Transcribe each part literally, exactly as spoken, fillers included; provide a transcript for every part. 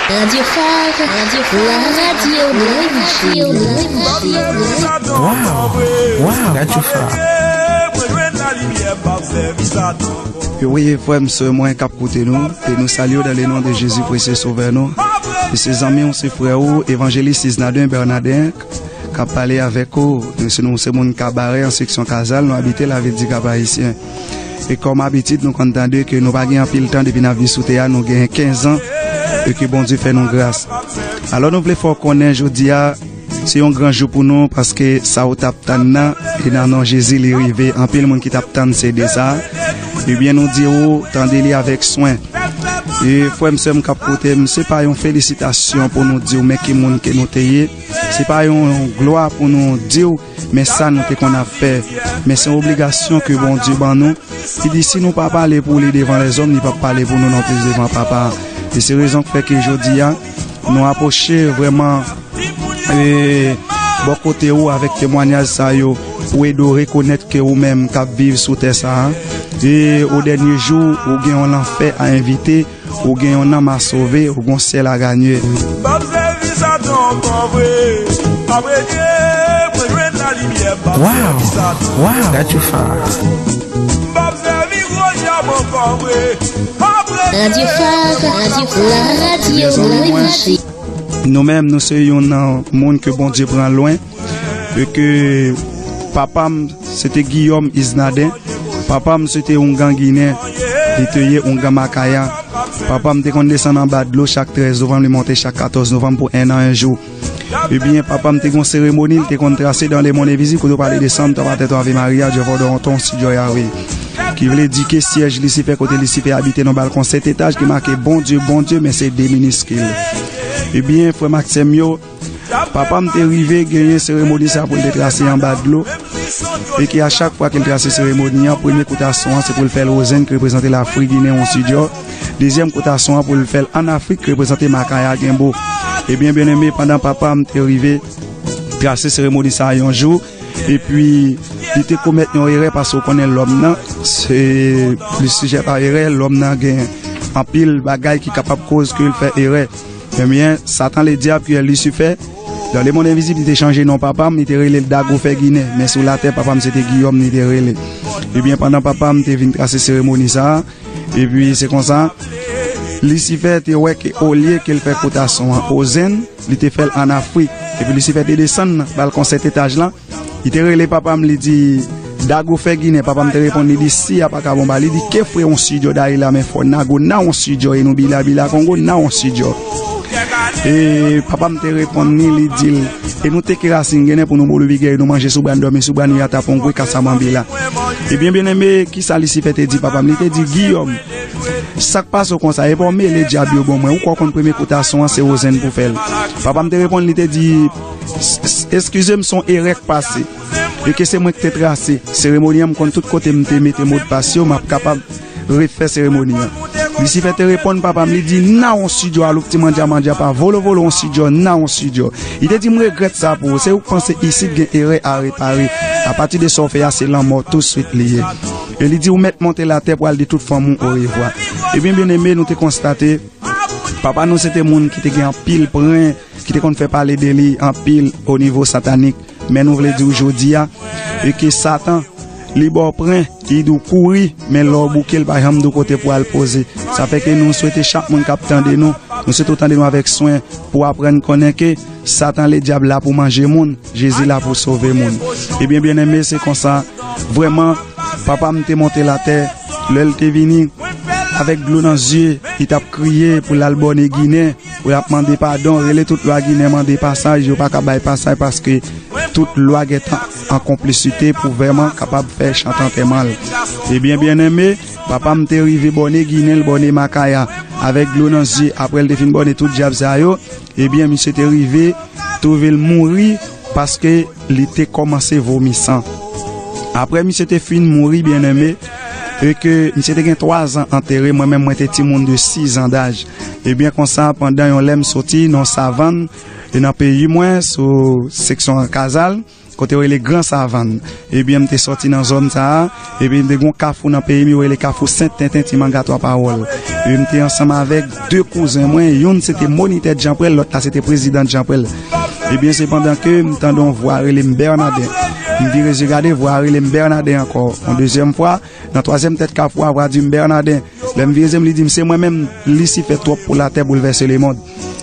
Radyo Far, Radyo Far, la radyo de revanche. Waw, waw, Radyo Far. Wi, frè m, sè mwen k ap koute nou, e nou salye w dans le nom de Jésus précieux Sauveur nou. E se zanmi w, se frè ou, Evanjelis Isnarden Bernardin, k ap pale avèk ou. Nou se, nou se moun Kabarè an seksyon Kazal, nou abite lavil di Kap Ayisyen. E kòm abitid, nou konn tande ke nou pa gen anpil tan depi n ap viv sou tè a, nou gen kenz an e ke Bondye fè nou gras. Alò, nou vle fè w konnen jodi a, se yon gran jou pou nou, paske sa w t ap tann nan, e nan non Jezi, li rive. Anpil moun ki t ap tann se de sa. Ebyen, nou di ou, tande li avèk swen. E frè m, sè m k ap koute m, se pa yon felisitasyon pou nou di w men ki moun ke nou te ye. Se pa yon glwa pou nou di w men sa nou te konn ap fè. Men se yon obligasyon ke Bondye ban nou. Li di, si nou pa pale pou li devan lèzòm, li p ap pale pou nou non plis devan Papa a. E se rezon k fè ke jodi a, nou apwoche vrèman e, bò kote ou avèk temwanyaj sa yo, pou ede w rekonèt ke ou menm k ap viv sou tè sa a, e o dènye jou, ou gen yon lanfè a envite, ou gen yon nanm a sove, ou gen yon syèl a ganye. Waw, waw, Radyo Far. Radyo Far, Radyo Far, la radyo de revanche. Nou menm, nou se youn nan moun ke Bondye pran lwen, e ke papa m, se te Guillaume Isnarden. Papa m, se te oungan ginen, li te ye oungan makaya. Papa m te konn desann anba dlo chak trèz novanm, li monte chak katòz novanm pou en an, en jou. Ebyen, papa m te gen yon seremoni, li te konn trase dans le monde invisible, kote yo pale de Santa Patria, Ave Maria, Jehovah Doronton, Sidyo Yahweh. Ki vle di ke syèj Lisifè, kote Lisifè abite nan balkon sèt etaj, ki make Bondye, Bondye, men se de miniskil. Ebyen, frè m ak sè m yo, papa m te rive genyen seremoni sa pou l te trase anba dlo. E ke a chak fwa ke l trase seremoni an, premye kout a son an, se pou l fè l Wozenn, ki reprezante Lafrik, Ginen, Wonsidjò. Dezyèm kout a son an, pou l fè l Annafrik, ki reprezante Makaya, Genbo. Ebyen, byeneme, pandan papa m te rive trase seremoni sa a yon jou, epi li te komèt yon erè, paske w konnen lòm nan, se, li sijè a erè, lòm nan gen anpil bagay ki kapab koz ke l fè erè. Ebyen, Satan Ledyab ki rele Lisifè, dans le monde invisible, li te chanje non papa m, li te rele l Dagofè Ginen. Men sou latè, papa m se te Giyòm, li te rele. Ebyen, pandan papa m te vin trase seremoni sa a, epi se konsa, Lisifè te wè ke olye ke l fè kout a son an Ozenn, li te fè l Annafrik. Epi Lisifè te desann nan balkon sèt etaj lan, li te rele papa m, li di, Dagofè Ginen. Papa m te reponn, li di, si a pa ka bon ba, li di, ke fwe Wonsidjò dayi la, men fò Nago nan Wonsidjò, e nou bila bila Kongo nan Wonsidjò. E papa m te reponn li, li di l, e nou teke rasin genen pou nou bolo bigè, e nou manje sou bran, dòmi sou bran, nou yata pongwe, kasa manbila. Ebyen, byeneme, kisa Lisifè te di papa m? Li te di, Giyòm, sa k pase w konsa? E pa w mele dyab yo bon mwen. Ou kwè w konn premye kout a son an, se Ozenn pou fè l. Papa m te reponn, li te di, S-, s-, eskize m, se yon erè k pase. E ke se mwen ki te trase seremoni an, m konn tout kote m te mete modpas yo, m ap kapab refè seremoni an. Lisifè te reponn papa m, li di, nan Wonsidjò, aloukti mandya mandya pa, volo volo Wonsidjò, nan Wonsidjò. Li te di, m regrèt sa pou ou, se ou k panse isit gen erè a repare. Apati de sa w fè a, se lanmò touswit li ye. E li di, ou mèt monte latè pou al di tout fanmi w orevwa. Ebyen, byeneme, nou te konstate, papa nou se te moun ki te gen anpil pwen, ki te konn fè pale de li anpil o nivo satanik. Men nou vle di w jodi a, e ke Satan, li ba w pwen, li di w kouri, men lè w bouke, l pa janm di w kote pou al poze. Sa fè ke nou swete chak moun k ap tande nou, nou swete w tande nou avèk swen, pou w aprann konnen ke Satan Ledyab la pou manje moun, Jezi la pou sove moun. Ebyen, byeneme, se konsa, vrèman, papa m te monte latè, lè l te vini, avèk dlo nan zye, li t ap kriye pou l al bòne Ginen, pou l ap mande padon, rele tout lwa Ginen, mande pasaj, yo pa ka bay pasaj paske tout lwa gentan an konplisite pou vrèman kapab fè chante antèman l. Ebyen, byeneme, papa m te rive bòne Ginen, l bòne Makaya, avèk dlo nan zye, apre l te fin bòne tout dyab sa yo, ebyen, misye te rive twouve l mouri paske li te kòmanse vomi san. Apre misye te fin mouri, byeneme, e ke misye te gen twa zan antere, mwen menm mwen te timoun de sis zan daj. Ebyen, konsa, pandan yon lè m soti nan savann, e nan peyi mwen, sou seksyon Kazal, kote yo rele Gran Savann. Ebyen, m te sòti nan zòn sa a, epi m te gen yon kafou nan peyi m, yo rele Kafou Sent Tenten, Ti Manga Twa Pawòl. E m te ansanm avèk de kouzen mwen, youn se te monitè Djanprèl, lòt la se te prezidan Djanprèl. Ebyen, se pandan ke m tande yon vwa rele m Bènaden. M vire zye gade, vwa rele m Bènaden ankò. Yon dezyèm fwa, nan twazyèm tèt kafou a, vwa di m Bènaden. Lè m vire zye m, li di m, "Se mwen menm, Lisifè twòp pou latè, boulvèse lemonn."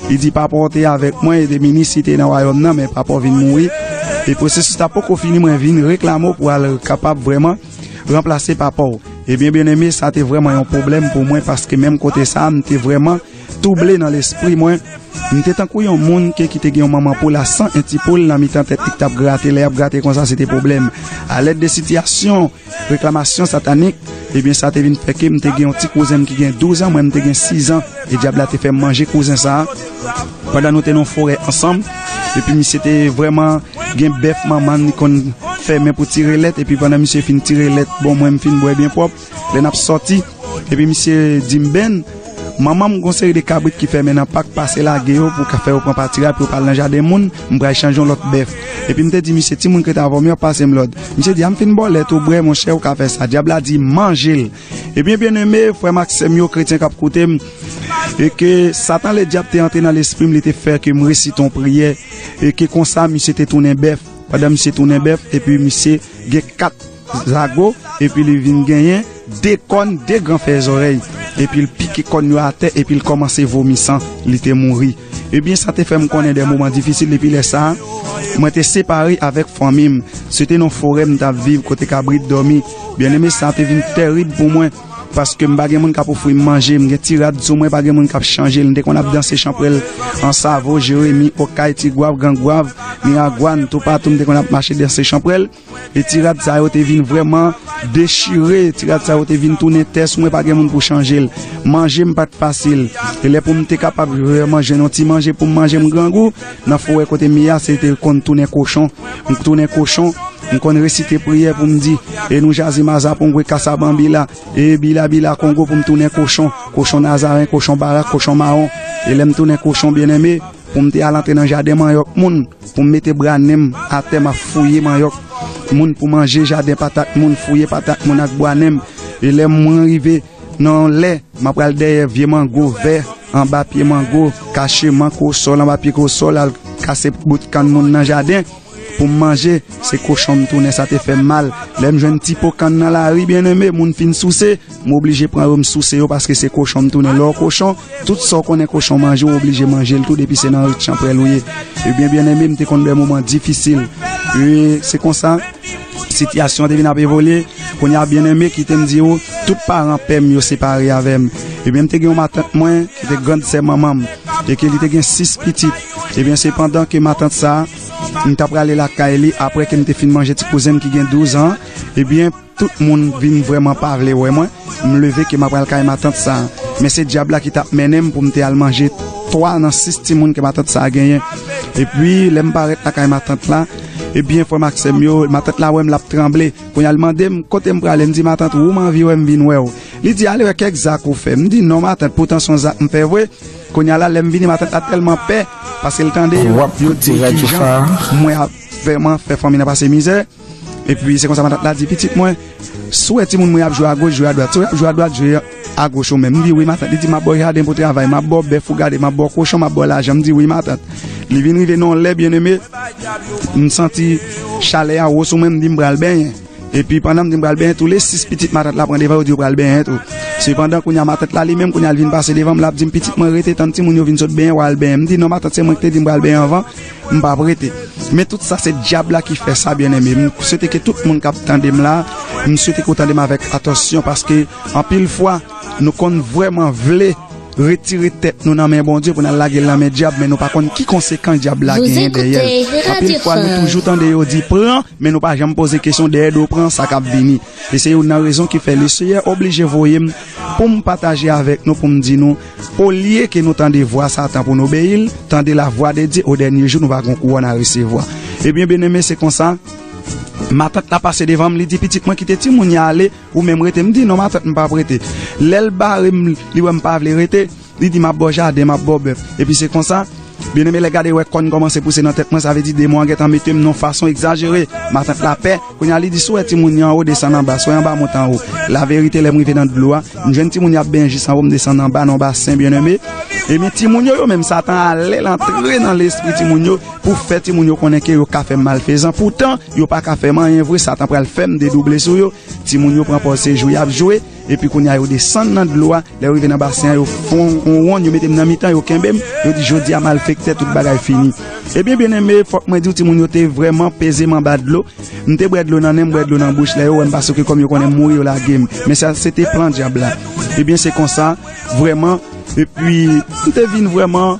Li di, "Papa w te avèk mwen, e te minis, li te nan wayòm nan, men papa w vin mouri. E pwosesis la poko fini, mwen vin reklame w pou al kapab vrèman ranplase papa w." Ebyen, byeneme, sa te vrèman yon pwoblèm pou mwen, paske menm kote sa a, m te vrèman twouble nan lespri mwen. M te tankou yon moun ke, ki te gen yon manman poul a san, en ti poul nan mitan tèt li k t ap grate. Lè y ap grate konsa, se te pwoblèm. Alèd de sitiyasyon, reklamasyon satanik, ebyen, sa te vin fè ke m te gen yon ti kouzen m ki gen douz an, mwen m te gen sis an, e dyab la te fè m manje kouzen sa a, pandan nou te nan yon forè ansanm, epi misye te vrèman gen bèf manman l, li konn fèmen pou tire lèt, epi pandan misye fin tire lèt, bon, mwen m fin bwè byen pwòp, lè n ap sòti, epi misye di m, "Ben, manman m gon seri de kabrit ki fèmen nan pak, pase lage yo pou ka fè yo pran patiraj pou yo pa al nan jaden moun, m pral chanje yon lòt bèf." Epi m te di misye, "Timoun ki rete avè w, m yo ap pase m lòd." Misye di, "A m fin ba w lèt ou bwè, monchè, ou ka fè sa." Dyab la di, "Manje l." Ebyen, byeneme, frè m ak sè m yo, kretyen k ap koute m, e ke Satan Ledyab te antre nan lespri m, li te fè ke m resite yon priyè, e ke konsa, misye te tounen bèf. Pandan misye tounen bèf, epi misye gen kat zago, epi li vin genyen de kòn, de gran fè zòrèy, epi l pike kòn yo atè, epi l kòmanse vomi san, li te mouri. Ebyen, sa te fè m konnen de moman difisil depi lè sa a. Mwen te separe avèk fanmi m. Se te nan forè m t ap viv, kote kabrit dòmi. Byeneme, sa te vin tèrib pou mwen, paske m pa gen moun k ap ofri m manje, m gen ti rad sou mwen, pa gen moun k ap chanje l. M te konn ap danse chanpwèl Ansavo, Jeremi, Okay, Tigwav, Gangwav, Miragwàn, toupatou, m te konn ap mache danse chanpwèl. E ti rad sa yo te vin vrèman dechire, ti rad sa yo te vin tounen tè sou mwen, pa gen moun pou chanje l. Manje m pa t fasil. E lè pou m te kapab vrèman jwenn yon ti manje pou m manje, m grangou, nan forè kote m ye a, se te konn tounen kochon. M tounen kochon, m konn resite priyè pou m di, "E nou jaze mazapongwe kasabambila, e bila bila kongo," pou m tounen kochon, kochon nazaren, kochon barak, kochon mawon. E lè m tounen kochon, byeneme, pou m te al antre nan jaden manyòk moun, pou m mete bwa nen m atè, m ap fouye manyòk moun pou manje, jaden patat moun, fouye patat moun ak bwa nen m. E lè mwen rive nan yon lè, m ap pral dèyè vye mango vè, anba pye mango, kache man kosòl, anba pye kosòl, al kase bout kann moun nan jaden pou m manje, se kochon m tounen, sa te fè m mal. Lè m jwenn ti po kann nan lari, byeneme, moun fin souse, m oblije pran yo, m souse yo, paske se kochon m tounen. Lè w kochon, tout sa w konnen kochon manje, w oblije manje l tou, depi se nan rit chanpwèl ou ye. Ebyen, byeneme, m te konn de moman difisil. E se konsa, sitiyasyon an te vin ap evolye. Kounye a, byeneme, kite m di w, tout paran pè m yo separe avè m. Ebyen, m te gen yon matant mwen, ki te grann sè manman m, e ke li te gen sis pitit. Ebyen, se pandan ke matant sa a, m t ap prale lakay li, apre ke m te fin manje ti kouzen m ki gen douz an, ebyen, tout moun vin vrèman pa vle wè mwen. M leve ke m ap pral kay matant sa a. Men se dyab la ki t ap mennen m pou m te al manje twa nan sis timoun ke matant sa a genyen. Epi, lè m parèt lakay matant la, ebyen, frè m ak sè m yo, matant la wè m, l ap tranble. Kounye a, l mande m, "Kote m prale?" M di, "Matant, ou m anvi wè, m vin wè w." Li di, "Ale wè kèk zak ou fè." M di, "Non, matant, poutan se yon zak m fè vre." Kounye a la, lè m vini, matant la tèlman pè, paske l tande yo, yo di kijan mwen ap vrèman fè fanmi nan pase mizè. Epi, se konsa matant la di, "Pitit mwen, si w wè timoun mwen ap jwe agoch, jwe adwat. Si w ap jwe adwat, jwe agoch ou menm." M di, "Wi, matant." Li di, "M ap ba w jaden pou travay, m ap ba w bèf ou gade, m ap ba w kochon, m ap ba w lajan." M di, "Wi, matant." Li vin rive nan yon lè, byeneme, m santi chalè a wo sou mwen, m di, "M pral benyen." Epi pandan m di m pral benyen, tou le sis pitit matant la pran devan, yo di yo pral benyen tou. Sepandan, kounye a matant la li menm, kounye a l vin pase devan m, l ap di m, "Pitit mwen, rete tann timoun yo vin sot benyen, w al benyen." M di, "Non, matant, se mwen ki te di m pral benyen anvan, m p ap rete." Men tout sa se dyab la ki fè sa, byeneme. M swete ke tout moun k ap tande m la, m swete ke w tande m avèk atansyon, paske anpil fwa, nou konn vrèman vle retire tèt nou nan men Bondye pou n al lage l nan men dyab, men nou pa konn ki konsekans dyab la genyen dèyè l. Anpil fwa, nou toujou tande yo di, "Pran," men nou pa janm poze kesyon dèyè do pran sa k ap vini. E se youn nan rezon ki fè Leseyè oblije voye m pou m pataje avèk nou, pou m di nou, olye ke nou tande vwa Satan pou n obeyi l, tande la voix de Dieu, o dènye jou nou va gen yon kouwòn a resevwa. Ebyen, byeneme, se konsa, matant la pase devan m, li di, "Pitit mwen, kite timoun yo ale, ou menm rete." M di, "Non, matant, m p ap rete." Lè l bare m, li wè m pa vle rete, li di, "M ap ba w jaden, m ap ba w bèf." Epi se konsa, Byeneme, lè gade wè kòn kòmanse pouse nan tèt mwen, sa vle di demon an gentan mete m nan fason egzajere. Matant la pè. Kounye a, li di, "Si w wè timoun yo anwo, desann anba. Si w wè anba, monte anwo." Laverite, lè m rive nan dlo a, m jwenn timoun yo ap benyen jis anwo, m desann anba nan basen, byeneme. Ebyen, timoun yo, yo menm, Satan ale, l antre nan lespri timoun yo pou fè timoun yo konnen ke yo ka fè malfezan. Poutan, yo pa ka fè m anyen vre, Satan pral fè m dedouble sou yo. Timoun yo pran pòz se jwe y ap jwe, epi kounye a yo desann nan dlo a. Lè yo rive nan basen an, yo fè yon wonn, yo mete m nan mitan, yo kenbe m. Yo di, "Jodi a, malfektè, tout bagay fini." Ebyen, byeneme, fòk mwen di w, timoun yo te vrèman peze m anba dlo. M te bwè dlo nan nen, m bwè dlo nan bouch lè yo wè m, paske kòm yo konnen m mouri, yo lage m. Men sa, se te plan dyab la. Ebyen, se konsa, vrèman. Epi, m te vin vrèman,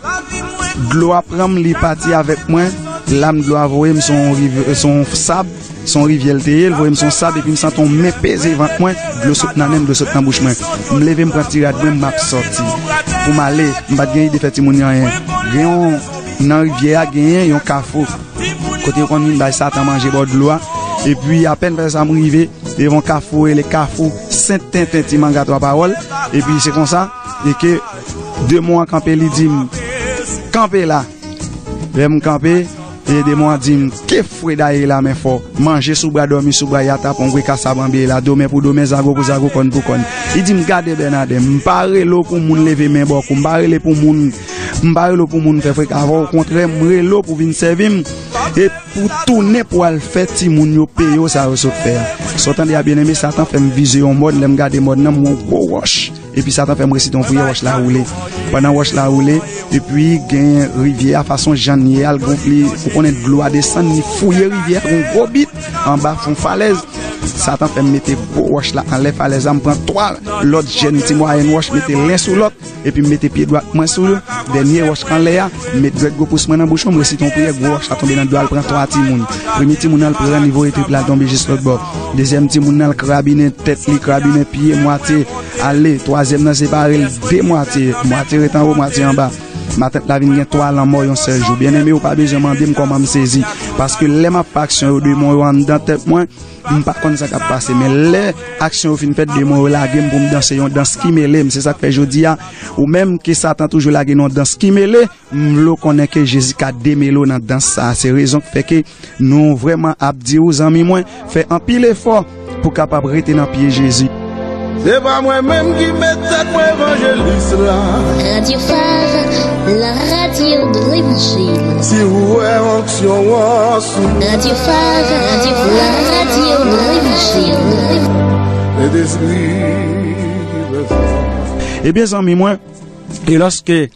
dlo a pran m, li pati avèk mwen. Lam dlo a voye m, se yon riv-, se yon sab, se yon rivyè l te ye, l voye m se yon sab, epi m santi yon men peze vant mwen, dlo sot nan nen m, dlo sot nan bouch mwen. M leve, m pran ti rad mwen, m ap sòti. Pou m ale, m pa t gen ide fè timoun yo anyen. Gen yon, nan rivyè a, genyen yon kafou. Kote yo konn vin bay Satan manje bò dlo a. Epi, apèn fè sa, m rive devan kafou, rele kafou Sent Tenten Ti Manga Twa Pawòl. Epi, se konsa, e ke demon an kanpe, li di m, "Kanpe la." Lè m kanpe, e demon an di m, "Ke fwe daye la, men fò. Manje sou bra, dòmi sou bra, yatapon, gwe kasa banbye la, domen pou domen, zago pou zago, kòn pou kòn." Li di m, "Gade, Bènaden, m pa rele w pou moun leve men bò kou, m pa rele pou moun, m pa rele w pou moun fè freka avè w, okontrè, m rele w pou vin sèvi m." E pou tounen pou al fè timoun yo peye w sa yo sot fè a. Sa w tande a, byeneme, Satan fè m vize yon mòn, lè m gade mòn nan, m wè yon gwo wòch. Epi Satan fè m resite yon priyè, wòch la woule. Pandan wòch la woule, epi gen rivyè a, fason jan l ye a, l gon, li, ou konnen dlo a desann, li fouye rivyè a, gon gwo bit anba fon falèz. Satan fè m mete gwo wòch la anlè falèz la, m pran twa lòt jèn ti mwayèn wòch, mete len sou lòt. Epi m mete pye dwat mwen sou dènye wòch k anlè a, m met dwèt gwo pous mwen nan bouch mwen, m resite yon priyè, gwo wòch la tonbe nan dlo a, l pran twa timoun. Premye timoun nan, l pran, li voye trip la, l tonbe jis lòt bò. Dezyèm timoun nan, l krabinen tèt li, krabinen pye, mwatye ale. Twazyèm nan, separe l de mwatye, mwatye ret anwo, mwatye anba. Matant la vin gen twa lanmò yon sèl jou. Byeneme, ou pa bezwen mande m kòman m sezi. Paske lè m ap fè aksyon yo, demon yo anndan tèt mwen, m pa konn sa k ap pase, men lè aksyon yo fin fèt, demon yo lage m pou m danse yon dans ki mele m. Se sa k fè jodi a, ou menm ke Satan toujou lage nan yon dans ki mele, m vle w konnen ke Jezi ka demele w nan dans sa a. Se rezon k fè ke nou vrèman ap di w, zanmi mwen, fè anpil efò pou w kapab rete nan pye Jezi. Se pa mwen menm ki met tèt mwen evanjelis la. Radio Phare, la radio de l'Évangile. Si ou wè onksyon an sou mwen. Radio Phare, la radio de l'Évangile. Sentespri. Ebyen, zanmi mwen, e lòske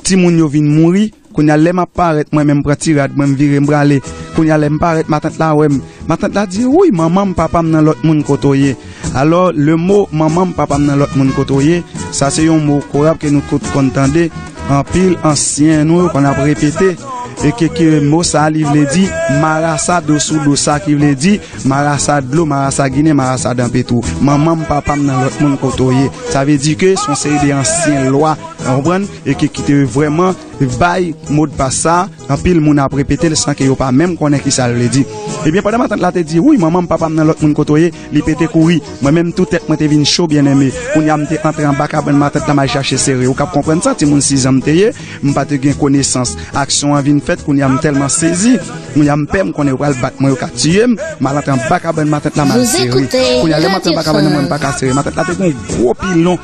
timoun yo vin mouri, kounye a, lè m ap parèt, mwen menm pran ti rad mwen, m vire, m prale. Kounye a, lè m parèt, matant la wè m. Matant la di, "Wouy, manman m, papa m nan lòt moun kote w ye." Alò, le mo manman m, papa m nan lòt moun kote w ye, sa se yon mo korab ke nou tout konn tande. Anpil ansyen nou yo konn ap repete. E ke, ke mo sa a, li vle di marasa dosou dosa, ki vle di marasa dlo, marasa ginen, marasa danpetou. Manman m, papa m nan lòt moun kote w ye. Sa vle di ke se yon seri de ansyen lwa, w konprann? E ke ki te vrèman bay modpas sa, anpil moun ap repete l san ke yo pa menm konnen ki sa l vle di. Ebyen, pandan matant la te di, "Wouy, manman m, papa m nan lòt moun kote w ye," li pete kouri. Mwen menm tou tèt mwen te vin cho, byeneme. Kounye a m te antre anba kabann matant la, m al chache sere. Ou k ap konprann sa, timoun sizan m te ye, m pa te gen konesans. Aksyon an vin fèt, kounye a m tèlman sezi. Kounye a m pè, m konnen yo pral bat mwen, yo ka tiye m. M al antre anba kabann matant la, m al sere. Kounye a lè m antre anba kabann nan, mwen m pa ka sere. Matant la te gen yon gwo pilon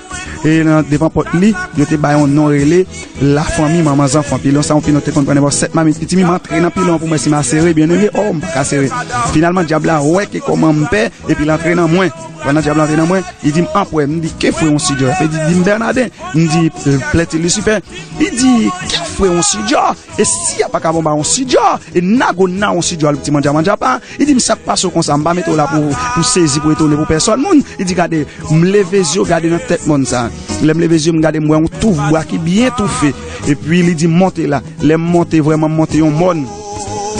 e nan devan pòt li, yo te bay yon non rele Lafanmi Manman Zanfan. Pilon sa, yon pilon te konn pran nenpòt sèt mamit piti, m antre nan pilon an pou m wè si m a sere, byeneme, o, m pa ka sere. Finalman, dyab la wè ke kòman m pè, epi l antre nan mwen. Pandan dyab la antre nan mwen, li di m, "Anpwè," m di, "Ke fwe yon sidjò?" Epi li di m, "Bènaden," m di, "Plèti Lisifè." Li di, "Ke fwe yon sidjò? E si a pa ka bon ba yon sidjò? E nago na yon sidjò, al ti mandja mandja pa." Li di m, "Sa k pase w konsa? M pa mete w la pou, pou sezi, pou etone, pou pèsòn moun." Li di, "Gade." M leve zye w, gade nan tèt mòn sa. Lè m leve zye m, gade m wè yon touf bwa ki byen toufe. Epi li di m, "Monte la." Lè m monte, vrèman m monte yon mòn.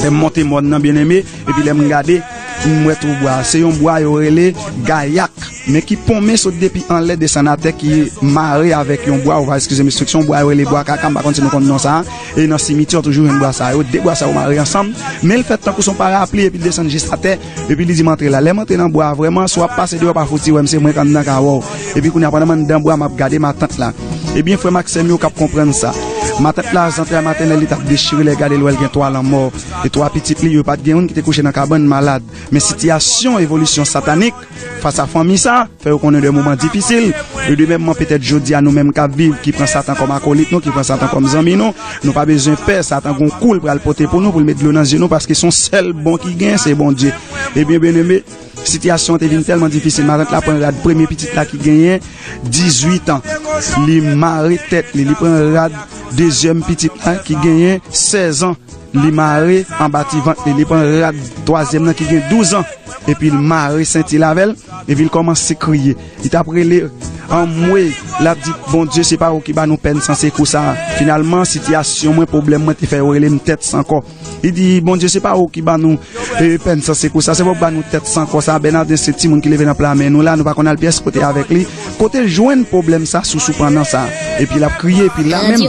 Lè m monte mòn nan, byeneme, epi lè m gade, m wè touf bwa. Se yon bwa yo rele gayak, men ki ponmen sot depi anlè desann atè, ki mare avèk yon bwa, ou va eskize m, se yon bwa yo rele bwa kaka, m pa konn si nou konn non sa a. E nan simityè toujou jwenn bwa sa yo, de bwa sa yo mare ansanm, men l fèt tankou se yon parapli epi l desann jis atè, epi li di m antre la. Lè m antre nan bwa a, vrèman, si w ap pase deyò, pa fouti wè m, se mwen k anndan ka wè w. Epi kounye a, pandan m anndan bwa, m ap gade matant la. Ebyen, frè m ak sè m yo k ap konprann sa. Matant la, zantray matènèl li t ap dechire, lè gade l wè l gen twa lanmò. E twa pitit li, yo pa t gen youn ki te kouche nan kabann malad. Men sitiyasyon evolisyon satanik fas a fanmi sa, fè yo konnen de moman difisil. E de menm man, petèt jodi a, nou menm k ap viv, ki pran Satan kòm akolit nou, ki pran Satan kòm zanmi nou, nou pa bezwen pè, Satan gon kou l pral pote pou nou, pou l met dlo nan zye nou, paske se yon sèl bon ki gen, se Bondye. Ebyen, byeneme, sitiyasyon an te vin tèlman difisil, matant la pran rad premye pitit la ki genyen dizuit an. Li mare tèt li, li pran rad dezyèm pitit la ki genyen sèz an. Li mare anba ti vant li, li pran rad twazyèm nan ki gen douz an. Epi l mare senti l avè l, epi l kòmanse kriye. Li t ap rele, anmwe, l ap di, Bondye, se pa ou ki ba nou pèn san sekou sa. Finalman, sitiyasyon mwen, pwoblèm mwen te fè yo rele m tèt san kò. Li di, Bondye, se pa ou ki ba nou, e, pèn san sekou sa, se pa ou ki ba nou tèt san kò sa. Bènaden se timoun ki leve nan pla men nou la, nou pa konn al pyès kote avèk li. Kote l jwenn pwoblèm sa, sousoupannan sa? Epi l ap kriye, epi la menm,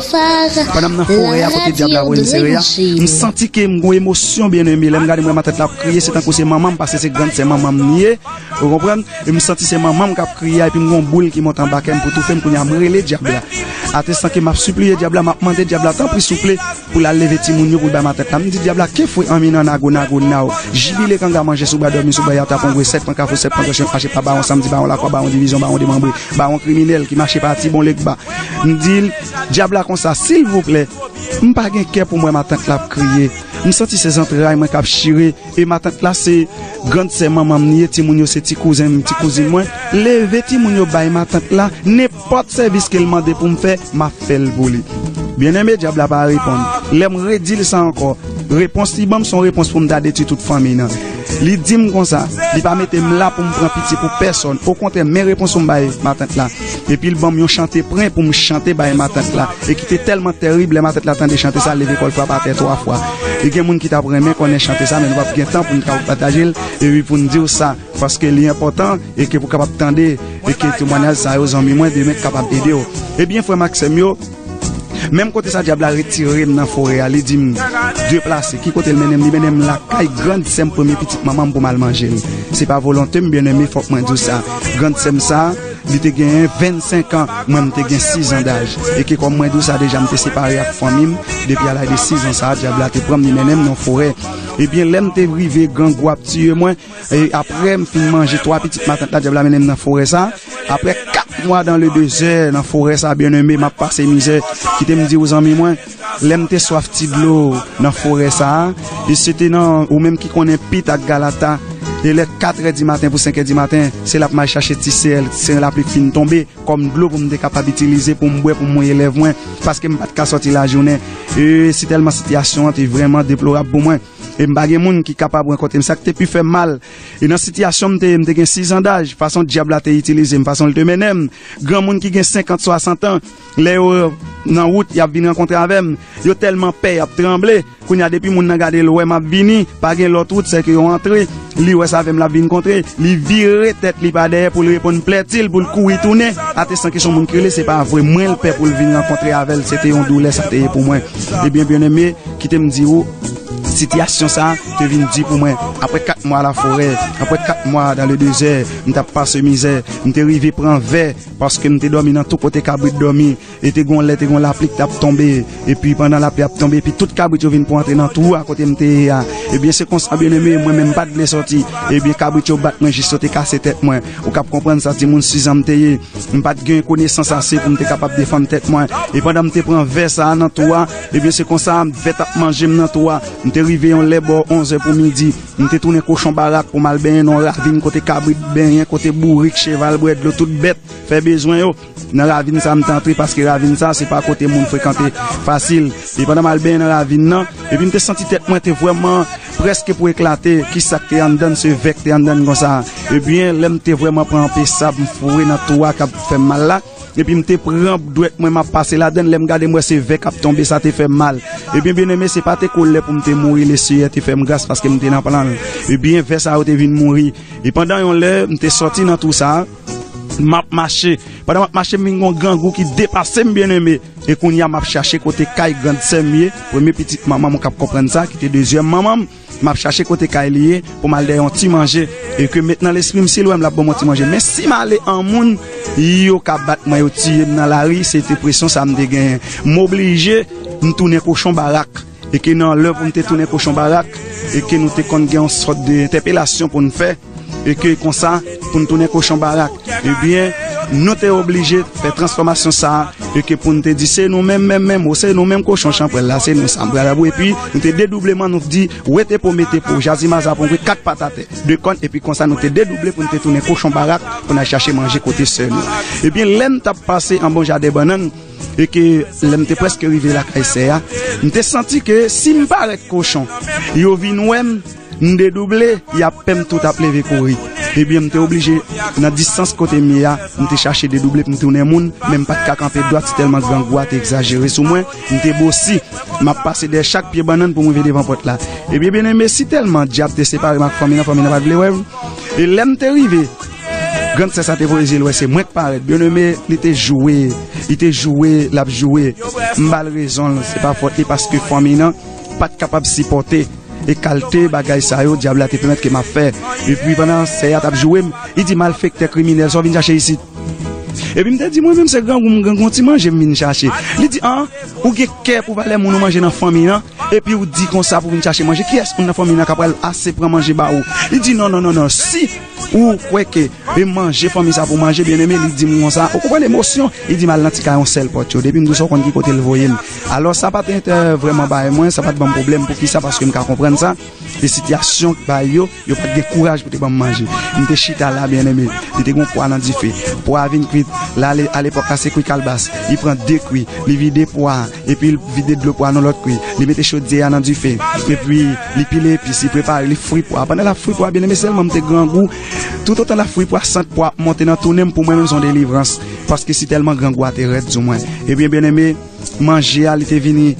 pandan m nan forè a kote dyab la voye m sere a, m santi ke m gon emosyon, byeneme. Lè m gade m wè matant la ap kriye, se tankou se manman m, paske se grann sè manman m li ye. Ou konprann? E m santi se manman m k ap kriye a, epi m gon boul ki monte anba kè m pou toufe m. Kounye a, m rele dyab la. Atestan ke m ap sipliye dyab la, m ap mande dyab la, tanpri, souple, pou l al leve timoun yo, pou l bay matant la. M di dyab la, ke fwe anmi nan nago, nago, naw. Jibile kanga manje sou bwa, dòmi sou bwa, y ap tape yon gwe sèt, pran kafou sèt, pran gòch, mache pa bawon, samdi bawon, lakwa bawon, divizyon bawon, demanbre, bawon kriminèl, ki mache pati, bon legba. M di l, dyab la konsa, silvouplè, m pa gen kè pou m wè matant la ap kriye. M santi se zantray mwen k ap chire. E matant la se grann sè manman m li ye, timoun yo se ti kouzen m, ti kouzin mwen. Leve timoun yo bay matant la, nenpòt sèvis ke l mande pou m fè, m ap fè l pou li. Byeneme, dyab la pa reponn. Lè m redi l sa ankò, repons li ban m se yon repons pou m ta detwi tout fanmi nan. Li di m konsa, li pa mete m la pou m pran piti pou pèsòn. Okontrè, men repons pou m bay matant la. Epi l ban m yon chante pren pou m chante bay matant la. E ki te tèlman tèrib, lè matant la tande chante sa, l leve kò l frape atè twa fwa. E gen moun ki t ap renmen konnen chante sa, men nou p ap gen tan pou n kapab pataje l, epi pou n di w sa, paske li enpòtan, e ke pou kapab tande, e ke temwayaj sa yo, zanmi mwen, demen kapab ede w. Ebyen, frè m ak sè m yo, menm kote sa dyab la retire m nan forè a, li di m deplase. Ki kote l mennen m? Li mennen m lakay grann sè m, premye pitit manman m, pou m al manje l. Se pa volonte m, byeneme, fòk mwen di w sa. Grann sè m sa, li te genyen vennsenk an, mwen m te gen sis an daj. E ke kòm mwen di w sa deja, m te separe ak fanmi m depi a laj de sis an sa, dyab la te pran m, li mennen m nan forè. Ebyen, lè m te rive, grangou ap tiye mwen, e apre m fin manje twa pitit matant la, dyab la mennen m nan forè sa. Apre kat mwa dan le dezè nan forè sa, byeneme, m ap pase mizè. Kite m di w, zanmi mwen, lè m te swaf ti dlo nan forè sa a, e se te nan, ou menm ki konnen Pit ak Galata, e lè katrè di maten pou senkè di maten, se la m al chache ti sèl, sen lapli fin tonbe, kòm dlo pou m te kapab itilize pou m bwè, pou m mouye lèv mwen, paske m pa t ka sòti lajounen. E si tèlman sitiyasyon an te vrèman deplorab pou mwen. E m pa gen moun ki kapab rankontre m. Sa k te pi fè m mal, e nan sitiyasyon m te ye, m te gen sis an daj, fason dyab la te itilize m, fason l te mennen m, granmoun ki gen senkant, swasant an, lè yo nan wout, y ap vin rankontre avè m, yo tèlman pè, y ap tranble. Kounye a, depi moun nan gade l, wè m ap vini, pa gen lòt wout, sèke yo antre. Li wè sa avè m, l ap vin kontre. Li vire tèt li pa dèyè pou l reponn plètil, pou l kouri tounen. Atestan ke se yon moun ki rele, se pa vre. Mwen l pè pou l vin rankontre avè l, se te yon doulè sa te ye pou mwen. Ebyen, byeneme, kite m di w, sitiyasyon sa a te vin di pou mwen. Apre kat mwa laforè, apre kat mwa dan le dezè, m t ap pase mizè, m te rive pran vè, paske m te dòmi nan tout kote kabrit dòmi, e te gon lè, te gon lapli ki t ap tonbe, epi pandan lapli ap tonbe, epi tout kabrit yo vin pou antre nan twou a kote m te ye a. Ebyen, se konsa, byeneme, mwen menm m pa t vle sòti. Ebyen, kabrit yo bat mwen jis yo te kase tèt mwen. Ou kab konprann sa, timoun sis an m te ye. M pa t gen konesans ase pou m te kapab defann tèt mwen. E pandan m te pran vè sa a nan twou a, ebyen, se konsa, vè t ap manje m nan twou a. M te rive yon lè bò onz è pou midi. M te tounen kochon barak pou m al benyen nan yon ravin kote kabrit benyen, kote bourik, cheval bwè dlo, tout bèt fè bezwen yo. Nan ravin sa a, m te antre paske ravin sa a, se pa kote moun frekante fasil. E pandan m al benyen nan ravin nan, epi m te santi tèt mwen te vrèman prèske pou eklate. Kisa k te anndan l? Se vè k te anndan l konsa. Ebyen, lè m te vrèman pran anpe sab, m foure nan twou a k ap fè m mal la. Epi m te pran dwèt mwen, m ap pase ladan l. Lè m gade, m wè se vè k ap tonbe, sa te fè m mal. Ebyen, byeneme, se pa te kolè pou m te mouri, Leseyè te fè m gras paske m te nan plan l. Ebyen, vè sa yo te vin mouri. E pandan yon lè, m te sòti nan twou sa a, M ap mache. Pandan m ap mache, m vin gen yon grangou ki depase m, byeneme. E kounye a, m ap chache kote kay grann sè m ye, premye pitit manman m, ou kab konprann sa, ki te dezyèm manman m. M ap chache kote kay li ye pou m al dèyè yon ti manje. E ke met nan lespri m, si l wè m, l ap ban m yon ti manje. Men si m ale an moun, yo ka bat mwen, yo tiye m nan lari, se te presyon sa m te genyen. M oblije, m tounen kochon barak. E ke nan lè pou m te tounen kochon barak, e ke nou te konn gen yon sòt de entèpelasyon pou n fè, e ke konsa, pou n tounen kochon barak. Ebyen, nou te oblije fè transfòmasyon sa a, e ke pou n te di, se nou menm, menm, menm, ou se nou menm kochon chanpwèl la, se nou sa m pral abou. Epi, nou te dedoubleman, nou di, wete po, mete po, jazimaza pou n kat pat atè, de kòn, epi konsa, nou te dedouble pou n te tounen kochon barak, pou n al chache manje kote sè nou. Ebyen, lè n t ap pase anba yon jaden bannann, e ke lè m te prèske rive lakay sè a, m te santi ke si m parèt kochon, yo vin wè m, m dedouble, y ap pè m tou t ap leve kouri. Ebyen, m te oblije, nan distans kote m ye a, m te chache dedouble pou m tounen moun, men m pa t ka kanpe dwat, si tèlman grangou a te egzajere sou mwen, m te bosi. M ap pase dèyè chak pye bannann pou m rive devan pòt la. Ebyen, byeneme, si tèlman dyab te separe m ak fanmi nan, fanmi nan pa t vle wè m. E lè m te rive, grann sè sa te voye zye l wè se mwen k parèt. Byeneme, li te joure, li te joure, l ap joure. M ba l rezon l, se pa fòt li paske fanmi nan pa t kapab sipòte e kalte bagay sa yo dyab la te pèmèt ke m ap fè. Epi pandan sè a t ap joure m, li di, malfektè, kriminèl, sa w vin chache isit? Epi m te di, mwen menm se grangou m, grangou yon ti manje m vin chache. Li di, an, ou gen kè pou valè moun ou manje nan fanmi nan, epi ou di konsa pou vin chache manje. Kiyès moun nan fanmi nan k ap pral ase pran manje ba ou? Li di, non, non, non, non, si ou kwè ke e manje fanmi sa pou manje, byeneme, li di m konsa, ou konprann emosyon? Li di m al nan ti kay yon sèl pòt yo. Depi m di w sa, w konn ki kote l voye m. Alò, sa pa te enterè vrèman bay mwen, sa pa t ban m pwoblèm. Poukisa? Paske m ka konprann sa. E sitiyasyon bay yo, yo pa t gen kouraj pou te ban m manje. M te chita la, byeneme. Li te gen yon pwa nan dife. Pwa a vin kwit. La, ale, alepòk la, se kwi kalbas. Li pran de kwi. Li vide pwa a. Epi li vide dlo pwa a nan lòt kwi. Li mete chodyè a nan dife. Epi li pile epis, li prepare, li fri pwa a. Pandan l ap fri pwa a, byeneme, sèlman m te grangou. Toutotan l ap fri pwa a, sant pwa a ap monte nan tounen m, pou mwen menm se yon delivrans. Paske si tèlman grangou a te rèd sou mwen. Ebyen, byeneme, manje a, li te vini,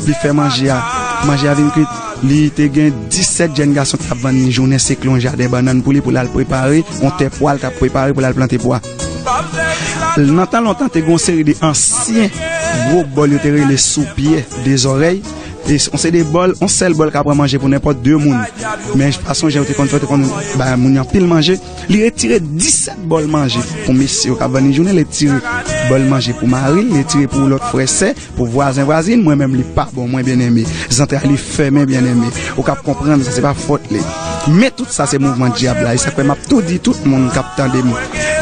li fè manje a. Manje a vin kwit. Li te gen disèt jèn gason ki t ap vann li jounen, se kle yon jaden bannann pou li, pou l al prepare, yon tè pwa, l t ap prepare pou l al plante pwa. Nan tan lontan, te gen yon seri de ansyen gwo bòl yo te rele soupyè de zòrèy. E s-, yon seri de bòl, yon sèl bòl ka pran manje pou nenpòt de moun. Men fason jan yo te konn fè, yo te konn bay moun yo anpil manje. Li retire disèt bòl manje pou mesye yo k ap vann li jounen, li retire bòl manje pou mari l, li retire pou lòt frè sè, pou vwazen vwazin, mwen menm li pa bon mwen, byeneme. Zantray li fèmen, byeneme. Ou k ap konprann sa, se pa fòt li. Men tout sa se mouvman dyab la. E sa k fè m ap tou di tout moun k ap tande m.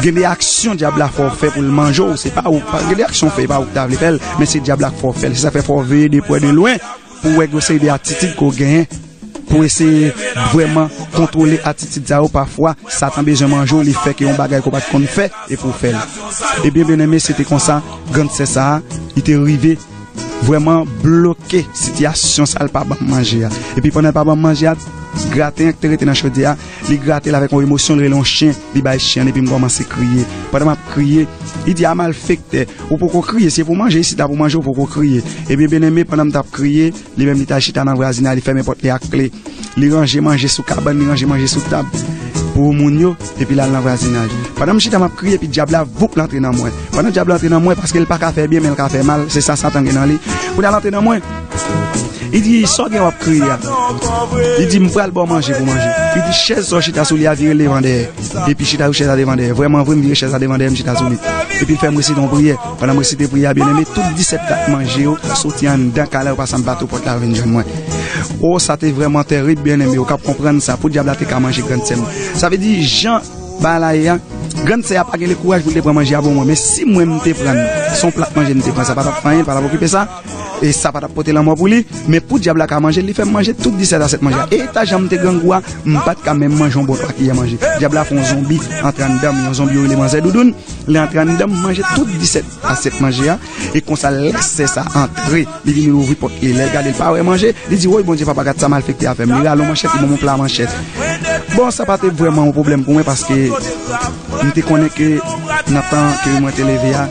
Gen de aksyon dyab la fè w fè pou l manje w, se pa ou, pa, gen de aksyon w fè, e pa ou ki ta vle fè l, men se dyab la k fè w fè l. Se sa k fè fò w veye de prè de lwen pou w wè gwo seri de atitid ke w genyen, pou eseye vrèman kontwole atitid sa yo. Pafwa, Satan bezwen manje w, li fè ke yon bagay ke w pa t konn fè, e pou w fè l. Ebyen, byeneme, se te konsa, grann sè sa a, li te rive vrèman bloke sitiyasyon sa a, l pa ban m manje a. Epi pandan l pa ban m manje a, graten an ki te rete nan chodyè a, li grate l avèk yon emosyon, l rele yon chen, li bay chen an, epi m kòmanse kriye. Pandan m ap kriye, li di, a malfektè, ou poko kriye, se pou manje, isit la pou manje, ou poko kriye. Ebyen, byeneme, pandan m t ap kriye, li menm li t al chita nan vwazinay, li fèmen pòt li ak kle. Li ranje manje sou kabann, li ranje manje sou tab pou moun yo, epi l al nan vwazinay. Pandan m chita, m ap kriye, epi dyab la, voup, l antre nan mwen. Pandan dyab la antre nan mwen, paske l pa ka fè byen, men l ka fè mal, se sa Satan gen nan li. Kounye a, l antre nan mwen. Li di, sa w gen w ap kriye a? Li di, m pral ba w manje pou manje. Li di, chèz sa w chita sou li a, vire l devan dèyè. Epi chita sou chèz la devan dèyè. Vrèman vre, m vire chèz la devan dèyè, m chita sou li. Epi l fè m resite yon priyè. Pandan m resite priyè a, byeneme, tout disèt kat manje yo soti anndan kay la, yo pase anba tou pòt la, yo vin jwenn mwen. O, sa te vrèman tèrib, byeneme, ou k ap konprann sa, pou dyab la te ka manje grann sè m. Sa vle di, jan bagay la ye a, grann sè a pa gen le kouraj pou l te pran manje a pou mwen, men si mwen m te pran l, se yon plat manje m te pran, sa pa t ap fè anyen, l pa t ap okipe sa. E sa pa t ap pote lanmò pou li, men pou dyab la ka manje l, li fè m manje tout disèt asèt manje a. E eta jan m te grangou a, m pa t ka menm manje yon bon twa kiyè manje. Dyab la fè yon zonbi antre anndan m, yon zonbi yo rele manzè doudoun. Li antre anndan m, manje tout disèt asèt manje a. E konsa, lè sè sa antre, li vini louvri pòt li. Lè l gade, l pa wè manje, li di, woy, Bondye, papa, gad sa malfektè a fè m. Li rale yon manchèt, li ban m yon pla manchèt. Bon, sa pa te vrèman yon pwoblèm pou mwen, paske m te konnen ke nan tan ke mwen te leve a,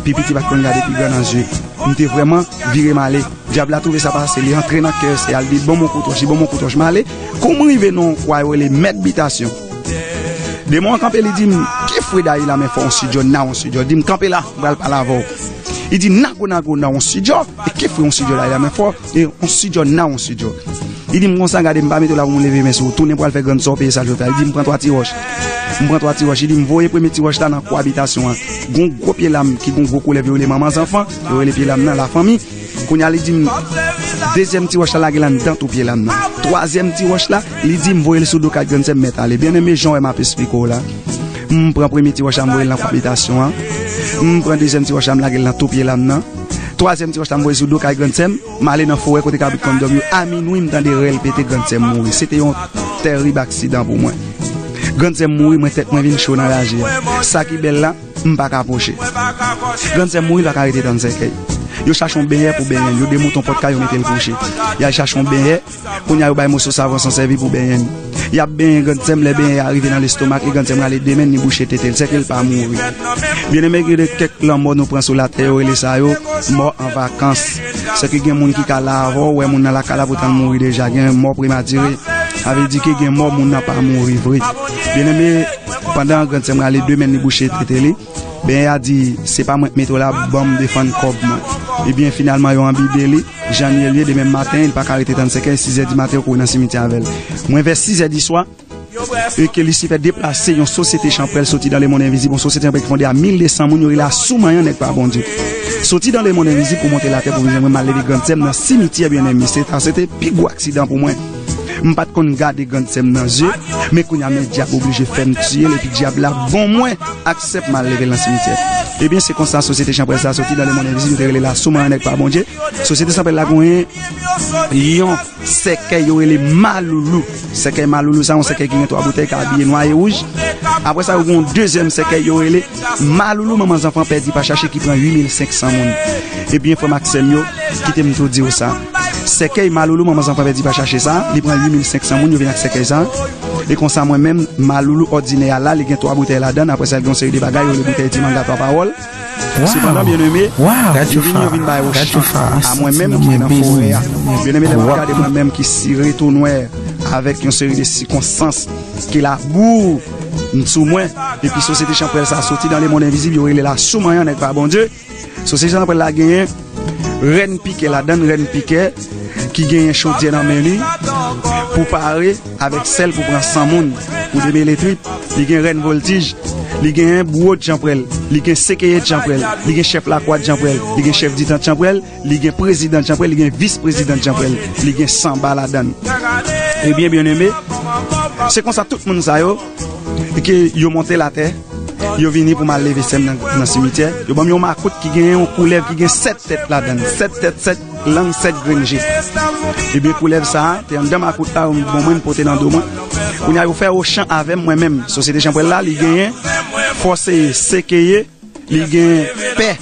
pi piti pa t konn gade pi gran nan zye. M te vrèman vire m ale. Dyab la twouve sa pase, li antre nan kè sè a, li di, ban m yon kout wòch, li ban m yon kout wòch. M ale, kou m rive nan yon kwa yo rele mèt bitasyon. Demon an kanpe, li di m, ki Fwe dayi la men fò on sidjò na on sidjò. Di m kanpe la, m pral pale avè w. Li di nago nago na on sidjò. E ke fwe on sidjò dayi la men fò e on sidjò na on sidjò. Li di m konsa gade m pa mete w la pou m leve men sou ou. Tounen pral fè grann sa w peye sa l fè. Li di m pran twa ti wòch. M pran twa ti wòch. Li di m voye premye ti wòch la nan kwa abitasyon an. Gon gwo pye lam ki gon gwo koulèv yo rele manman zanfan. Yo rele pye lam nan lafanmi. Kounye a li di m dezyèm ti wòch la lage l anndan tou pye lam nan. Twazyèm ti wòch la, li di m voye l sou do kay grann sè m mèt ale. Byeneme, jan w wè m ap esplike w la. M pran premye ti wòch la, m voye l nan kwa abitasyon an. M pran dezyèm ti wòch la, m lage l nan tou pye lam nan. Twazyèm ti wòch la, m voye sou do kay grann sè m. M ale nan forè kote kabrit konn dòmi yo. A minwi, m tande rèl pete, grann sè m mouri. Se te yon tèrib aksidan pou mwen. Grann sè m mouri, mwen tèt mwen vin cho nan raje a. Sa ki bèl la, m pa ka pwoche. Grann sè m mouri, l pa ka rete tann sèkèy. Yo chache yon benyè pou benyen l. Yo demouton pòt kay, yo mete l kouche. Y al chache yon benyè. Kounye a yo bay moso savon san sèvi pou benyen l. Y ap benyen grann sè m, lè benyen a rive nan lestomak li, grann sè m rale de men l, li bouche tete l, sèke l pa mouri. Byeneme, gen de kèk lanmò nou pran sou latè, yo rele sa yo mò an vakans. Sèke gen moun ki ka la avè w, wè moun nan lakay la, poutan l mouri deja, gen mò prematire. Sa vle di ke gen mò moun nan pa mouri vre. Byeneme, pandan grann sè m rale de men l, li bouche tete li, benyè a di, se pa mwen k mete w la, ban m defann kòb mwen. Ebyen, finalman, yo anbide li. Jan l ye l ye, demen maten, li pa ka rete tann sèkèy, sizè di maten, yo kouri nan simityè avè l. Mwen, vè sizè di swa, e ke Lisifè deplase yon sosyete chanpwèl soti dan lemonn envizib, yon sosyete chanpwèl ki fonde a mil de san moun, yo rele a Soumanyan nèg pa Bondye. Soti dan lemonn envizib pou monte latè pou vin jwenn mwen, m al leve grann sè m nan simityè byeneme. Se ta, se te pi gwo aksidan pou mwen. M pa t konn gade grann sè m nan zye, men kounye a men dyab oblije fè m tiye l, epi dyab la bon mwen aksè pou m al leve l nan simityè. Ebyen, se konsa sosyete chanpwèl sa soti dan lemonn envizib, yo te rele l a Soumanyan nèg pa Bondye. Sosyete chanpwèl la genyen yon sèkèy yo rele Maloulou. Sèkèy Maloulou sa, yon sèkèy ki gen twa boutèy, ki abiye nwa e wouj. Apre sa, yo gen yon dezyèm sèkèy yo rele Maloulou manman zanfan pèdi pa chache ki pran uit mil senk san moun. Ebyen, frè m ak sè m yo, kite m tou di w sa. Sèkèy Maloulou manman zanfan pèdi pa chache sa, li pran uit mil senk san moun, yo vin ak sèkèy sa. E konsa, mwen menm, Maloulou òdinè a la, li gen twa boutèy ladan l. Apre sa, li gen yon seri de bagay, yo rele boutèy ti manga twa pawòl. Sepandan, byeneme, yo vini, yo vin bay yon chan a mwen menm ki nan forè a. Byeneme, lè w ap gade mwen menm ki sire tou nwè avèk yon seri de sikonstans ke labou sou mwen, epi sosyete chanpwèl sa soti dan lemonn envizib, yo rele l a Soumanyan nèg pa Bondye. Sosyete chanpwèl la genyen rèn pikè ladan l, rèn pikè ki genyen chodyè nan men li pou pare avèk sèl pou pran san moun, pou demele trip. Li gen rèn vòltij, li genyen bouwo chanpwèl, li gen sekeye chanpwèl, li gen chèf lakwa chanpwèl, li gen chèf ditan chanpwèl, li gen prezidan chanpwèl, li gen vis prezidan chanpwèl, li gen sanba ladan l. Ebyen, byeneme, se konsa tout moun sa yo, ke yo monte latè, yo vini pou m al leve sè m nan, nan simityè. Yo ban m yon makout ki gen yon koulèv ki gen sèt tèt ladan l. Sèt tèt, sèt lang, sèt grenn je. Ebyen, koulèv sa a te anndan makout la, yo bon mwen, m pote nan do mwen. Kounye a, yo fè ochan avè m, mwen menm. Sosyete chanpwèl la, li genyen fòseye, sekeye, li gen pè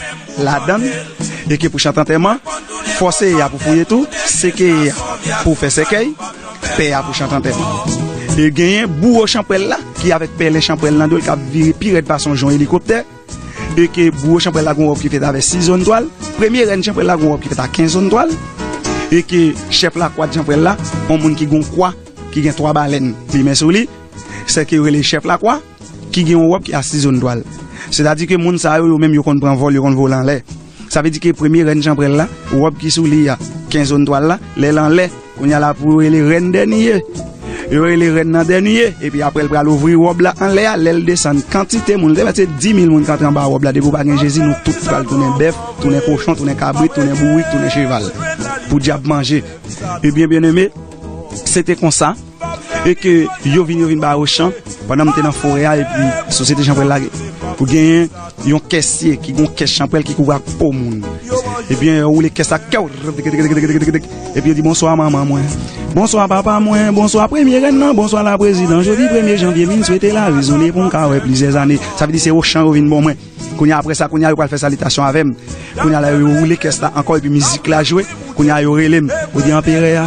ladan l, e ke pou chante antèman, fòseye a pou fouye tou, sekeye a pou fè sèkèy, pè a pou chante antèman. E genyen bouwo chanpwèl la, ki avèk pèlen chanpwèl nan do l, k ap vire pi rèd pase yon jan elikoptè, e ke bouwo chanpwèl la gon wòb ki fèt avèk sis zòn twal, premye rèn chanpwèl la gon wòb ki fèt a kenz zòn twal, e ke chèf lakwa chanpwèl la, yon moun ki gon kwa, ki gen twa balèn plimen sou li, sèke yo rele chèf lakwa, ki gen yon wòb ki a sis zòn twal. Sètadi ke moun sa yo, yo menm yo konn pran vòl, yo konn vole anlè. Sa vle di ke premye rèn chanpwèl la, wòb ki sou li a, kenz zòn twal la, lè l anlè, kounye a la pou yo rele rèn dènye. Yo rele rèn nan dènye, epi apre l pral ouvri wòb la anlè a, lè l desann kantite moun, se di mil moun k antre anba wòb la, depi w pa gen Jezi, nou tout pral tounen bèf, tounen kochon, tounen kabrit, tounen bourik, tounen cheval. Pou dyab manje. Ebyen, byeneme, se te konsa, e ke yo vin, yo vin ba yo chan, pandan m te nan forè a, epi sosyete chanpwèl la, pou genyen yon kèsye ki gon kès chanpwèl ki kouvri ak po moun. Ebyen, yo woule kès la ak kè w, epi yo di, "Bonswa, manman mwen. Bonswa, papa mwen. Bonswa, premye rèn nan. Bonswa, la prezidan. Jodi premye janvye, vin swete la rezone pou m ka wè plizyè zane." Sa vle di, se ochan yo vin ban mwen. Kounye a, apre sa, kounye a, yo pral fè salitasyon avè m. Kounye a la, yo woule kès la ankò, epi mizik la jwe. Kounye a, yo rele m. Yo di, "Anperè a,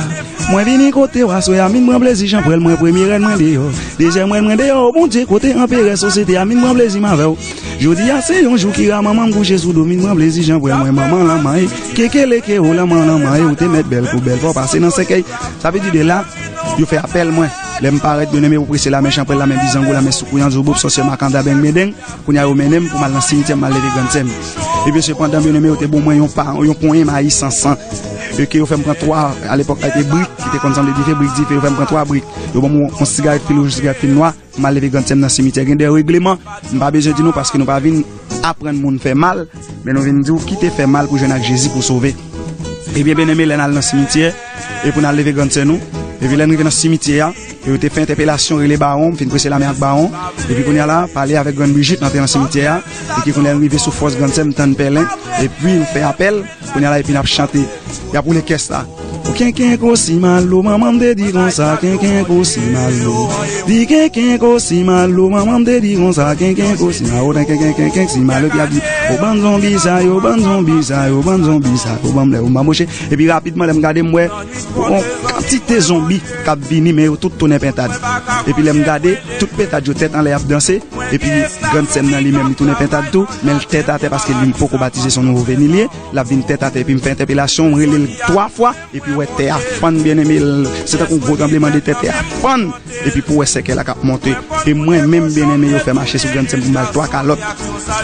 mwen vini kote w aswè a, vin pran plezi, chanpwèl mwen, premye rèn mwen deyò. Dezyèm rèn mwen deyò, o Bondye, kote anperè sosyete a, vin pran plezi m avè w. Jodi a, se yon jou ki ra, manman m kouche sou do m, vin pran plezi, chanpwèl mwen, manman lan manyen. Kekeleke, o lanman lan manyen, ou te mèt bèl kou bèl, fò w pase nan sèkèy." Sa vle di de la, yo fè apèl mwen. Lè m parèt, byeneme, yo prese lame chanpwèl, lame bizango, lame soukouyan, zouboup, sòsyè, makanda, beng, bendeng. Kounye a, yo mennen m pou m al nan simityè, m al leve grannsè m. Ebyen, sepandan, byeneme, yo te ban mwen yon pa, yon ponyen mayi san san. E ke yo fè m pran twa, alepòk la, te brik, ki te konn sanble dife, brik dife, yo fè m pran twa brik. Yo ban m yon, yon sigarèt fil wouj, yon sigarèt fil nwa, pou m al leve grannsè m nan simityè. Gen de regleman, m pa bezwen di nou, paske nou pa vin aprann moun fè mal, men nou vin di w kite fè mal pou jwenn ak Jezi pou sove. Ebyen, byeneme, lè n al nan simityè, e pou n al leve grannsè nou, epi lè n rive nan simityè a, e yo te fè entèpelasyon, rele bawon, m fin prese lame ak bawon, epi kounye a la, pale avèk grann Brijit, n antre nan simityè a, e ki kounye a n rive sou fòs grannsè m, tann pèlen, epi yo fè apèl, kounye a la, epi n ap chante, y ap woule kès la. O kenken kosi malo, manman m te di konsa, kenken kosi malo. Di kenken kosi malo, manman m te di konsa, kenken kosi malo, kenken kenken si malo ki ap di, o bann zonbi sa yo, bann zonbi sa yo, bann zonbi sa yo, banm lè yo manboche. Epi rapidman, lè m gade, m wè yon kantite zonbi k ap vini, men yo tout tounen pentad. Epi lè m gade, tout pentad yo tèt anlè y ap danse. Epi grannsè m nan li menm, li tounen pentad tou, men l tèt atè paske li poko batize, se yon nouvo veni li ye. L ap vin tèt atè, epi m fè entèpelasyon, m rele l twa fwa, epi w wè tè a fann, byeneme, l, se tankou yon gwo tranblemanntè, tè a fann, epi pou w wè sèkèy la k ap monte. E mwen menm, byeneme, yo fè mache sou grannsè m pou m ba l twa kalòt.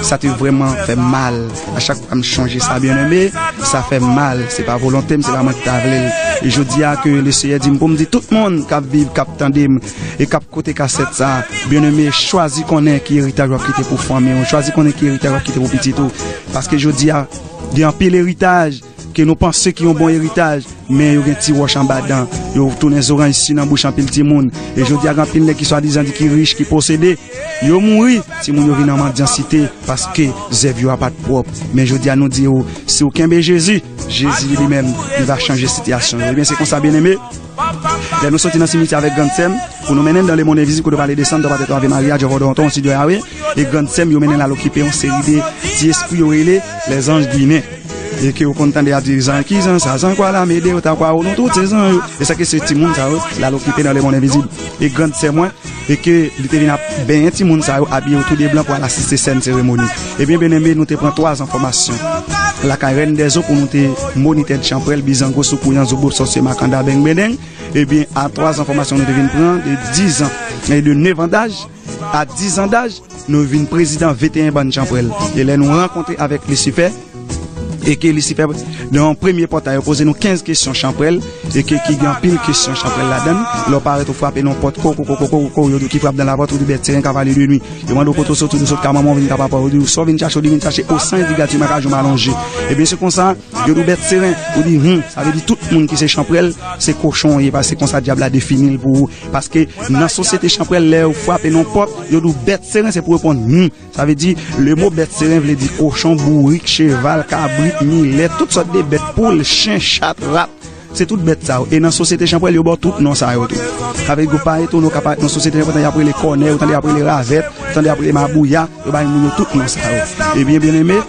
Sa te vrèman fè m mal. A chak fwa m chonje sa, byeneme, sa fè m mal. Se pa volonte m, se pa mwen ki ta vle l. E jodi a ke Leseyè di m pou m di tout moun k ap viv, k ap tande m, e k ap koute kasèt sa, byeneme, chwazi konnen ki eritaj w ap kite pou fanmi w, chwazi konnen ki eritaj w ap kite pou pitit ou. Paske jodi a, gen anpil eritaj ke nou panse ki yon bon eritaj, men yo gen ti wòch anba dan, yo tounen zoranj si nan bouch anpil timoun. E jodi a, gen anpil nèg ki swadizan di ki rich, ki posede, yo mouri, timoun yo vin nan mandyansite, paske zèv yo a pa t pwòp. Men jodi a, nou di yo, si w kenbe Jezi, Jezi li menm, li va chanje sitiyasyon yo. Ebyen, se konsa, byeneme. Lè nou soti nan simityè avèk grannsè m, pou nou mennen l dan lemonn envizib, kote yo pale de Santa Patria, Ave Maria, Jehovah Don Ton, Sidio Yahweh, e grannsè m, yo mennen l al okipe yon seri de ti espri yo rele les anges guinéens. E ke yo konn tande y ap di, zan ki zan sa, zan kwa la, mede yo ta kwa ou, nou tout se zan yo. E sa ke se timoun sa yo, l al okipe nan lemonn envizib. E grannsè mwen, e ke li te vin ap benyen timoun sa yo, abiye yo tou de blan pou al asiste sèn seremoni. Ebyen, byeneme, nou te pran twa zan fòmasyon lakay Rèn dèzo pou nou te monitè chanpwèl, bizango, soukouyan, zouboup, sòsye, makanda, beng, bendeng. Ebyen, a twa zan fòmasyon nou te vin pran, de dizan, e de nevan daj a dizan daj, nou vin prezidan venteyen bann chanpwèl. E lè nou rankontre avèk Lisifè, e ke Lisifè, nan yon premye pòt la, yo poze nou kenz kesyon chanpwèl, e ke ki gen anpil kesyon chanpwèl ladan l. Lè w parèt, ou frape nan yon pòt, ko, ko, ko, yo di w ki frap dan lapòt, ou di bèt seren, kavalier de nuit. Yo mande w kote w soti, ou di w sot ka manman w, vin ka papa w, yo di w sa w vin chache, ou di vin chache osan e di gad ti makajou m alonje. Ebyen, se konsa, yo di w bèt seren, ou di, hum, sa vle di tout moun ki se chanpwèl, se kochon w ye, paske se konsa dyab la defini l pou ou. Paske nan sosyete chanpwèl, lè yo frape nan pòt, yo di w bèt seren, se pou reponn, hum. Sa vle di, le mo bèt seren vle di kochon, bourik, cheval, kabrit, milèt, tout sòt de bèt, poul, chen, chat, rat. Se tout bèt sa yo. E nan sosyete chanpwèl, yo ba w tout non sa yo tou. Sa vle di, ou pa etone, ou ka parèt nan sosyete chanpwèl, tande y ap rele kònèy, ou tande y ap rele ravèt, ou tande y ap rele mabouya, yo bay moun yo tout non sa yo. Ebyen, byeneme,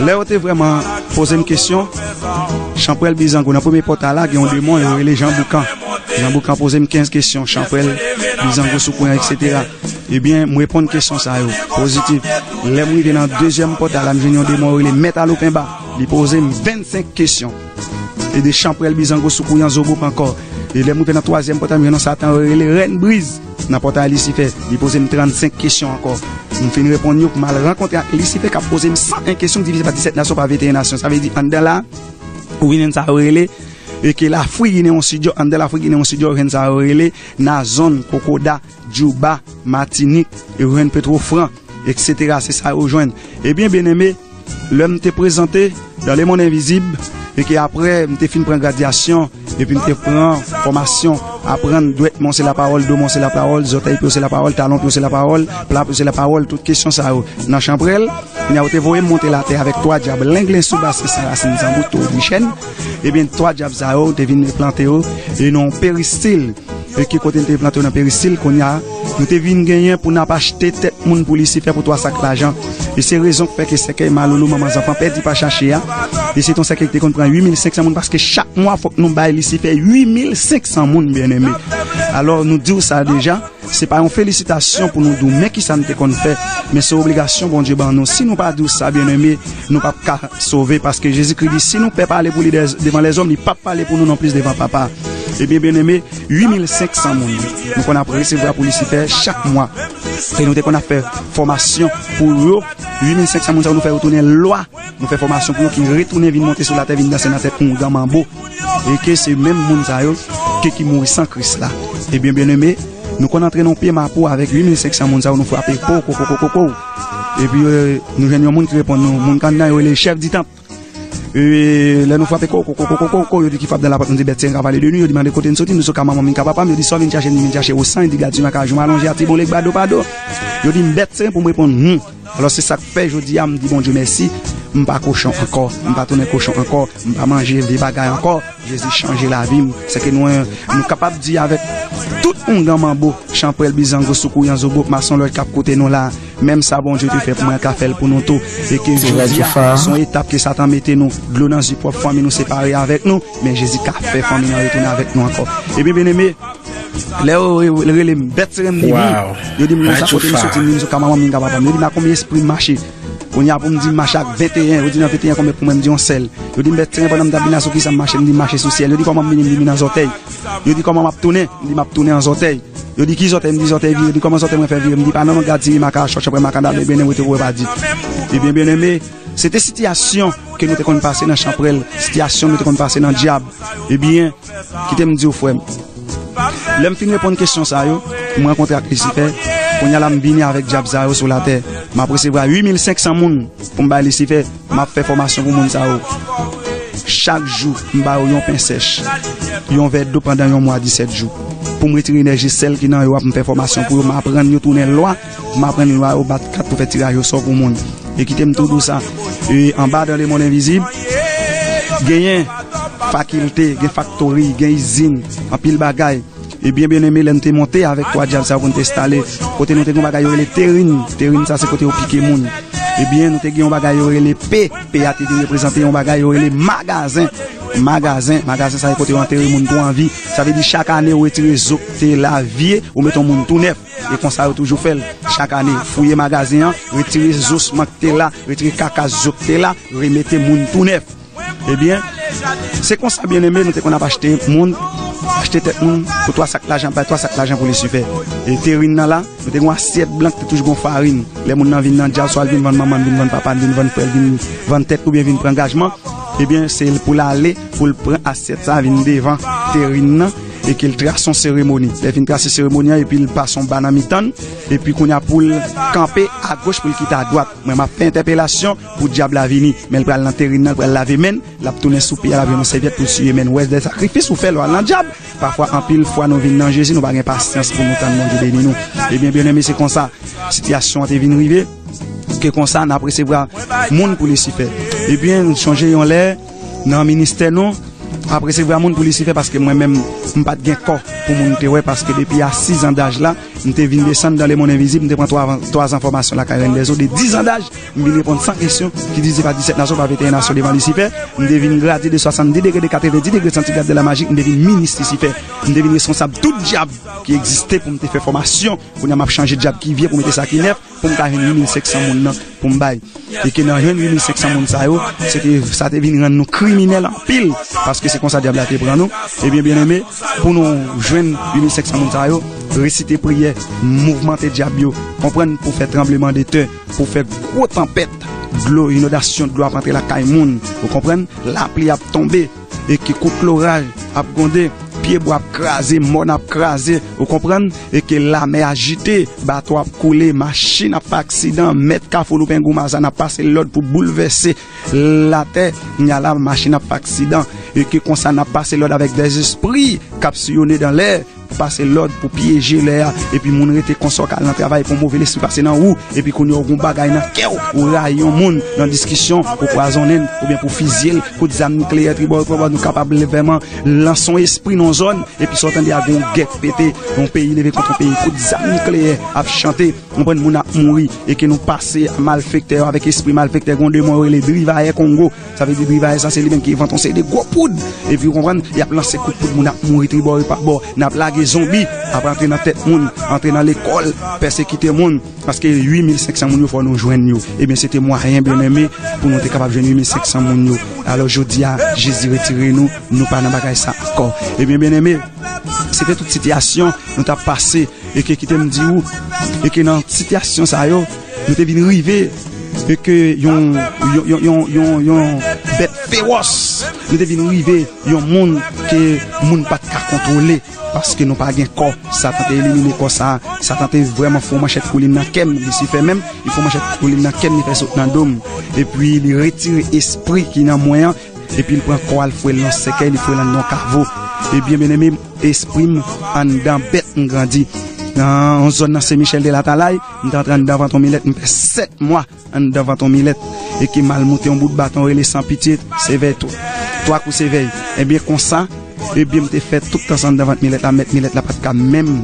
lè yo te vrèman poze m kesyon, chanpwèl bizango, nan premye pòt la, gen yon demon, yo rele Jan Boukan. Jan Boukan poze m kenz kesyon, chanpwèl, bizango, soukouyan, etsetera. Ebyen, m reponn kesyon sa yo, pozitif. Lè m rive nan dezyèm pòt la, m jwenn yon demon, yo rele Mèt Alopenba. Li poze m vennsenk kesyon. E de chanpwèl, bizango, soukouyan, zobop ankò. E lè m rive nan twazyèm pòt la, m jwenn yon Satan, yo rele Rèn Briz. Nan pòtay Lisifè, li poze m trannsenk kesyon ankò. M fin reponn yo pou m al rankontre ak Lisifè k ap poze m san en kesyon ki divize pa disèt nasyon, pa venteyen nasyon. Sa vle di, anndan la, ou vin jwenn sa yo rele, e ke Lafrik gen yon sidyo, anndan Lafrik gen yon sidyo, ou jwenn sa yo rele Nazon, Kokoda, Djouba, Matinik, e ou jwenn Petwofran, etsetera. Se sa yo jwenn. Ebyen, byeneme, lè m te prezante dan lemonn envizib, e ke apre m te fin pran gradyasyon, epi m te pran fòmasyon, aprann dwèt mwen se lapawòl, do mwen se lapawòl, zòtèy pye w se lapawòl, talon pye w se lapawòl, pla pye w se lapawòl, tout kesyon sa yo. Nan chanpwèl, kounye a yo te voye m monte latè avèk twa dyab, lenglen, soubas, san rasin, zanbout, to, dichèn. Ebyen, twa dyab sa yo, te vin plante yo, e nan yon peristil. E ke kote n te plante yo nan peristil, kounye a, nou te vin genyen pou n ap achte tèt moun pou Lisifè pou twa sak lajan. E se rezon k fè ke sèkèy, maloulou, manman zanfan pèdi pa chache a. E se t on sèkèy ki te konn pran uit mil senk san moun, paske chak mwa fòk nou bay Lisifè uit mil senk san moun, byeneme. Alò, nou di w sa deja, se pa yon felisitasyon pou nou di w, men kisa n te konn fè, men se obligasyon Bondye ban nou. Si nou pa di w sa, byeneme, nou p ap ka sove, paske Jezikri di, si nou pè pale pou li dè-, devan lèzòm, li p ap pale pou nou nonplis devan Papa. Ebyen, byeneme, uit mil senk san moun nou konn ap resevwa pou Lisifè chak mwa. E nou te konn ap fè fòmasyon pou yo. Uit mil senk san moun sa yo, nou fè yo tounen lwa. Nou fè fòmasyon pou yo ki retounen vin monte sou latè, vin danse nan tèt oungan manbo. E ke se menm moun sa yo ke ki mouri san Kris la. Ebyen, byeneme, nou konn antre nan pye mapou avèk uit mil senk san moun sa yo, nou frape po, ko, ko, ko, ko, ko. Epi, euh, nou jwenn yon moun ki reponn nou, moun k anndan yo rele chèf di tanp. E lè nou frape ko, ko, ko, ko, ko, ko, ko, yo di ki frape nan lapòt, nou di bèt seren ka pale de nou, yo di mande kote n soti, m di sou ka manman m, ka papa m, yo di sa w vin chache, m di m vin chache osan, yo di gad siman ka jou m alonje ati bon lek bado pado. Yo di m bèt seren pou m reponn hmm. Alò se sa k fè jodi a m di Bondye mèsi, m pa kochon ankò, m pa tounen kochon ankò, m pa manje vye bagay ankò. Jezi chanje lavi m. Se ke nou, nou kapab di avèk tout oungan manbo, chanpwèl, bizango, soukouyan, zobo, masonlòj k ap koute nou la. Menm sa Bondye te fè pou mwen, ka fè l pou nou tou. E ke jodi a, se yon etap ke Satan mete nou, dlo nan zye pwòp fanmi nou separe avèk nou, men Jezi ka fè fanmi nan retounen avèk nou ankò. Ebyen, byeneme, lè yo re- rele m bèt seren m di wi, yo di m konsa kote m soti, m di m sou ka manman m, m ka papa m. Yo di m a konbyen espri m mache. Kounye a pou m di m mache ak venteyen, yo di nan venteyen konbyen pou mwen, m di yon sèl. Yo di m bèt seren pandan m t ap vin la sou kisa m mache, m di m mache sou syèl. Yo di kòman m vini, m di m vin nan zòtèy. Yo di kòman m ap tounen, m di m ap tounen an zòtèy. Yo di ki zòtèy, m di zòtèy vire, yo di kòman zòtèy mwen fè vire, m di pa nan non gad si maka chòch apre makandal, ebyen, nou rete wè pa di. Ebyen, byeneme, se te sitiyasyon ke nou te konn pase nan chanpwèl, sitiyasyon nou te konn pase nan dyab. Ebyen, kite m di w, frè m. Lè m fin reponn kesyon sa yo, m rankontre ak Lisifè, kounye a la m vini avèk dyab sa yo sou latè. M ap resevwa uit mil senk san moun pou m bay Lisifè, m ap fè fòmasyon pou moun sa yo. Chak jou, m ba yo yon pen sèch, yon vè dlo pandan yon mwa disèt jou. Pou m retire enèji sèl ki nan yo ap, m fè fòmasyon pou yo, m aprann yo tounen lwa, m aprann lwa yo bat kat pou fè tiraj osò pou moun. E kite m tou di w sa, e anba dan lemonn envizib, genyen fakilte, gen faktori, gen izin, anpil bagay. Ebyen, byeneme, lè n te monte avèk twa dyab sa yo pou n te enstale, kote nou te gen yon bagay yo rele terin. Terin sa se kote yo pike moun. Ebyen, nou te gen yon bagay yo rele pe. Pe a te vin reprezante yon bagay yo rele magazen. Magazen, magazen sa se kote yo antere moun tou anvi. Sa vle di chak ane ou retire zo k te la vye, ou mete yon moun tou nèf. E konsa yo toujou fè l. Chak ane, fouye magazen an, retire zo sman k te la, retire kakas zo k te la, remete moun tou nèf. Ebyen, se konsa, byeneme, nou te konn ap achte moun, achte tèt moun pou twa sak lajan, bay twa sak lajan pou Lisifè. E terin nan la, nou te gen yon asyèt blan ki te toujou gen farin. Lè moun nan vin nan dyab, swa l vin vann manman l, vin vann papa l, vin vann frè l, vin vann tèt oubyen vin pran angajman, ebyen, se l pou l ale, pou l pran asyèt sa, vin devan terin nan, e ke l trase yon seremoni. Lè l fin trase seremoni an, epi l pase yon ba nan mitan l, epi kounye a pou l kanpe agoch, pou l kite adwat. Mwen, m ap fè entèpelasyon pou dyab la vini, men l pral nan terin nan, l pral lave men l, l ap tounen sou pye a, l ap jwenn yon sèvyèt pou l siye men l. Ou wè de sakrifis ou fè lè w al nan dyab. Pafwa, anpil fwa, nou vin nan Jezi, nou pa gen pasyans pou nou tann Bondye beni nou. Ebyen, byeneme, se konsa sitiyasyon an te vin rive, ke konsa n ap resevwa moun pou Lisifè. Ebyen, nou chonje yon lè, nan ministè nou, ap resevwa moun pou Lisifè, paske mwen menm, m pa t gen kò pou moun te wè, paske depi a sis an daj la, m te vin desann dan lemonn envizib, m te pran twa, twa zan fòmasyon lakay Rèn dèzo, de dis an daj, m vin reponn san kesyon, ki divize pa disèt nasyon, pa venteyen nasyon devan Lisifè, m te vin gradye de swasanndis degre, de katrevendis degre santigrad de la maji, m te vin minis Lisifè, m te vin reskonsab tout dyab ki egziste pou m te fè fòmasyon, kounye a m ap chanje dyab ki vye pou mete sa ki nèf, pou m ka jwenn uit mil senk san moun nan pou m bay. E ke nan jwenn uit mil senk san moun sa yo, se te, sa te vin rann nou kriminèl anpil, paske se konsa dyab la te pran nou. Ebyen, byeneme, pou nou jwenn uit mil senk san moun sa yo, resite priyè, mouvmante dyab yo, konprann, pou fè tranbleman de tè, pou fè gwo tanpèt, dlo, inondasyon, dlo ap antre lakay moun, ou konprann, lapli ap tonbe, e ke kout loraj ap gwonde, pyebwa ap kraze, mòn ap kraze, ou konprann, e ke lamè ajite, bato ap koule, machin ap fè aksidan, mèt Kafou Loupengou Mazàn ap pase lòd pou boulvèse latè, kounye a la machin ap fè aksidan, e ke konsa n ap pase lòd avèk dèzespri k ap siyone dan lè, pou pase lòd, pou pyeje lè a, epi moun rete konsa, w ka al nan travay pou move lespri pase nan ou, epi kounye a w gen yon bagay nan kè w, ou rayi yon moun nan diskisyon, ou pwazonnen l, oubyen pou fizye l, kout zam nikleyè tribò e pwobò, nou kapab vrèman lanse yon espri nan yon zòn, epi sa w tande a gen yon gè k pete, yon peyi leve kont yon peyi, kout zam nikleyè ap chante, konprann, moun ap mouri, e ke nou pase a malfektè yo avèk espri malfektè, gen yon demon yo rele Drivayè Kongo, sa vle di Drivayè sa se li menm ki envante yon seri de gwo poud, epi w konprann, y ap lanse kout poud, moun ap mouri tribò e pabò, n ap lage Zonbi ap antre nan tèt moun, antre nan lekòl, pèsekite moun. Paske uit mil senk san moun yo fò nou jwenn yo. Ebyen, se te mwayen, byeneme, pou nou te kapab jwenn uit mil senk san moun yo. Alò, jodi a, Jezi retire nou, nou pa nan bagay sa ankò. Ebyen, byeneme, se te tout sitiyasyon nou t ap pase, e ke kite m di ou, e ke nan sitiyasyon sa yo, nou te vin rive, e ke yon, yon, yon, yon, yon, yon bèt fewòs, nou te vin rive yon moun ke moun pa t ka kontwole, paske nou pa gen kò. Satan te elimine kò sa, Satan te vrèman fè yon manchèt koulin nan kè m, Lisifè menm, li fè yon manchèt koulin nan kè m, li fè sot nan do m. Epi li retire espri ki nan mwen an, epi li pran kò a, l fouye l nan sèkèy, li fouye l anndan yon kavo. Ebyen, byeneme, espri m anndan bèt m grandi. Nan yon zòn nan Sen Michèl de Latalay, m te antre anndan vant yon milèt, m fè sèt mwa anndan vant yon milèt, e ki m al moute yon bout baton rele San Pitye, sevèy tou. Twa kou sevèy. Ebyen, konsa, ebyen, m te fè tout tan sa anndan vant milèt la, mèt milèt la pa t ka menm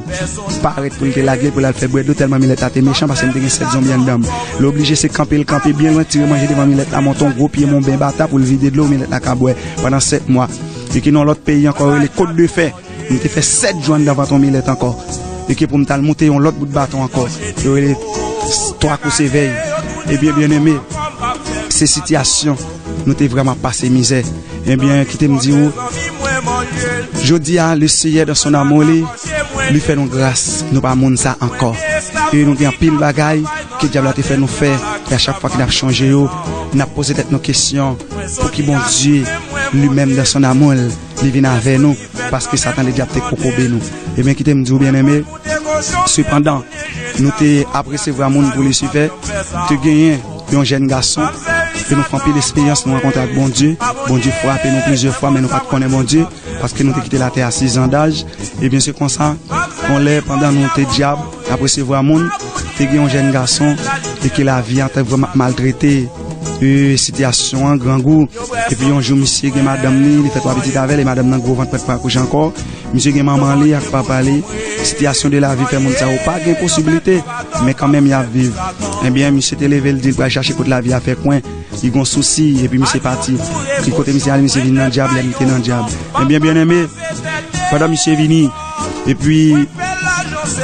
parèt pou l te lage l, pou l al fè bwè dlo, tèlman milèt la te mechan, paske m te gen sèt zonbi anndan m. L oblije se kanpe l kanpe byen lwen, tire manje devan milèt la, monte yon gwo pye monben bata pou l vide dlo, milèt la ka bwè pandan sèt mwa. E ki nan lòt peyi ankò, rele Kot de Fè. M te fè sèt jou anndan vant yon milèt ankò. E ke pou m t al moute yon lòt bout baton ankò. Yo rele twa kou sevèy. Ebyen, byeneme, se sitiyasyon nou te vrèman pase mizè. Ebyen, kite m di ou, jodi a, le Seyè dan son amou li, li fè nou gras, nou pa moun sa ankò. E nou gen anpil bagay ke dyab la te fè nou fè, e a chak fwa ke n ap chonje yo, n ap poze tèt nou kesyon, pouki Bondye, li menm dan son amou l, li vin avè nou, paske Satan ledyab te kokobe nou. Ebyen, kite m di w, byeneme, sepandan, nou te ap resevwa moun pou Lisifè, te genyen yon jèn gason, ke nou fè anpil esperyans, nou rankontre ak Bondye. Bondye frape nou plizyè fwa, men nou pa t konnen Bondye, paske nou te kite latè a sis an daj. Ebyen, se konsa, yon lè, pandan nou te dyab, ap resevwa moun, te gen yon jèn gason, e ke lavi a te vrèman maltrete, e, sitiyasyon an, grangou. Epi yon jou, misye gen madanm li, li fè twa pitit avè l, e madanm nan gwo vant, prèt pou akouche ankò. Misye gen manman li ak papa li. Sitiyasyon de lavi fè moun sa yo pa gen posiblite, men kanmenm y ap viv. Ebyen, misye te leve, l di l pral chache kot lavi a fè kwen. Li gon sousi, epi misye pati. Li kote misye ale, misye vin nan dyab, lè li te nan dyab. Ebyen, byeneme, pandan misye vini, epi,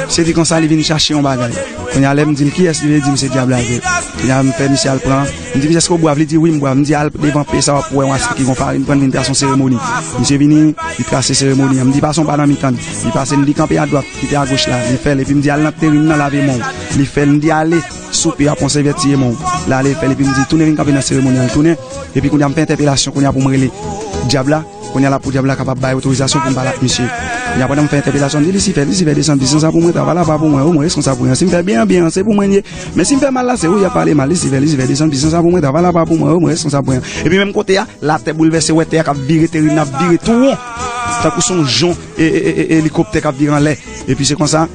se di konsa, li vin chache yon bagay. Kounye a, lè m di l kiyès, li vle di m se dyab la vre. Kounye a, m fè misye al pran. M di, "Misye, èske w bwav?" Li di, "Wi, m bwav." M di, "Al devan pye sa, w ap wè yon asyèt ki gon farin, pran vin trase yon seremoni." Misye vini, li trase seremoni an. M di, "Pase yon pa nan mitan l." Li pase, m di, "Kanpe adwat, kite agoch la." Li fè l, epi m di, "Al nan terin nan, lave men w." Li fè l, m di, "Ale sou pye a, pran sèvyèt siye men w." L ale, l fè l, epi m di, "Tounen vin kanpe nan seremoni an." L tounen, epi kounye a, m fè entèpelasyon, kounye a, pou m rele dyab la. Kounye a la pou dyab la kapab bay otorizasyon pou m pale ak misye. Kounye a pandan m fè entèpelasyon, m di, "Lisifè, Lisifè, desann, pwisans la pou mwen, travay la pa pou mwen, o mwen reskonsab pou mwen. Si m fè byen, byen, se pou mwen l ye. Men si m fè mal la, se ou y ap pale mal, Lisifè, Lisifè, desann, pwisans la pou mwen, travay la pa pou mwen, o mwen reskonsab pou mwen." Epi menm kote a, latè boulvèse, wè tè a k ap vire, terin nan ap vire tou won, tankou se yon jon, e, e, e, e, elikoptè k ap vire anlè. Epi se konsa,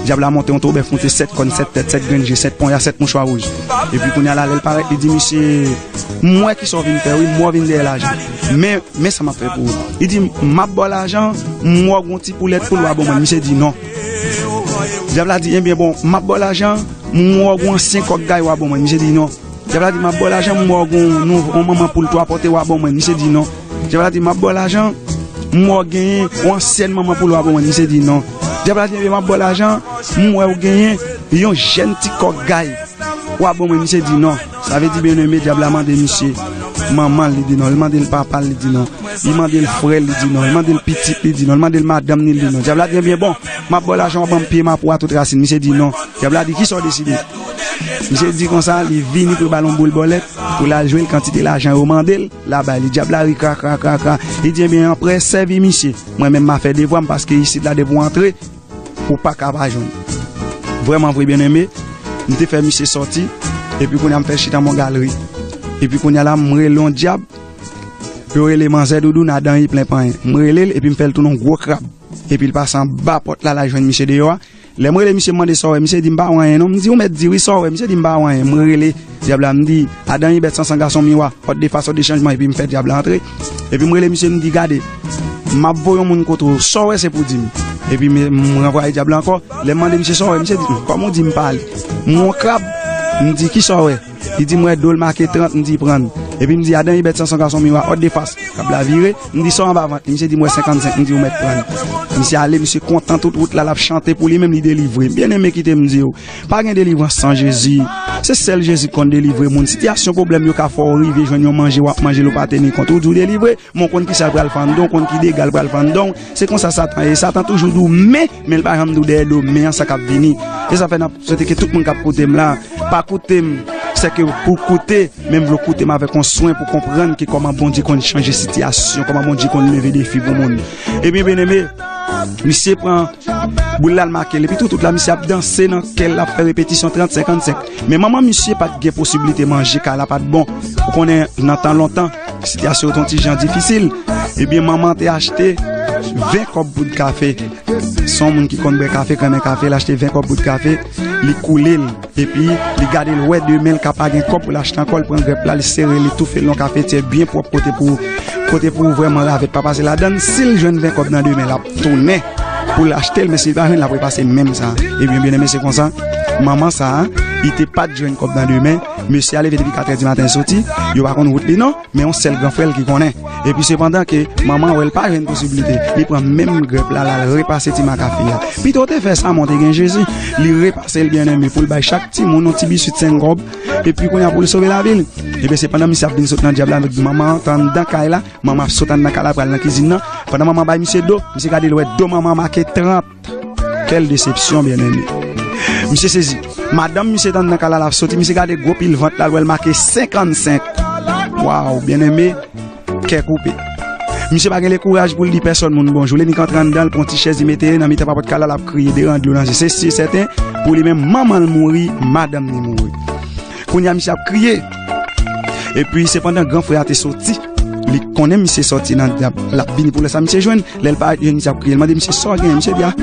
dyab la monte yon tobèf, monte sèt kòn, sèt tèt, sèt grenn je, sèt ponya, sèt mouchwa wouj. Epi kounye a la, lè l parèt, li di, "Misye, m wè kisa w vin fè, wi, m wè w vin dèyè lajan. Men, men sa m ap fè pou ou." Li di, "M ap ba w lajan, m wè w gon ti poulèt poul w a ban mwen." Misye di, "Non." Dyab la di, "Ebyen, bon, m ap ba w lajan, m wè w gon ansyen kòk gay w a ban mwen." Misye di, "Non." Dyab la di, "M ap ba w lajan, m wè w gon nou, yon manman poul twa pòte w a ban mwen." Misye di, "Non." Dyab la di, "M ap ba w lajan, m wè w genyen yon ansyèn manman poul w a ban mwen." Misye di, "Non." Dyab la di, "Ebyen, m ap ba w lajan, m wè w genyen yon jèn ti kòk gay w a ban mwen." Misye di, "Non." Sa vle di, byeneme, dyab la mande misye manman l, li di non. Li mande l papa l, li di non. Li mande l frè l, li di non. Li mande l pitit, li di non. Li mande l madanm ni, li di non. Dyab la di, "Ebyen, bon, m ap ba w lajan, w ap ban m pye m ap wè tout rasin." Misye di, "Non." Dyab la di, "Kisa w deside?" Misye di konsa, li vini pou l ba l yon boul bòlèt, pou l al jwe l, kantite lajan yo mande l, l a bay li. Dyab la ri kra, kra, kra, kra. Li di, "Ebyen, anprè, sèvi misye. Mwen menm, m a fè devwa m, paske isit la, depi w antre, ou pa ka pa jwenn." Vrèman vre, byeneme, m te fè misye sòti, epi kounye a m fè l chita nan yon galri. Epi kounye a la, m rele yon dyab, yo rele manzè doudoun, adan li plen panyen. M rele l, epi m fè l tounen yon gwo krab. Epi l pase anba pòt la, l al jwenn misye deyò a. Lè m rele misye, m mande sa w wè, misye di m pa wè anyen non. M di, "Ou mèt di wi sa w wè." Misye di m pa wè anyen. M rele dyab la, m di, "Adan li bèt san san gason miwa, hòt de fasò de chanjman," epi m fè dyab la antre. Epi m rele misye, m di, "Gade, m ap voye yon moun kote w, sa w wè se pou w di m." Epi m, m ranvwaye dyab la ankò. Lè m mande misye sa w wè, misye di, "Kòman w di m pa ale? M wè yon krab." M di, "Kisa w wè?" Li di m, "M wè do l make trant," m di, "Pran l." Epi m di, "Adan Ibèt Sanson gason miwa, òd de fas." Kab la vire, m di, "Sa w anba vant li?" Misye di m, "Wè senkannsenk." M di, "Ou mèt pran l." Misye ale, misye kontan tout wout la, l ap chante pou li menm, li delivre. Byeneme, kite m di w, pa gen delivrans san Jezi. Se sèl Jezi k konn delivre moun. Sitiyasyon, pwoblèm yo ka fè w rive jwenn yon manje w ap manje, l ou pa teni kont. Ou di w delivre, men w konn kisa l pral fè anndan w, w konn ki dega l pral fè anndan w. Se konsa Satan ye. Satan toujou di w men, men l pa janm di w dèyè do men an sa k ap vini. E sa fè n ap swete ke tout moun k ap koute m la, pa koute m sèke pou koute, men m vle w koute m avèk yon swen pou konprann ke kòman Bondye konn chanje sitiyasyon, kòman Bondye konn leve defi pou moun. Ebyen, byeneme, misye pran boul la, l make l. Epi tou, tout la, misye ap danse nan kè l, l ap fè repetisyon trant, senkannsenk. Men manman misye pa t gen posiblite manje, kay la pa t bon. Ou konnen, nan tan lontan, sitiyasyon yo te yon ti jan difisil. Ebyen, manman te achte ven kòb poud kafe. Se yon moun ki konn bwè kafe, k renmen kafe, l achte ven kòb poud kafe, li koule l. Epi, li gade l wè demen l ka pa gen kòb pou l achte ankò, l pran grèp la, li sere l, li toufe l nan kafetyè byen pwòp kote pou, kote pou vrèman ravèt pa pase ladan l. Si l jwenn ven kòb nan demen, l ap tounen pou l achte l, men si l pa jwenn, l ap repase menm sa. Ebyen, byeneme, se konsa, manman sa a, li te pa t jwenn kòb nan demen, mesye a leve depi katrè di maten, l soti, yo pa konn wout li non. Men yon sèl gran frè l ki konnen. Epi sepandan ke manman wè l pa jwenn posiblite, li pran menm grèp la, l al repase ti makafe a. Pito w te fè sa, men w te gen Jezi. Li repase l, byeneme, pou l bay chak timoun yon ti biswit senk kòb, epi kounye a pou l sove lavi l. Ebyen, sepandan misye ap vin sot nan dyab la, manman an t anndan kay la, manman ap sot anndan kay la, pral nan kizin nan. Pandan manman bay misye do, misye gade l wè do manman an make trant. Kèl desepsyon, byeneme. Misye sezi. Madanm misye t anndan kay la, l ap soti, misye gade gwo pil vant la, l wè l make senkannsenk. Waw, byeneme, kè koupe. Misye pa gen le kouraj pou l di pèsòn moun bonjou. Li nik antre anndan, l pran ti chèz, li mete nan mitan papòt kay la, l ap kriye, de ran dlo nan je. Se si e sèten, pou li menm, manman l mouri, madanm li mouri. Kounye a, misye ap kriye. Epi, sepandan, gran frè a te soti. Li konnen misye soti nan dyab. L ap vini pou lè sa misye jwenn. Lè l pa jwenn, misye ap kriye. L mande misye, "Sa w genyen?" Misye di, "A,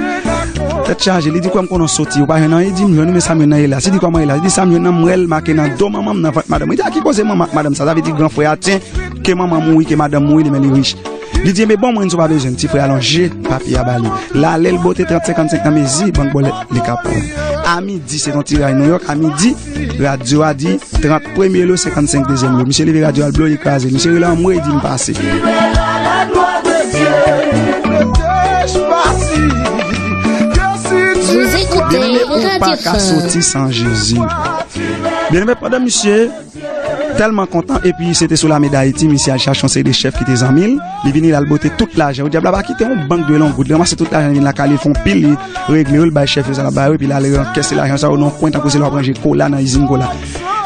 tèt chaje." Li di, "Kwè m konnen w soti. Ou pa jwenn anyen?" Li di, "M jwenn, men sa m jwenn nan e la." Li di, "Kòman e la?" Li di, "Sa m jwenn nan, m wè l make nan do manman m, nan vant madanm mwen." Li di, "A ki koze manman ak madanm sa?" Sa vle di gran frè a, tyen, ke manman mouri, ke madanm mouri, li, men li rich. Li di, "Ebyen, bon, mwen, si w pa bezwen." Ti frè a lonje papye a ba li. L ale, l bote trant senkannsenk nan mezi bank bòlèt li ka pran. A midi, se yon tiray Nouyòk, a midi, radyo a di trant premye lo, senkannsenk dezyèm lo. Misye leve radyo a, l bloye kraze. Misye rele anmwe, li di, "M pase." Vous écoutez Byeneme, ou pa ka soti san Jezi. Byeneme, pandan misye tèlman kontan, epi se te sou lame Dayiti, misye al chache yon seri de chèf ki te zanmi l, li vini, l al bote tout lajan yo. Dyab la pa kite yon bank de longoud, li ranmase tout lajan, li vin lakay li, l fè yon pil, li regle yo, l bay chèf yo sa l ap ba yo, epi l al rankèse lajan sa yo nan yon kwen, tankou se lè w ap ranje kola nan izin kola.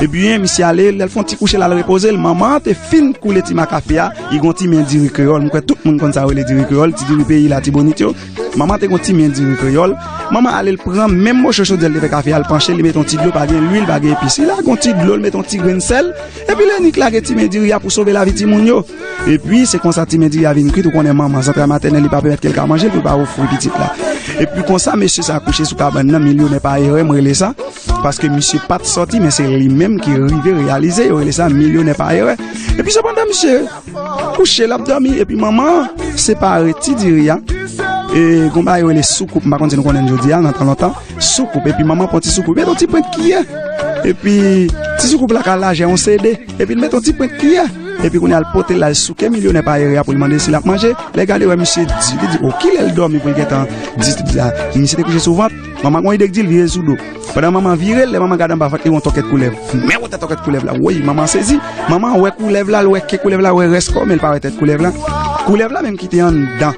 Ebyen, misye ale, lè l fè yon ti kouche, l al repoze l, manman an te fin koule ti makafe a, li gen yon ti men diri kreyòl, m kwè tout moun konn sa yo rele diri kreyòl, ti diri peyi Latibonit yo. Manman te gen yon ti men diri kreyòl. Manman ale, l pran menm moso chodyè l te fè kafe a, l panche, li mete yon ti dlo, pa gen lwil, pa gen epis. Li lage yon ti dlo, l mete yon ti grenn sèl, epi l annik lage ti men diri a pou sove lavi timoun yo. Epi, se konsa ti men diri a vin kwit, ou konnen manman, zantray matènèl, li pa pèmèt ke l ka manje l pou l pa ofri pitit la. Epi konsa, mesye sa kouche sou kabann nan, milyonè pa erè, m rele sa, paske misye pa t sòti, men se li menm ki rive reyalize, yo rele sa milyonè pa erè. Epi sepandan, misye kouche, l ap dòmi, epi manman an separe ti diri a. E gon bagay yo rele soukoup, m pa konn si nou konnen l jodi a, nan tan lontan, soukoup, epi manman pran ti soukoup, li mete yon ti pwent kiyè, epi ti soukoup la ka lajè yon C D, epi l mete yon ti pwent kiyè, epi kounye a l pote l, l al souke milyonè pa erè a pou l mande si l ap manje. Lè l gade, wè misye di, li di, "O, kilè l dòmi pou l gentan di sa?" Misye te kouche sou vant, manman gon ide k di l vire l sou do. Pandan manman vire l, lè manman gade anba vant li, wè yon tòkèt koulèv. Men wotè tòkèt koulèv la, woy, manman sezi. Manman wè koulèv la, l wè ke koulèv la, wè rès kò, men l pa wè tèt koulèv la. Koulèv la menm ki te anndan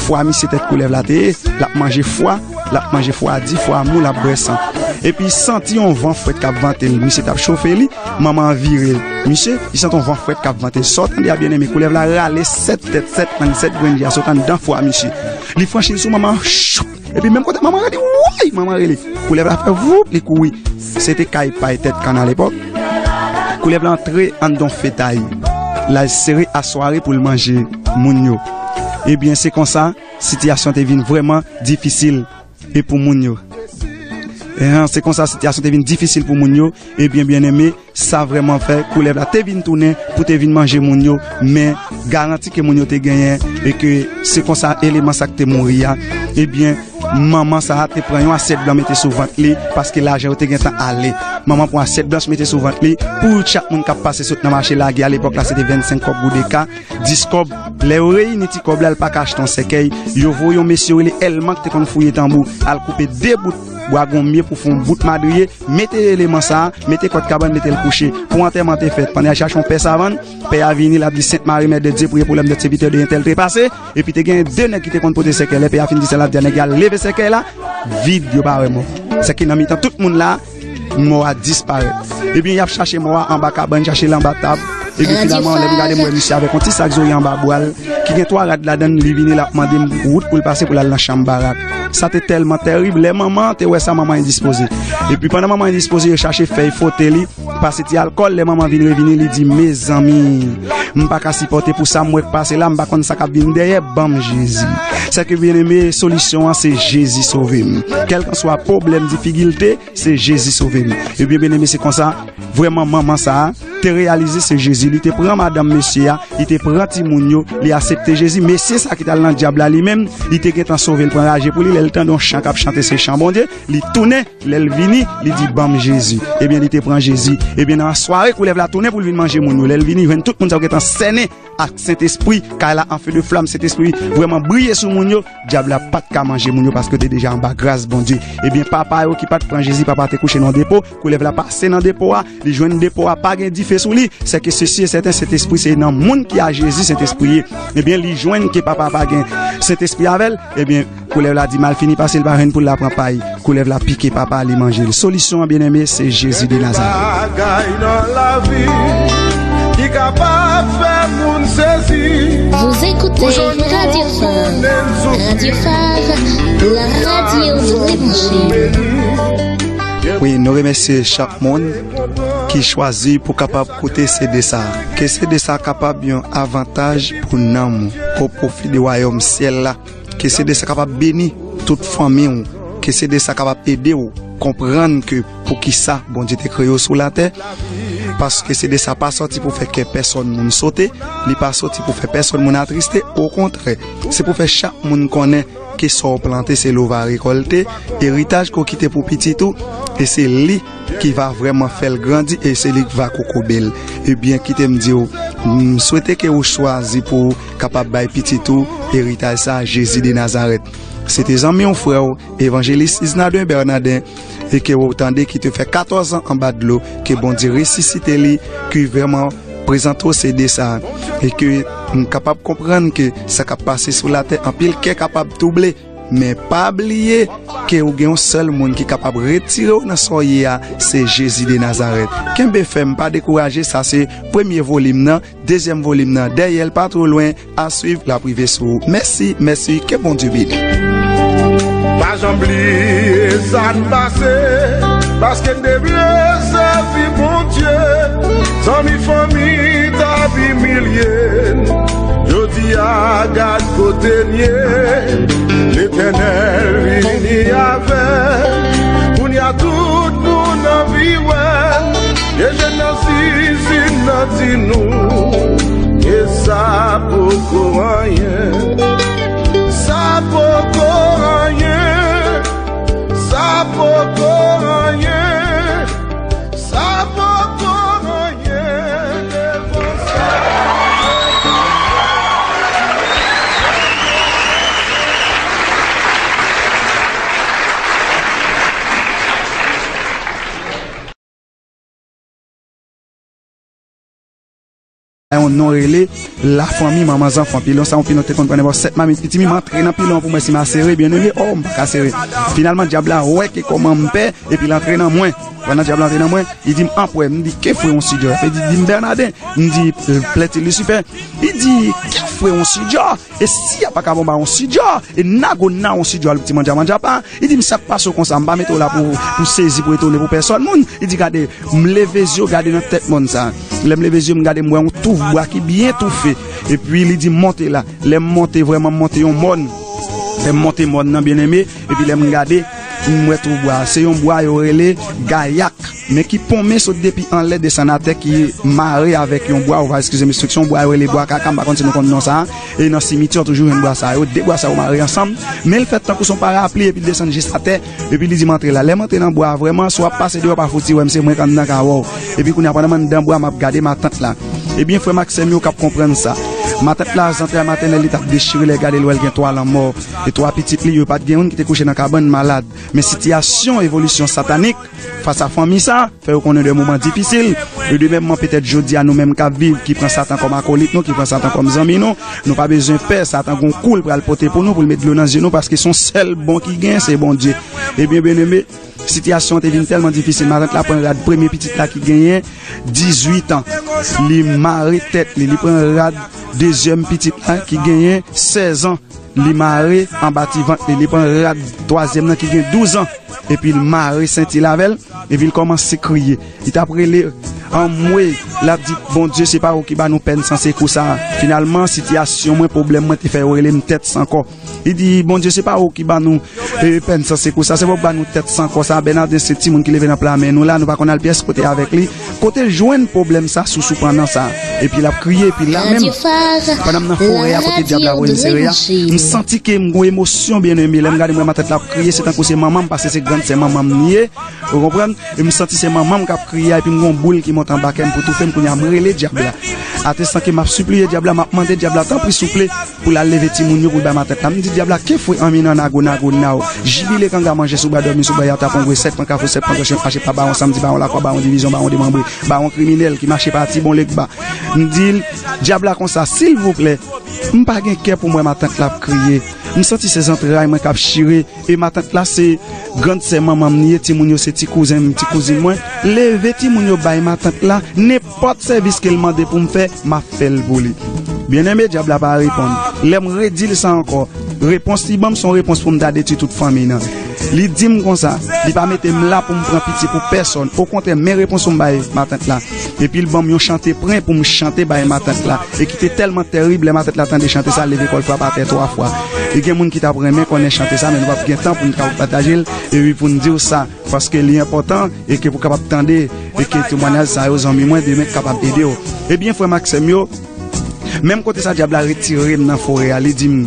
fwa misye, tèt koulèv la te ye, l ap manje fwa, l ap manje fwa di, fwa mou, l ap bwè san. Epi santi yon van frèt k ap vante l, misye t ap chofe li, manman an vire l. Misye, li santi yon van frèt k ap vante l. Sa w tande a, byeneme, koulèv la rale sèt tèt, sèt mang, sèt grenn je a sot anndan fwa misye. Li franchi l sou manman an, choup! Epi menm kote manman rele, woy! Manman rele. Koulèv la fè voup, li kouri. Se te kay pay tèt kann alepòk. Koulèv la antre anndan fetay. L al sere asware pou l manje moun yo. Ebyen, se konsa, sitiyasyon te vin vrèman difisil e pou moun yo. Ehan, se konsa sitiyasyon te vin difisil pou moun yo. Ebyen, byeneme, Sa vrèman fè koulèv la te vin tounen pou te vin manje moun yo, men garanti ke moun yo te genyen e ke se konsa eleman sa k te mouri a, ebyen, manman sa a te pran yon asyèt blan mete sou vant li, paske lajan yo te gentan ale. Manman pran asyèt blanch mete sou vant li pou chak moun k ap pase sot nan mache lage a, lepòk la se te vennsenk kòb goudeka, dis kòb. Lè yo reyini ti kòb la, l pa ka achte yon sèkèy. Yo voye yon mesye yo rele Èlman ki te konn fouye tanbou, al koupe de bout bwa gonmye pou fè yon bout madriye, mete eleman sa a, mete kòd kabann, mete l kouche. Pou antèman te fèt, pandan y al chache yon pè savann, pè a vini, l ap di, Sent Mari, Mè de Dye, priye pou lèm dèt sèvitè de entèl trepase. Epi te gen de nèg ki te konn pote sèkèy. Lè pè a fin di sa, l ap di a nèg la, leve sèkèy la, vid, yo pa wè mò. Sèke nan mitan tout moun la, mò a disparèt. Ebyen, y ap chache mò a anba kabann, chache l anba tab. Epi finalman, lè m gade, m wè misye avèk yon ti sak zòrye anba bra l, ki gen twa rad ladan l, li vini, l ap mande m wout pou l pase pou l al nan chanm barak. Sa te tèlman tèrib, lè manman an te wè sa, manman endispoze. Epi pandan manman endispoze, yo chache fèy fwote li, pase ti alkòl, lè manman vin revini, li di, mezanmi, m pa ka sipòte pou sa m wè k pase la, m pa konn sa k ap vin dèyè, ban m Jezi. Sèke byeneme, solisyon an se Jezi sove m. Kèlkanswa pwoblèm, difikilte, se Jezi sove m. Ebyen, byeneme, se konsa, vrèman, manman sa a te reyalize se Jezi. Li te pran madanm mesye a, li te pran timoun yo, li aksepte Jezi. Mesye sa ki t al nan dyab la, li menm, li te gentan sove l, pran raje pou li. Lè l tande yon chan k ap chante, se chan Bondye, li tounen, lè l vini, li di, ban m Jezi. Ebyen, li te pran Jezi. Ebyen, nan sware, koulèv la tounen pou l vin manje moun yo. Lè l vini, jwenn tout moun sa yo gentan sènen ak Sentespri, kay la an fe de flam, Sentespri vrèman briye sou moun yo, dyab la pa t ka manje moun yo paske yo te deja anba gras Bondye. Ebyen, papa yo ki pa t pran Jezi, papa te kouche nan depo, koulèv la pase nan depo a, li jwenn depo a, pa gen dife sou li, sèke sesi e sèten, Sentespri se nan moun ki a Jezi, Sentespri ye. Ebyen, li jwenn ke papa pa gen Sentespri avè l, ebyen, koulèv la di malfini pase l pa jwenn pou l la pran pay. Koulèv la pike papa li manje l. Solisyon an, byeneme, se Jezi de Nazarèt. Bagay nan lavi ki kapab fè moun sezi. Vous écoutez Radio Phare, Radio Phare, la radio de branché. Wi, nou remèsye chak moun ki chwazi pou kapab koute C D sa. Ke C D sa kapab yon avantaj pou nanm ou, o pwofi de wayòm syèl la. Ke C D sa kapab beni tout fanmi w. Ke C D sa kapab ede w konprann ke poukisa Bondye te kreye w sou latè. Paske C D sa pa sòti pou fè kè pèsòn moun sote, li pa sòti pou fè pèsòn moun atriste. Okontrè, se pou fè chak moun konnen ke sa w plante, se li w va rekòlte. Eritaj ke w kite pou pitit ou, e se li ki va vrèman fè l grandi e se li k va kokobe l. Ebyen, kite m di w, m swete ke ou chwazi pou ou kapab bay pitit ou eritaj sa a, Jezi de Nazarèt. Se te zanmi w, frè w, evanjelis Isnadin Bernardin, e ke ou tande ki te fè katòz an anba dlo, ke Bondye resisite li, ki vrèman prezante w C D sa a, e ke m kapab konprann ke sa k ap pase sou latè, anpil kè kapab twouble, men pa bliye ke ou gen yon sèl moun ki kapab retire w nan sa w ye a, se Jezi de Nazarèt. Kenbe fèm, pa dekouraje, sa se premye volim nan, dezyèm volim nan dèyè l pa twò lwen, a swiv, l ap rive sou ou. Mèsi, mèsi, ke Bondye beni. Pa janm bliye sa n pase, paske n te vle sèvi Bondye. Zanmi, fanmi t ap imilye n. Jodi a, gad kote n ye. Letènèl vini avè n. Kounye a, tout moun anvi wè n. Deje nan zizin nan di nou, e sa poko anyen. Sa poko anyen. Sa poko anyen. Sa poko anyen devan sa. Yon non rele Lafanmi Manman Zanfan. Pilon sa, yon pilon te konn pran nenpòt sèt mamit pitimi, m antre nan pilon pou m wè si m a sere, byeneme, o, m pa ka sere. Finalman, dyab la wè ke kòman m pè, epi l antre nan mwen. Pandan dyab la antre nan mwen, li di m, anpwè, m di, ke fwe yon sidjò? Epi li di m, Bènaden. M di, plèti Lisifè. Li di, ke fwe yon sidjò? E si a pa ka bon ba yon sidjò? E nago na yon sidjò, al ti mandja mandja pa. Li di m, sa k pase w konsa, m pa mete w la pou, pou sezi, pou etone, pou pèsòn moun. Li di, gade, m leve zye w, gade nan tèt mòn sa. Lè m leve zye m, gade, m wè yon touf bwa ki byen toufe. Epi li di m, monte la. Lè m monte, vrèman, m monte yon mòn. Lè m monte mòn nan, byeneme, epi lè m gade, m wè touf bwa. Se yon bwa yo rele gayak. men ki ponmen sot depi anlè desann atè, ki mare avèk yon bwa, ou va eskize m, se yon bwa yo rele bwa kaka, m pa konn si nou konn non sa a. E nan simityè toujou jwenn bwa sa yo, de bwa sa yo mare ansanm, men l fèt tankou se yon parapli epi l desann jis atè, epi li di m antre la. Lè m antre nan bwa a vrèman, si w ap pase deyò pa fouti wè m, se mwen k anndan ka wè w. Epi kounye a pandan m anndan bwa a m ap gade matant la. Ebyen frè m ak sè m yo k ap konprann sa. Matant la zantray matènèl li t ap dechire, lè gade l wè l gen twa lanmò. E twa pitit li yo pa t gen youn ki te kouche nan kabann malad. Men sitiyasyon evolisyon satanik fas a fanmi sa fè yo konnen de moman difisil. E de menm man petèt jodi a nou menm k ap viv, ki pran Satan kòm akolit nou, ki pran Satan kòm zanmi nou, nou pa bezwen pè Satan gon kou l pral pote pou nou, pou l met dlo nan zye nou, paske se yon sèl bon ki gen, se Bondye. Ebyen byeneme, sitiyasyon an te vin tèlman difisil, matant la pran rad premye pitit la ki genyen dizuit an, li mare tèt li, li pran rad dezyèm pitit la ki genyen sèz an, li mare anba ti vant li, li pran rad twazyèm nan ki gen douz an, epi l mare senti l avè l, epi l kòmanse kriye. Li t ap rele anmwe, l ap di, Bondye, se pa ou ki ba nou pèn san sekou sa a. Finalman, sitiyasyon mwen, pwoblèm mwen te fè yo rele m tèt san kò. Li di, Bondye, se pa ou ki ba nou e, pèn san sekou sa, se pa ou ki ba nou tèt san kò sa. Bènaden se timoun ki leve nan pla men nou la, nou pa konn al pyès kote avèk li. Kote l jwenn pwoblèm sa, sousou pandan sa? Epi l ap kriye, epi la menm, pandan m nan forè a kote dyab la voye m sere a, m santi ke m gon emosyon byeneme. Lè m gade m wè matant la ap kriye, se tankou se manman m, paske se grann sè manman m li ye. Ou konprann? E m santi se manman m k ap kriye a, epi m gon boul ki monte anba kè m pou toufe m. Kounye a, m rele dyab la. Atestan ke m ap sipliye dyab la, m ap mande dyab la, tanpri, souple, pou l al leve timoun yo, pou l bay matant la. M di dyab la, ke fwe anmi nan nago, nago naw. Jibile kanga manje sou bwa, dòmi sou bwa, yata pongwe, sèt pran kafou, sèt pran gòch, mache pa bawon, sanmdi bawon, lakwa bawon, divizyon bawon, demanbre, bawon kriminèl, ki mache pati, bon legba. M di l, dyab la konsa, silvouplè, m pa gen kè pou m wè matant la ap kriye. M santi se zantray mwen k ap chire. E matant la se grann sè manman m li ye, timoun yo se ti kouzen m, ti kouzin mwen. Leve timoun yo bay matant la, nenpòt sèvis ke l mande pou m fè, m ap fè l pou li. Byeneme, dyab la pa reponn. Lè m redi l sa ankò, repons li ban m se yon repons pou m ta detwi tout fanmi nan. Li di m konsa, li pa mete m la pou m pran piti pou pèsòn. Okontrè, men repons pou m bay matant la. Epi l ban m yon chante pren pou m chante bay matant la. E ki te tèlman tèrib, lè matant la tande chante sa, l leve kò l frape atè twa fwa. E gen moun ki t ap renmen konnen chante sa, men nou p ap gen tan pou n kapab pataje l, epi pou n di w sa, paske li enpòtan, e ke pou kapab tande, e ke temwayaj sa yo, zanmi mwen, demen kapab ede w. Ebyen, frè m ak sè m yo, menm kote sa dyab la retire m nan forè a, li di m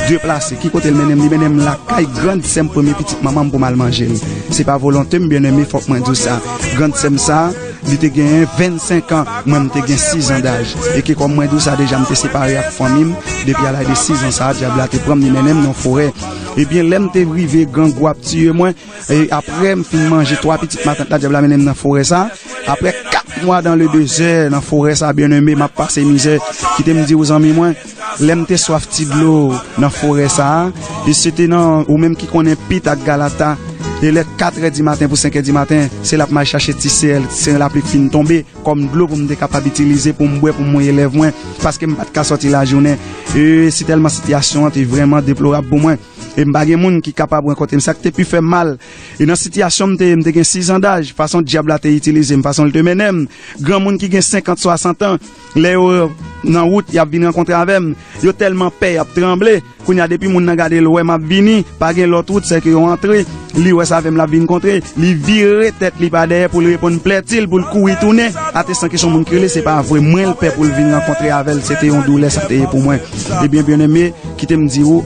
deplase. Ki kote l mennen m? Li mennen m lakay grann sè m, premye pitit manman m, pou m al manje l. Se pa volonte m, byeneme, fòk mwen di w sa. Grann sè m sa, li te genyen vennsenk an, mwen m te gen sis an daj. E ke kòm mwen di w sa deja, m te separe ak fanmi m, depi a laj de sis an sa, dyab la te pran m, li mennen m nan forè. Ebyen, lè m te rive, grangou ap tiye mwen, e apre m fin manje twa pitit matant la, dyab la mennen m nan forè sa. Apre kat mwa dan le dezè nan forè sa, byeneme, m ap pase mizè. Kite m di w, zanmi mwen, lè m te swaf ti dlo nan forè sa a, e se te nan, ou menm ki konnen pit ak galata, e lè katrè di maten pou senkè di maten, se la m al chache ti sèl, sen lapli fin tonbe, kòm dlo pou m te kapab itilize pou m bwè, pou m mouye lèv mwen, paske m pa t ka sòti lajounen. E si tèlman sitiyasyon an te vrèman deplorab pou mwen. E m pa gen moun ki kapab rankontre m. Sa k te pi fè m mal, e nan sitiyasyon m te ye, m te gen sis an daj, fason dyab la te itilize m, fason l te mennen m, granmoun ki gen senkant, swasant an, lè yo nan wout, y ap vin rankontre avè m, yo tèlman pè, y ap tranble. Kounye a, depi moun nan gade l, wè m ap vini, pa gen lòt wout, sèke yo antre, li wè se avè m l ap vin kontre, li vire tèt li pa dèyè pou l reponn plèti l, pou l kouri tounen. Atestan ke se yon moun ki rele, se pa vre, mwen l pè pou l vin rankontre avè l, se te yon doulè sa te ye pou mwen. Ebyen, byeneme, kite m di w,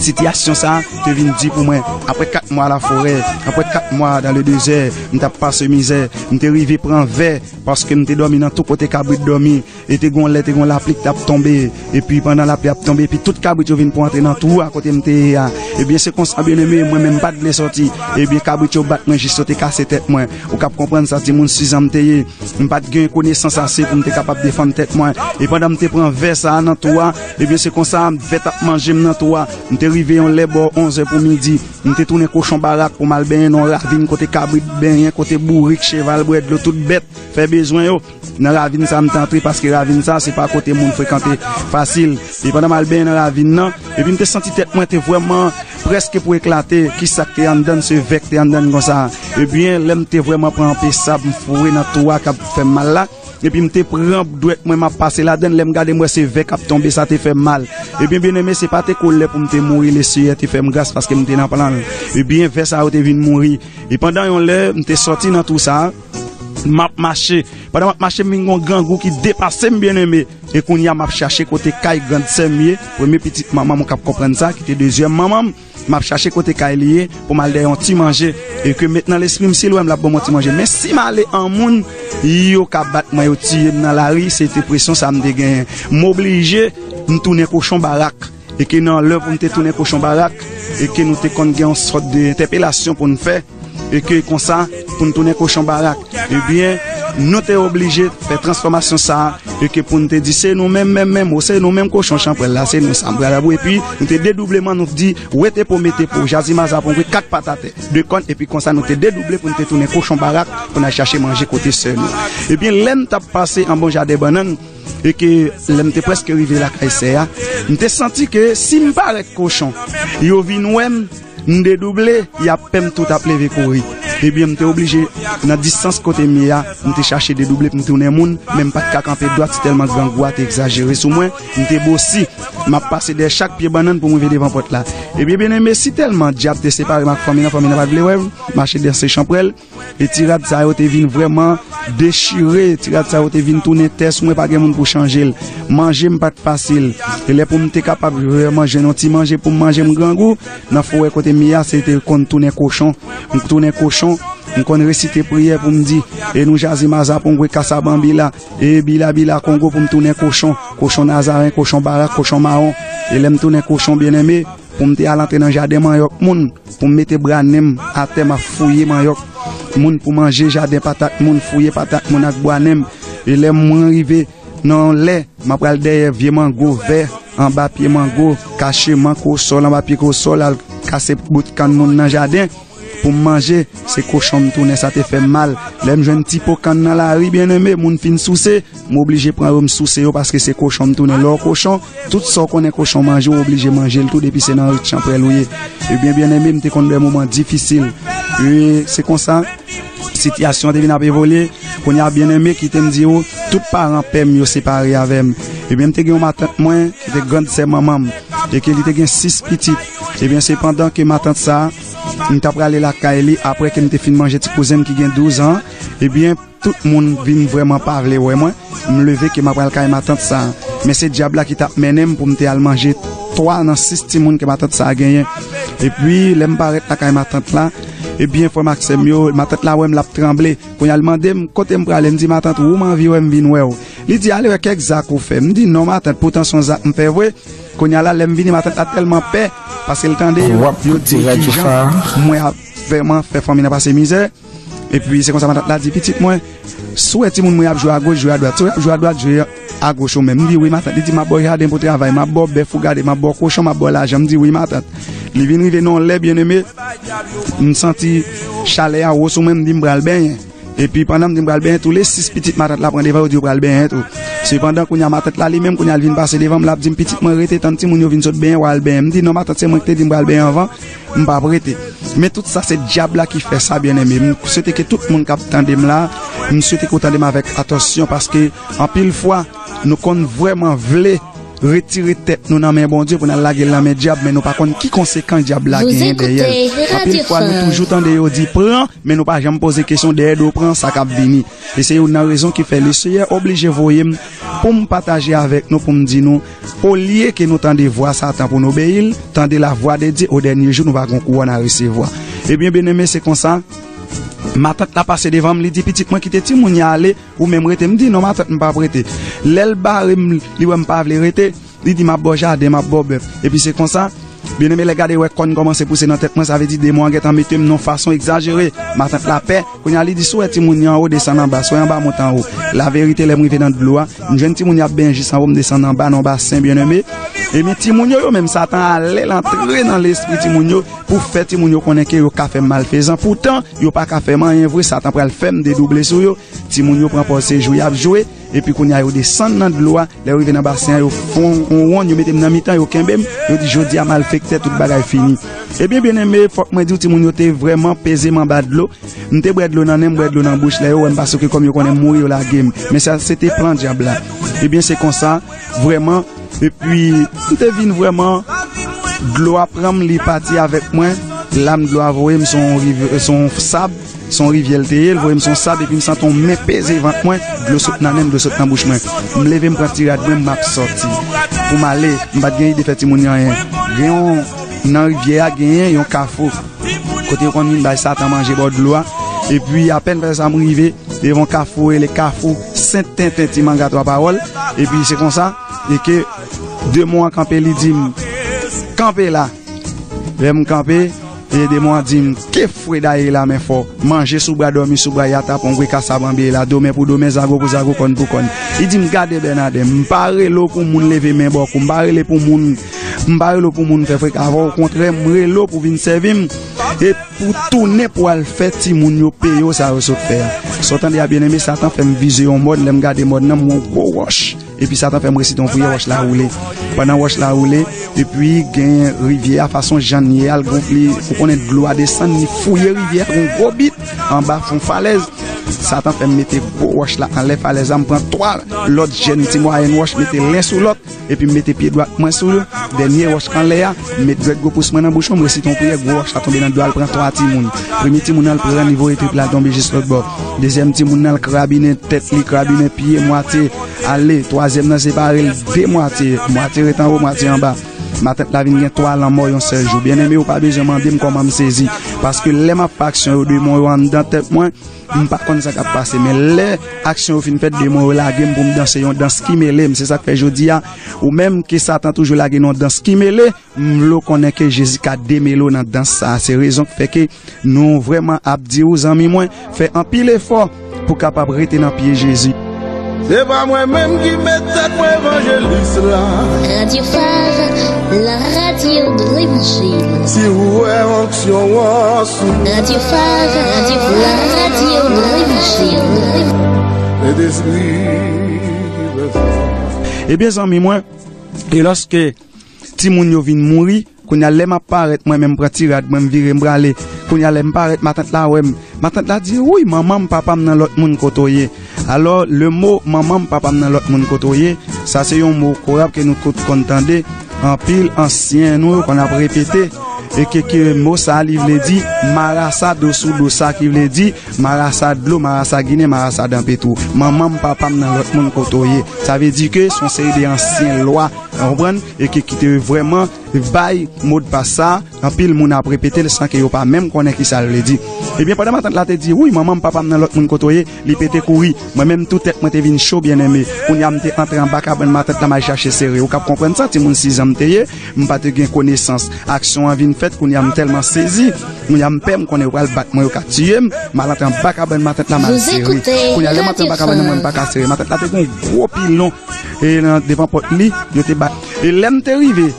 sitiyasyon sa a te vin di pou mwen. Apre kat mwa laforè, apre kat mwa dan le dezè, m t ap pase mizè, m te rive pran vè, paske m te dòmi nan tout kote kabrit dòmi, e te gon lè, te gon lapli k t ap tonbe, epi pandan lapli ap tonbe, epi tout kabrit yo vin pou antre nan twou a kote m te ye a. Ebyen, se konsa, byeneme, mwen menm m pa t vle sòti. Ebyen, kabrit yo bat mwen jis yo te kase tèt mwen. Ou kab konprann sa, timoun sis an m te ye. M pa t gen konesans ase pou m te kapab defann tèt mwen. E pandan m te pran vè sa a nan twou a, ebyen se konsa vè t ap manje m nan twou a. M te rive yon lè bò onz è pou midi. M te tounen kochon barak pou m al benyen nan yon ravin kote kabrit benyen, kote bourik, cheval, bwè dlo, tout bèt fè bezwen yo. Nan ravin sa a m te antre paske ravin sa a se pa kote moun frekante fasil. E pandan m al benyen nan ravin nan, epi m te santi tèt mwen te vrèman prèske pou eklate, ki sa k te anndan l, se vè k te anndan l konsa. Ebyen, lè m te vrèman pran anpe sab, m foure nan twou a k ap fè m mal la. Epi m te pran dwèt mwen, m ap pase ladan l, lè m gade, m wè se vè k ap tonbe, sa te fè m mal. Ebyen, byeneme, se pa te kolè pou m te mouri, Lesenyè te fè m gras paske m te nan plan l. Ebyen, vè sa yo te vin mouri. E pandan yon lè, m te sòti nan twou sa a, m ap mache. Pandan m ap mache, m vin gen yon grangou ki depase m, byeneme. E kounye a, m ap chache kote kay grann sè m ye, premye pitit manman m, ou k ap konprann sa, ki te dezyèm manman m. M ap chache kote kay li ye pou m al dèyè yon ti manje. E ke met nan lespri m, si l wè m, l ap ban m yon ti manje. Men si m ale an moun, yo ka bat mwen, yo tiye m nan lari, se te presyon sa m te genyen. M oblije, m tounen kochon barak. E ke nan lè pou m te tounen kochon barak, e ke nou te konn gen yon sòt de entèpelasyon pou n fè, e ke konsa, pou n tounen kochon barak. Ebyen, nou te oblije fè transfòmasyon sa a, e ke pou n te di, se nou menm, menm, menm, ou se nou menm kochon chanpwèl la, se nou sa m pral abou. Epi, nou te dedoubleman, nou di, wete po, mete po, jazi maza pongwe, kat pat atè, de kòn, epi konsa, nou te dedouble pou n te tounen kochon barak, pou n al chache manje kote sè nou. Ebyen, lè n t ap pase anba yon jaden bannann, e ke lè m te prèske rive lakay sè a, m te santi ke si m parèt kochon, yo vin wè m, m dedouble, y ap pè m tout ap leve kouri. Ebyen, m te oblije, nan distans kote m ye a, m te chache dedouble pou m tounen moun, men m pa t ka kanpe dwat, si tèlman grangou a te egzajere sou mwen, m te bosi. M ap pase dèyè chak pye bannann pou m rive devan pòt la. Ebyen, byeneme, si tèlman dyab te separe m ak fanmi nan, fanmi nan pa t vle wè m, mache danse chanpwèl. E ti rad sa yo te vin vrèman dechire, ti rad sa yo te vin tounen tè sou mwen, pa gen moun pou chanje l. Manje m pa t fasil. E lè pou m te kapab vrèman jwenn yon ti manje pou m manje, m grangou, nan forè kote m ye a, se te konn tounen kochon. M tounen kochon, m konn resite priyè pou m di, e nou jazi maza pongwe kasa banbila, e bila bila kongo pou m tounen kochon, kochon nazaren, kochon barak, kochon mawon. E lè m tounen kochon, byeneme, pou m te al antre nan jaden manyòk moun, pou m mete bwa nen m atè, m ap fouye manyòk moun pou manje, jaden patat moun, fouye patat moun ak bwa nen m. E lè mwen rive nan yon lè, m ap pral dèyè vye mango vè, anba pye mango, kache mango sòl, anba pye ko sòl, al kase bout kann moun nan jaden pou m manje, se kochon m tounen, sa te fè m mal. Lè m jwenn ti po kann nan lari, byeneme, moun fin souse, m oblije pran yo, m souse yo, paske se kochon m tounen. Lè w kochon, tout sa w konnen kochon manje, w oblije manje l tou, depi se nan rit chanpwèl ou ye. Ebyen, byeneme, m te konn dè moman difisil. E se konsa, sitiyasyon an te vin ap evolye. Kounye a, byeneme, kite m di w, tout paran pè m yo separe avè m. Ebyen, m te gen yon matant mwen, ki te grann sè manman m, e ke li te gen sis pitit. Ebyen, se pandan ke matant sa a, m t ap prale lakay li, apre ke m te fin manje ti kouzen m ki gen douz an, ebyen, tout moun vin vrèman pa vle wè mwen. M leve ke m ap pral kay matant sa a. Men se dyab la ki t ap mennen m pou m te al manje twa nan sis timoun ke matant sa a genyen. Epi, lè m parèt lakay matant la, ebyen, frè m ak sè m yo, matant la wè m, l ap tranble. Kounye a, l mande m, kote m prale? M di, matant, ou m anvi wè, m vin wè w. Li di, ale wè kèk zak ou fè. M di, non, matant, poutan se yon zak m fè vre. Kounye a la, lè m vini, matant la tèlman pè, paske l tande yo, yo di kijan mwen ap vrèman fè fanmi nan pase mizè. Epi se konsa matant la di, pitit mwen, si w wè timoun mwen ap jwe agoch, jwe adwat. Si w ap jwe adwat, jwe agoch ou menm. M di, wi, matant. Li di, m ap ba w jaden pou travay, m ap ba w bèf ou gade, m ap ba w kochon, m ap ba w lajan. M di, wi, matant. Li vin rive nan yon lè, byeneme, m santi chalè a wo sou mwen, m di, m pral benyen. Epi pandan m di m pral benyen, tou le sis pitit matant la pran devan, yo di yo pral benyen tou. Sepandan, kounye a matant la li menm, kounye a l vin pase devan m, l ap di m, pitit mwen, rete tann timoun yo vin sot benyen, w a al benyen. M di, non, matant, se mwen ki te di m pral benyen anvan, m p ap rete. Men tout sa se dyab la ki fè sa, byeneme. M swete ke tout moun k ap tande m la, m swete ke w tande m avèk atansyon, paske anpil fwa, nou konn vrèman vle retire tèt nou nan men Bondye pou n al lage l nan men dyab, men nou pa konn ki konsekans dyab la genyen dèyè l. Anpil fwa, nou toujou tande yo di, pran, men nou pa janm poze kesyon dèyè do pran sa k ap vini. E se youn nan rezon ki fè Leseyè oblije voye m pou m pataje avèk nou, pou m di nou, olye ke nou tande vwa Satan pou n obeyi l, tande la voix de Dieu, o dènye jou nou va gen yon kouwòn a resevwa. Ebyen, byeneme, se konsa, matant la pase devan m, li di, pitit mwen, kite timoun yo ale, ou menm rete. M di, non, matant, m p ap rete. Lè l bare m, li wè m pa vle rete, li di, m ap ba w jaden, m ap ba w bèf. Epi se konsa, byeneme, lè gade, wè kòn kòmanse pouse nan tèt mwen, sa vle di demon an gentan mete m nan yon fason egzajere. Matant la pè. Kounye a, li di, si w wè timoun yo anwo, desann anba. Si w wè anba, monte anwo. Laverite, lè m rive nan dlo a, m jwenn timoun yo ap benyen jis anwo, m desann anba, nan yon basen, byeneme. Ebyen, timoun yo, yo menm, Satan ale, l antre nan lespri timoun yo pou fè timoun yo konnen ke yo ka fè m malfezan. Poutan, yo pa ka fè m anyen vre, Satan pral fè m dedouble sou yo. Timoun yo pran pòz se jwe y ap jwe, epi kounye a yo desann nan dlo a. Lè yo rive nan basen an, yo fè yon wonn, yo mete m nan mitan, yo kenbe m, yo di, "Jodi a, malfektè, tout bagay fini." Ebyen, byeneme, fòk mwen di w, timoun yo te vrèman peze m anba dlo. M te bwè dlo nan nen, m bwè dlo nan bouch. Lè yo wè m, paske kòm yo konnen m mouri, yo lage m. Men sa, se te plan dyab la. Ebyen, se konsa, vrèman. Epi, m te vin vrèman, dlo a pran m, li pati avèk mwen. Lam dlo a voye m, se yon riv-, se yon sab, se yon rivyè l te ye, l voye m se yon sab, epi m santi yon men peze vant mwen, dlo sot nan nen m, dlo sot nan bouch mwen. M leve, m pran ti rad mwen, m ap sòti. Pou m ale, m pa t gen ide fè timoun yo anyen. Gen yon, nan rivyè a, genyen yon kafou. Kote yo konn vin bay Satan manje bò dlo a. Epi, apèn fè sa, m rive devan kafou, rele kafou Sent Tenten, Ti Manga Twa Pawòl. Epi, se konsa, e ke demon an kanpe, li di m, "Kanpe la." Lè m kanpe, e demon an di m, "Ke fwe dayè la men fò. Manje sou bra, dòmi sou bra, yata pon gwe, kasa banbye la, domen pou domen, zago pou zago, kòn pou kòn." Li di m, "Gade Bènaden, m pa rele w pou moun leve men bò kou, m pa rele pou moun, m pa rele w pou moun fè freka avè w, okontrè, m rele w pou vin sèvi m, e pou tounen pou al fè timoun yo peye w sa yo sot fè a." Sa w tande a, byeneme, Satan fè m vize yon mòn, lè m gade mòn nan, m wè yon gwo wòch. Epi Satan fè m resite yon priyè, wòch la woule. Pandan wòch la woule, epi gen rivyè a, fason jan l ye a, l gonfle, ou konnen dlo a desann, li fouye rivyè a, gon gwo bit anba fon falèz. Satan fè m mete gwo wòch la anlè falèz la, m pran twa lòt jèn ti mwayèn wòch, mete len sou lòt, epi m mete pye dwat mwen sou dènye wòch k anlè a, m met dwèt gwo pous mwen nan bouch mwen, m resite yon priyè, gwo wòch la tonbe nan dlo a, l pran twa timoun. Premye timoun nan, l pran, li voye trip la, l tonbe jis lòt bò. Dezyèm timoun nan, l krabinen tèt li, krabinen pye, mwatye ale. Twazyèm nan, separe l de mwatye, mwatye ret anwo, mwatye anba. Matant la vin gen twa lanmò yon sèl jou. Byeneme, ou pa bezwen mande m kòman m sezi. Paske lè m ap fè aksyon yo, demon yo anndan tèt mwen, m pa konn sa k ap pase. Men lè aksyon yo fin fèt, demon yo lage m pou m danse yon dans ki mele m. Se sa k fè jodi a, ou menm ke Satan toujou lage nan yon dans ki mele, m vle w konnen ke Jezi ka demele w nan dans sa a. Se rezon k fè ke nou vrèman ap di w, zanmi mwen, fè anpil efò pou w kapab rete nan pye Jezi. Se pa mwen menm ki met tèt mwen evanjelis la. Radio Phare, la radio de l'évangile. Si w wè onksyon an sou mwen. Radio Phare, la radio de l'évangile. Sentespri. Ebyen, zanmi mwen, e lòske timoun yo vin mouri, kounye a, lè m ap parèt, mwen menm pran ti rad mwen, m vire, m prale. Kounye a, lè m parèt, matant la wè m. Matant la di, "Wouy, manman m, papa m nan lòt moun kote w ye." Alò, le mo manman m, papa m nan lòt moun kote w ye, sa se yon mo korab ke nou tout konn tande. Anpil ansyen nou yo konn ap repete. E ke, ke mo sa a, li vle di marasa do sou do, sa ki vle di marasa dlo, marasa ginen, marasa danpetou. Manman m, papa m nan lòt moun kote w ye. Sa vle di ke se yon seri de ansyen lwa, w konprann? E ke ki te vrèman bay modpas sa, anpil moun ap repete l san ke yo pa menm konnen ki sa l vle di. Ebyen, pandan matant la te di, "Wouy, manman m, papa m nan lòt moun kote w ye," li pete kouri. Mwen menm tou tèt mwen te vin cho, byeneme. Kounye a, m te antre anba kabann matant la, m al chache sere. Ou k ap konprann sa, timoun sizan m te ye, m pa te gen konesans. Aksyon an vin fèt, kounye a, m tèlman sezi. Kounye a, m pè, m konnen yo pral bat mwen, yo ka tiye m. M al antre anba kabann matant la, m al sere. Kounye a, lè m antre anba kabann nan, mwen, m pa ka sere. Matant la te gen yon gwo pilon e nan devan pòt li, yo te bat. E lè m te rive,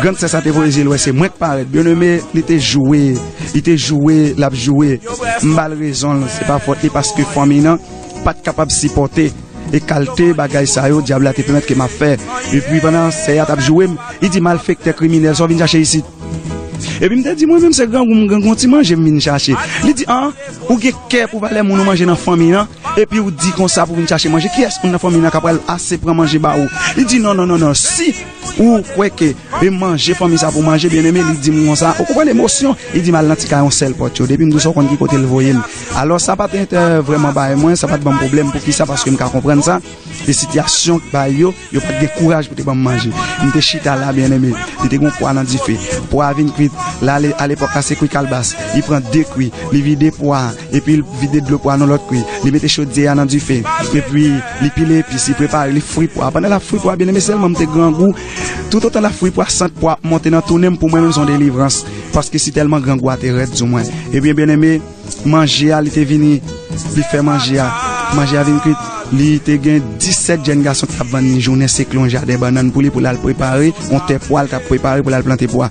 grann sè sa te voye zye l wè se mwen k parèt. Byeneme, li te joure, li te joure, l ap joure. M ba l rezon l, se pa fòt li paske fanmi nan pa t kapab sipòte e kalte bagay sa yo dyab la te pèmèt ke m ap fè. Epi pandan sè a t ap joure m, li di, "Malfektè, kriminèl, sa w vin chache isit?" Epi m te di, "Mwen menm se grangou, m grangou, yon ti manje m vin chache." Li di, "An, ou gen kè pou valè moun ou manje nan fanmi nan, epi ou di konsa pou vin chache manje. Kiyès moun nan fanmi nan k ap pral ase pran manje ba ou?" Li di, "Non, non, non, non, si ou kwè ke e manje fanmi sa pou manje, byeneme," li di m konsa, ou konprann emosyon, li di m, "Al nan ti kay yon sèl pòt yo." Depi m di w sa, w konn ki kote l voye m. Alò, sa pa t, eh, vrèman bay mwen, sa pa t ban m pwoblèm. Poukisa? Paske m ka konprann sa. E sitiyasyon bay yo, yo pa t gen kouraj pou te ban m manje. M te chita la, byeneme. Li te gen yon pwa nan dife. Pwa a vin kwit. La, ale, alepòk la, se kwi kalbas. Li pran de kwi. Li vide pwa a. Epi li vide dlo pwa a nan lòt kwi. Li mete chodyè a nan dife. Epi li pile epis, li prepare, li fri pwa a. Pandan l ap fri pwa a, byeneme, sèlman m te grangou. Toutotan l ap fri pwa a, sant pwa a ap monte nan tounen m, pou mwen menm se yon delivrans. Paske si tèlman grangou a te rèd sou mwen. Ebyen, byeneme, manje a, li te vini, li fè manje a. Manje a vin kwit. Li te gen disèt jèn gason k t ap vann li jounen, se kle yon jaden bannann pou li, pou l al prepare, yon tè pwa l t ap prepare pou l al plante pwa.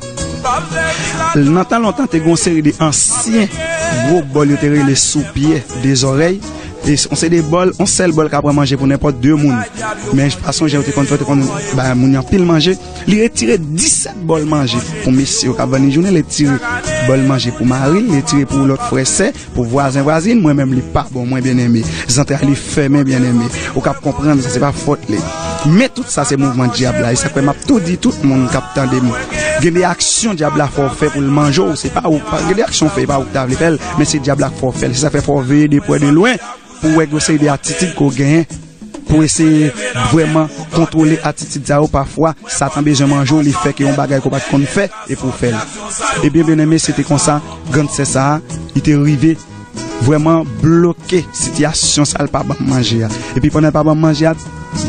Nan tan lontan, te gen yon seri de ansyen gwo bòl yo te rele soupye de zòrèy, E s- on se de bòl, on sèl bòl ka pran manje pou nenpòt de moun. Men fason jan yo te konn fè, yo te konn bay moun yo anpil manje. Li retire disèt bòl manje pou mesye yo k ap vann li jounen. Li retire bòl manje pou mari l, li retire pou lòt frè sè, pou vwazen vwazin. Mwen menm, li pa bon mwen, byeneme. Zantray li fèmen, byeneme. Ou k ap konprann sa, se pa fòt li. Men tout sa se mouvman dyab la. E sa k fè m ap tou di tout moun k ap tande m. Gen de aksyon dyab la fè w fè pou l manje w, se pa ou. Gen de aksyon w fè, e pa ou k ta vle fè l, men se dyab la k fè w fè l. Se sa k fè fò w veye de prè de lwen pou w wè yon seri de atitid ke w genyen, pou eseye vrèman kontwole atitid sa yo. Pafwa, Satan bezwen manje w, li fè ke yon bagay ke w pa t konn fè, e pou w fè l. Ebyen, byeneme, se te konsa, grann sè sa a, li te rive vrèman bloke sitiyasyon sa a, l pa ban m manje a. Epi pandan l pa ban m manje a,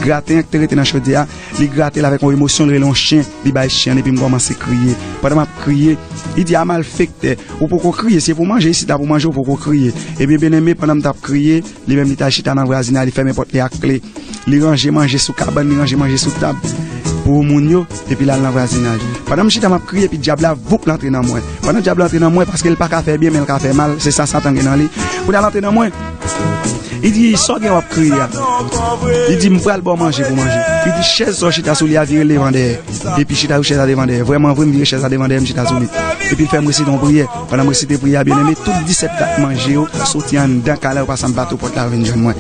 graten an ki te rete nan chodyè a, li grate l avèk yon emosyon, l rele yon chen, li bay chen an, epi m kòmanse kriye. Pandan m ap kriye, li di, "A malfektè, ou poko kriye, se pou manje, isit la pou manje, ou poko kriye." Ebyen, byeneme, pandan m t ap kriye, li menm li t al chita nan vwazinay, li fèmen pòt li ak kle. Li ranje manje sou kabann, li ranje manje sou tab pou moun yo, epi l al nan vwazinay. Pandan m chita, m ap kriye, epi dyab la, voup, l antre nan mwen. Pandan dyab la antre nan mwen, paske l pa ka fè byen, men l ka fè mal, se sa Satan gen nan li. Kounye a l antre nan mwen. Li di, "Sa w gen w ap kriye a?" Li di, "M pral ba w manje pou manje." Li di, "Chèz sa w chita sou li a, vire l devan dèyè." Epi chita sou chèz la devan dèyè. Vrèman vre, m vire chèz la devan dèyè, m chita sou li. Epi l fè m resite yon priyè. Pandan m resite priyè a, byeneme, tout disèt kat manje yo soti anndan kay la, yo pase anba bato pòt la, yo vin jwenn mwen.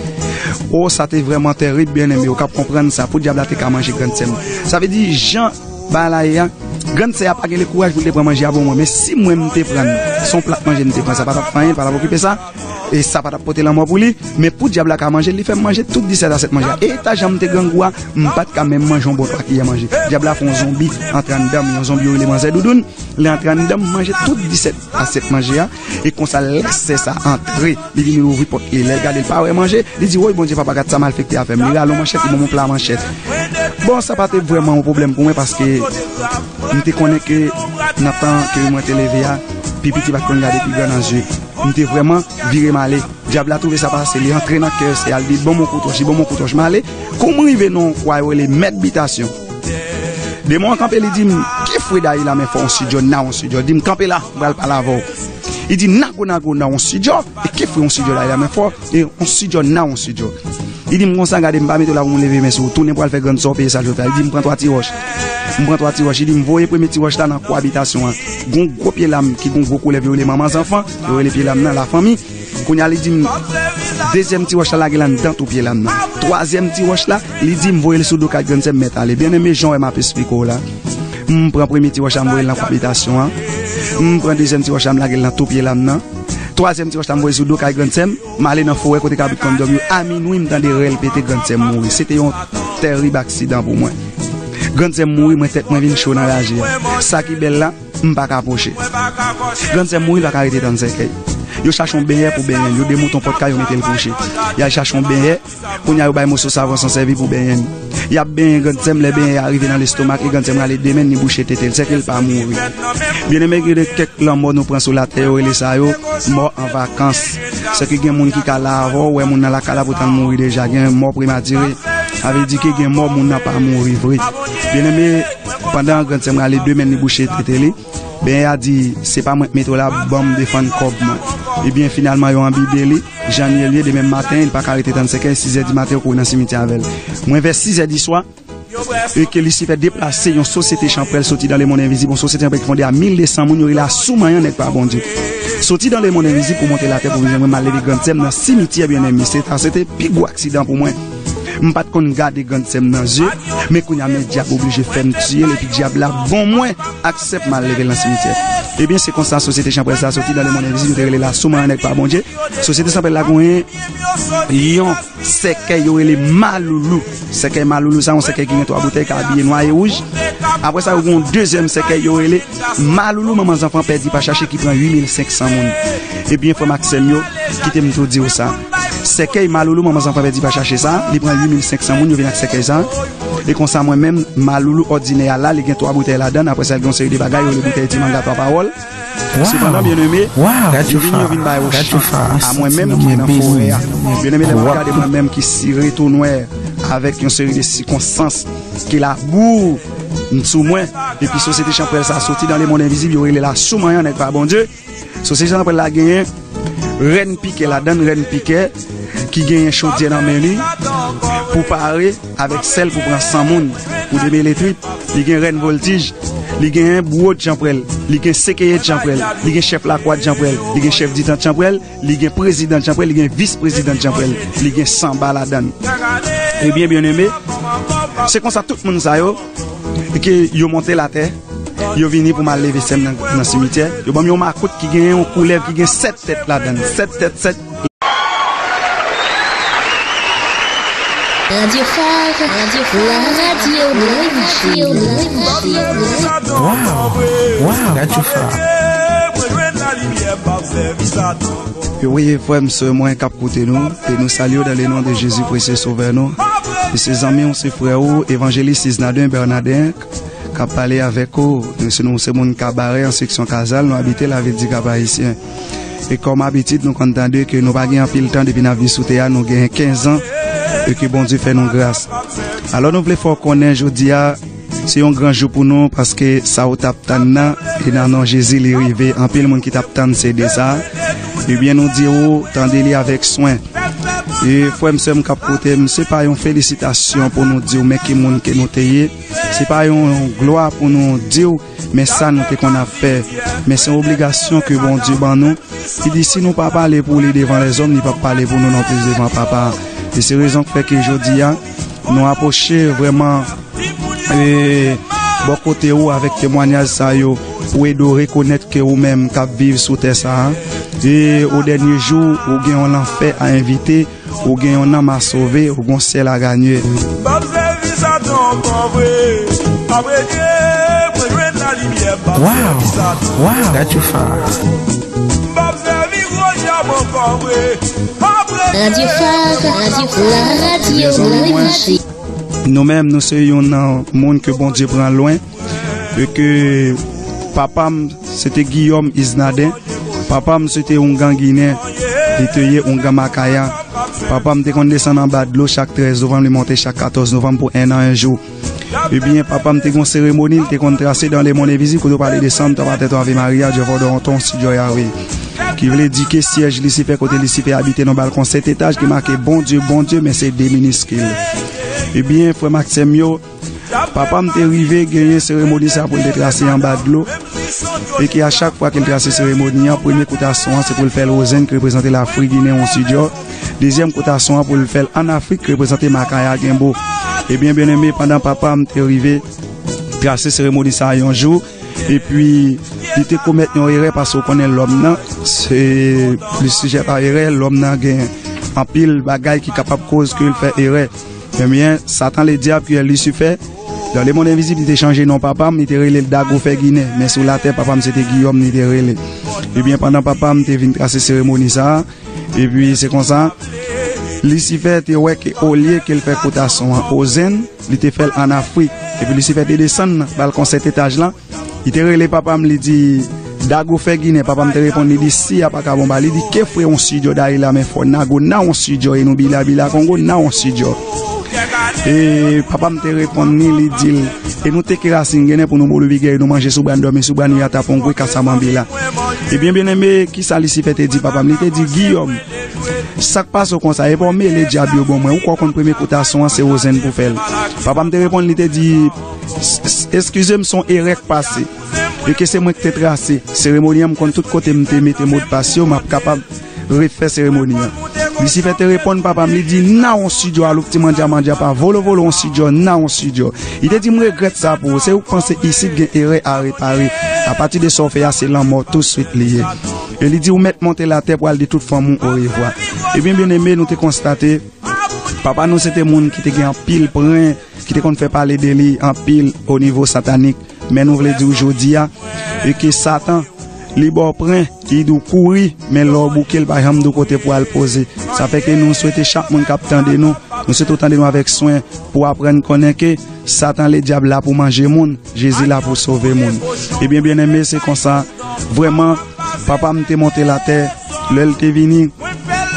O, sa te vrèman tèrib, byeneme, ou k ap konprann sa, pou dyab la te ka manje grann sè m. Sa vle di, jan bagay la ye a, grann sè a pa gen le kouraj pou l te pran manje a pou mwen, men si mwen m te pran l, se yon plat manje m te pran, sa pa t ap fè anyen, l pa t ap okipe sa, e sa pa t ap pote lanmò pou li, men pou dyab la ka manje l, li fè m manje tout disèt asèt manje a. E eta jan m te grangou a, m pa t ka menm manje yon bon twa kiyè manje. Dyab la fè yon zonbi antre anndan m, yon zonbi yo rele manzè doudoun, li antre anndan m, manje tout disèt asèt manje a, e konsa lè sè sa antre, li vin louvri pòt li. Lè l gade, l pa wè manje, li di, "Woy, Bondye, papa, gad sa malfektè a fè m." Li rale yon manchèt, li ban m yon pla manchèt. Bon, sa pa te vrèman yon pwoblèm pou mwen, paske m te konnen ke nan tan ke mwen te leve a, pi piti pa t konn gade pi gran nan zye. M te vrèman vire m ale. Dyab la twouve sa pase, li antre nan kè sè a, li di, "Ban m yon kout wòch," li ban m yon kout wòch. M ale, kou m rive nan yon kwen yo rele mèt bitasyon. Demon an kanpe, li di m, "Ki fwe dayi la men fò yon sidjò, na yon sidjò?" Di m, "Kanpe la, m pral pale avè w." Li di, "Nago, nago, na yon sidjò." E ki fwe yon sidjò dayi la men fò, e yon sidjò, na yon sidjò. Li di m konsa, "Gade, m pa mete w la pou m leve men sou ou. Tounen pral fè grann sè w, peye sa l fè." Li di m, "Pran twa ti wòch." M pran twa ti wòch. Li di m, "Voye premye ti wòch la nan kwa abitasyon an." Gon gwo pye lam ki gon gwo koulèv yo rele manman zanfan, yo rele pye lam nan lafanmi. Kounye a, li di m, "Dezyèm ti wòch la, lage l anndan twou pye lam nan. Twazyèm ti wòch la," li di m, "voye l sou do kay grann sè m, mèt ale." Byeneme, jan w wè m ap esplike w la. M pran premye ti wòch la, m voye l nan kwa abitasyon an. M pran dezyèm ti wòch la, m lage l nan twou pye lam nan. Twazyèm ti wòch la, m voye sou do kay grann sè m. M ale nan forè kote kabrit konn dòmi yo. A minwi, m tande rèl pete, grann sè m mouri. Se te yon tèrib aksidan pou mwen. Grann sè m mouri, mwen tèt mwen vin cho nan raje a. Sa ki bèl la, m pa ka pwoche. Grann sè m mouri, l pa ka rete tann sèkèy. Yo chache yon benyè pou benyen l. Yo demouton pòt kay, yo mete l kouche. Y al chache yon benyè. Kounye a, yo bay moso savon san sèvi pou benyen l. Y ap benyen grann sè m, lè benyen a rive nan lestomak li, grann sè m rale de men l, li bouche tete l. Sèke l pa mouri. Byeneme, gen de kèk lanmò nou pran sou latè, yo rele sa yo mò an vakans. Sèke gen moun ki ka la avè w, wè moun nan lakay la, poutan l mouri deja. Gen mò prematire. Sa vle di ke gen mò moun nan pa mouri vre. Byeneme, pandan grann sè m rale de men li bouche tete li, benyè a di, "Se pa mwen k mete w la, ban m defann kòb mwen." Ebyen, finalman, yo anbide li. Jan l ye, l ye, demen maten, li pa ka rete tann senkè, sizè di maten, yo kouri nan simityè avè l. Mwen, vè sizè di swa, e ke Lisifè deplase yon sosyete chanpwèl soti dan lemonn envizib, yon sosyete chanpwèl ki fonde a mil de san moun, yo rele a Soumanyan, nèg pa Bondye. Soti dan lemonn envizib pou monte latè pou vin jwenn mwen, m al leve grann sè m nan simityè, byeneme. Se ta, se te pi gwo aksidan pou mwen. M pa t konn gade grann sè m nan zye, men kounye a, men dyab oblije fè m tiye l, epi dyab la ban mwen aksè pou m al leve l nan simityè. Ebyen, se konsa sosyete chanpwèl sa a soti dan lemonn envizib, yo te rele l a Soumanyan, nèg pa Bondye. Sosyete chanpwèl la genyen yon sèkèy yo rele Maloulou. Sèkèy Maloulou sa, yon sèkèy ki gen twa boutèy, ka abiye nwa e wouj. Apre sa, yo gen yon dezyèm sèkèy yo rele Maloulou, manman zanfan pèdi pa chache, ki pran uit mil senk san moun. Ebyen, frè m ak sè m yo, kite m tou di w sa. Sèkèy Maloulou, manman zanfan pèdi pa chache sa, li pran uit mil senk san moun, yo vin ak sèkèy sa. E konsa, mwen menm, Maloulou òdinè a la, li gen twa boutèy ladan l. Apre sa, li gen yon seri de bagay, yo rele boutèy ti manga twa pawòl. Sepandan, byeneme, yo vin, yo vin bay yon chans a mwen menm ki nan forè a. Byeneme, lè m ap gade mwen menm ki sire tou nwè avèk yon seri de sikonstans, ke labou sou mwen, epi sosyete chanpwèl sa soti dan lemonn envizib, yo rele l a Soumanyan, nèg pa Bondye. Sosyete chanpwèl la genyen rèn pikè ladan l, rèn pikè, ki genyen chodyè nan men li pou pare avèk sèl pou pran san moun pou demele trip. Li gen rèn voltij, li gen bwod janpwèl, li gen sekeye janpwèl, li gen chèf lakwad janpwèl, li gen chèf ditant janpwèl, li gen prezidan janpwèl, li gen vis prezidan janpwèl, li gen sanba ladan l. Ebyen, byeneme, se konsa tout moun sa yo, ke yo monte latè, yo vini pou m al leve sè m nan, nan simityè. Yo ban m yon makout ki gen yon koulèv ki gen sèt tèt ladan l. Sèt tèt, sèt. Radio Phare, Radio Phare, la radio branchée. Wow, wow, Radio Phare. Yo, wi, frè m, sè mwen k ap koute nou, e nou salye w dans le nom de Jésus précieux Sauveur nou. E se zanmi w, se frè ou, Evanjelis Isnadin Bernadin, k ap pale avèk ou. Nou se, nou se moun Kabarè, an seksyon Kazal, nou abite lavil di Kap Ayisyen. E kòm abitid, nou konn tande ke nou pa gen anpil tan depi n ap vin sou tè a, nou gen kenz an, e ke Bondye fè nou gras. Alò, nou vle fè w konnen jodi a, se yon gran jou pou nou, paske sa ou t ap tann nan, e nan non Jezi, li rive. Anpil moun ki t ap tann C D sa. Ebyen, nou di ou, tande li avèk swen. E frè m, sè m k ap koute m, se pa yon felisitasyon pou nou di w men ki moun ke nou te ye. Se pa yon glwa pou nou di w men sa nou te konn ap fè. Men se yon obligasyon ke Bondye ban nou. Li di, si nou pa pale pou li devan lèzòm, li p ap pale pou nou non plis devan Papa a. E se rezon k fè ke jodi a, nou apwoche vrèman, e, bò kote ou avèk temwanyaj sa yo, pou ede w rekonèt ke ou menm k ap viv sou tè sa a, e o dènye jou, ou gen yon lanfè a envite, ou gen yon nanm a sove, ou gen yon syèl a ganye. Wow, wow, Radio Phare. Radio Phare, Radio Phare, la radio branchée. Nou menm, nou se youn nan moun ke Bondye pran lwen, e ke papa m, se te Guillaume Isnadin. Papa m, se te oungan ginen, li te ye oungan Makaya. Papa m te konn desann anba dlo chak trèz novanm, li monte chak katòz novanm pou en an, en jou. Ebyen, papa m te gen yon seremoni, li te konn trase dans le monde invisible, kote yo pale de Santa Patè, Ave Maria, Jehovah Doronton, Sidyo Yahweh. Ki vle di ke syèj Lisifè, kote Lisifè abite nan balkon sèt etaj, ki make Bondye, Bondye, men se de miniskil. Ebyen, frè m ak sè m yo, papa m te rive genyen seremoni sa pou l te trase anba dlo, e ke a chak fwa ke l trase seremoni an, premye kout a son an, se pou l fè l Wozenn, ki reprezante Lafrik Ginen, yon sidyo. Dezyèm kout a son an, pou l fè l ann Afrik, ki reprezante Makaya Genbo. Ebyen, byeneme, pandan papa m te rive trase seremoni sa a yon jou, epi li te komèt yon erè, paske w konnen lòm nan, se, li sijè a erè, lòm nan gen anpil bagay ki kapab koz ke l fè erè. Ebyen, Satan Ledyab, ki Lisifè, dans le monde invisible, li te chanje non papa m, li te rele l Dago Fè Ginen. Men sou latè, papa m se te Giyòm, li te rele. Ebyen, pandan papa m te vin trase seremoni sa a, epi se konsa, Lisifè te wè ke olye ke l fè kout a son an Wozenn, li te fè l ann Afrik. Epi Lisifè te desann nan balkon sèt etaj lan, li te rele papa m, li di, Dago Fè Ginen. Papa m te reponn, li di, si a pa ka bon ba, li di, ke fwe yon sidyo dayi la, men fò Nago nan yon sidyo, e nou bila bila Kongo nan yon sidyo. E papa m te reponn li, li di l, e nou teke rasin ginen pou nou bolo bigè, e nou manje sou bran, dòmi sou bran, nou yata pongwe, kasa manbila. Ebyen, byeneme, kisa Lisifè te di papa m? Li te di, Giyòm, sa k pase w konsa? E pa w mele dyab yo bon mwen. Ou kwè w konn premye kout a son an, se Wozenn pou fè l. Papa m te reponn, li te di, "S-, s-, eskize m, se yon erè k pase. E ke se mwen ki te trase seremoni an, m konn tout kote m te mete modpas yo, m ap kapab refè seremoni an." Lisifè te reponn papa m, li di, "Nan yon sidyo, alo ti mandya mandya pa volo volo yon sidyo, nan yon sidyo." Li te di, "M regrèt sa pou ou. Se ou k panse isit gen erè a repare. Apati de sa w fè a, se lanmò touswit li ye." E li di, "Ou mèt monte latè pou al di tout fanmi w orevwa." Ebyen, byeneme, nou te konstate, papa nou se te moun ki te gen anpil pwen, ki te konn fè pale de li anpil o nivo satanik. Men nou vle di w jodi a, e ke Satan, li ba w pwen, li di w kouri, men lè w bouke, l pa janm di w kote pou al poze. Sa fè ke nou swete chak moun k ap tande nou, nou swete w tande nou avèk swen, pou w aprann konnen ke Satan Ledyab la pou manje moun, Jezi la pou sove moun. Ebyen, byeneme, se konsa, vrèman, papa m te monte latè, lè l te vini,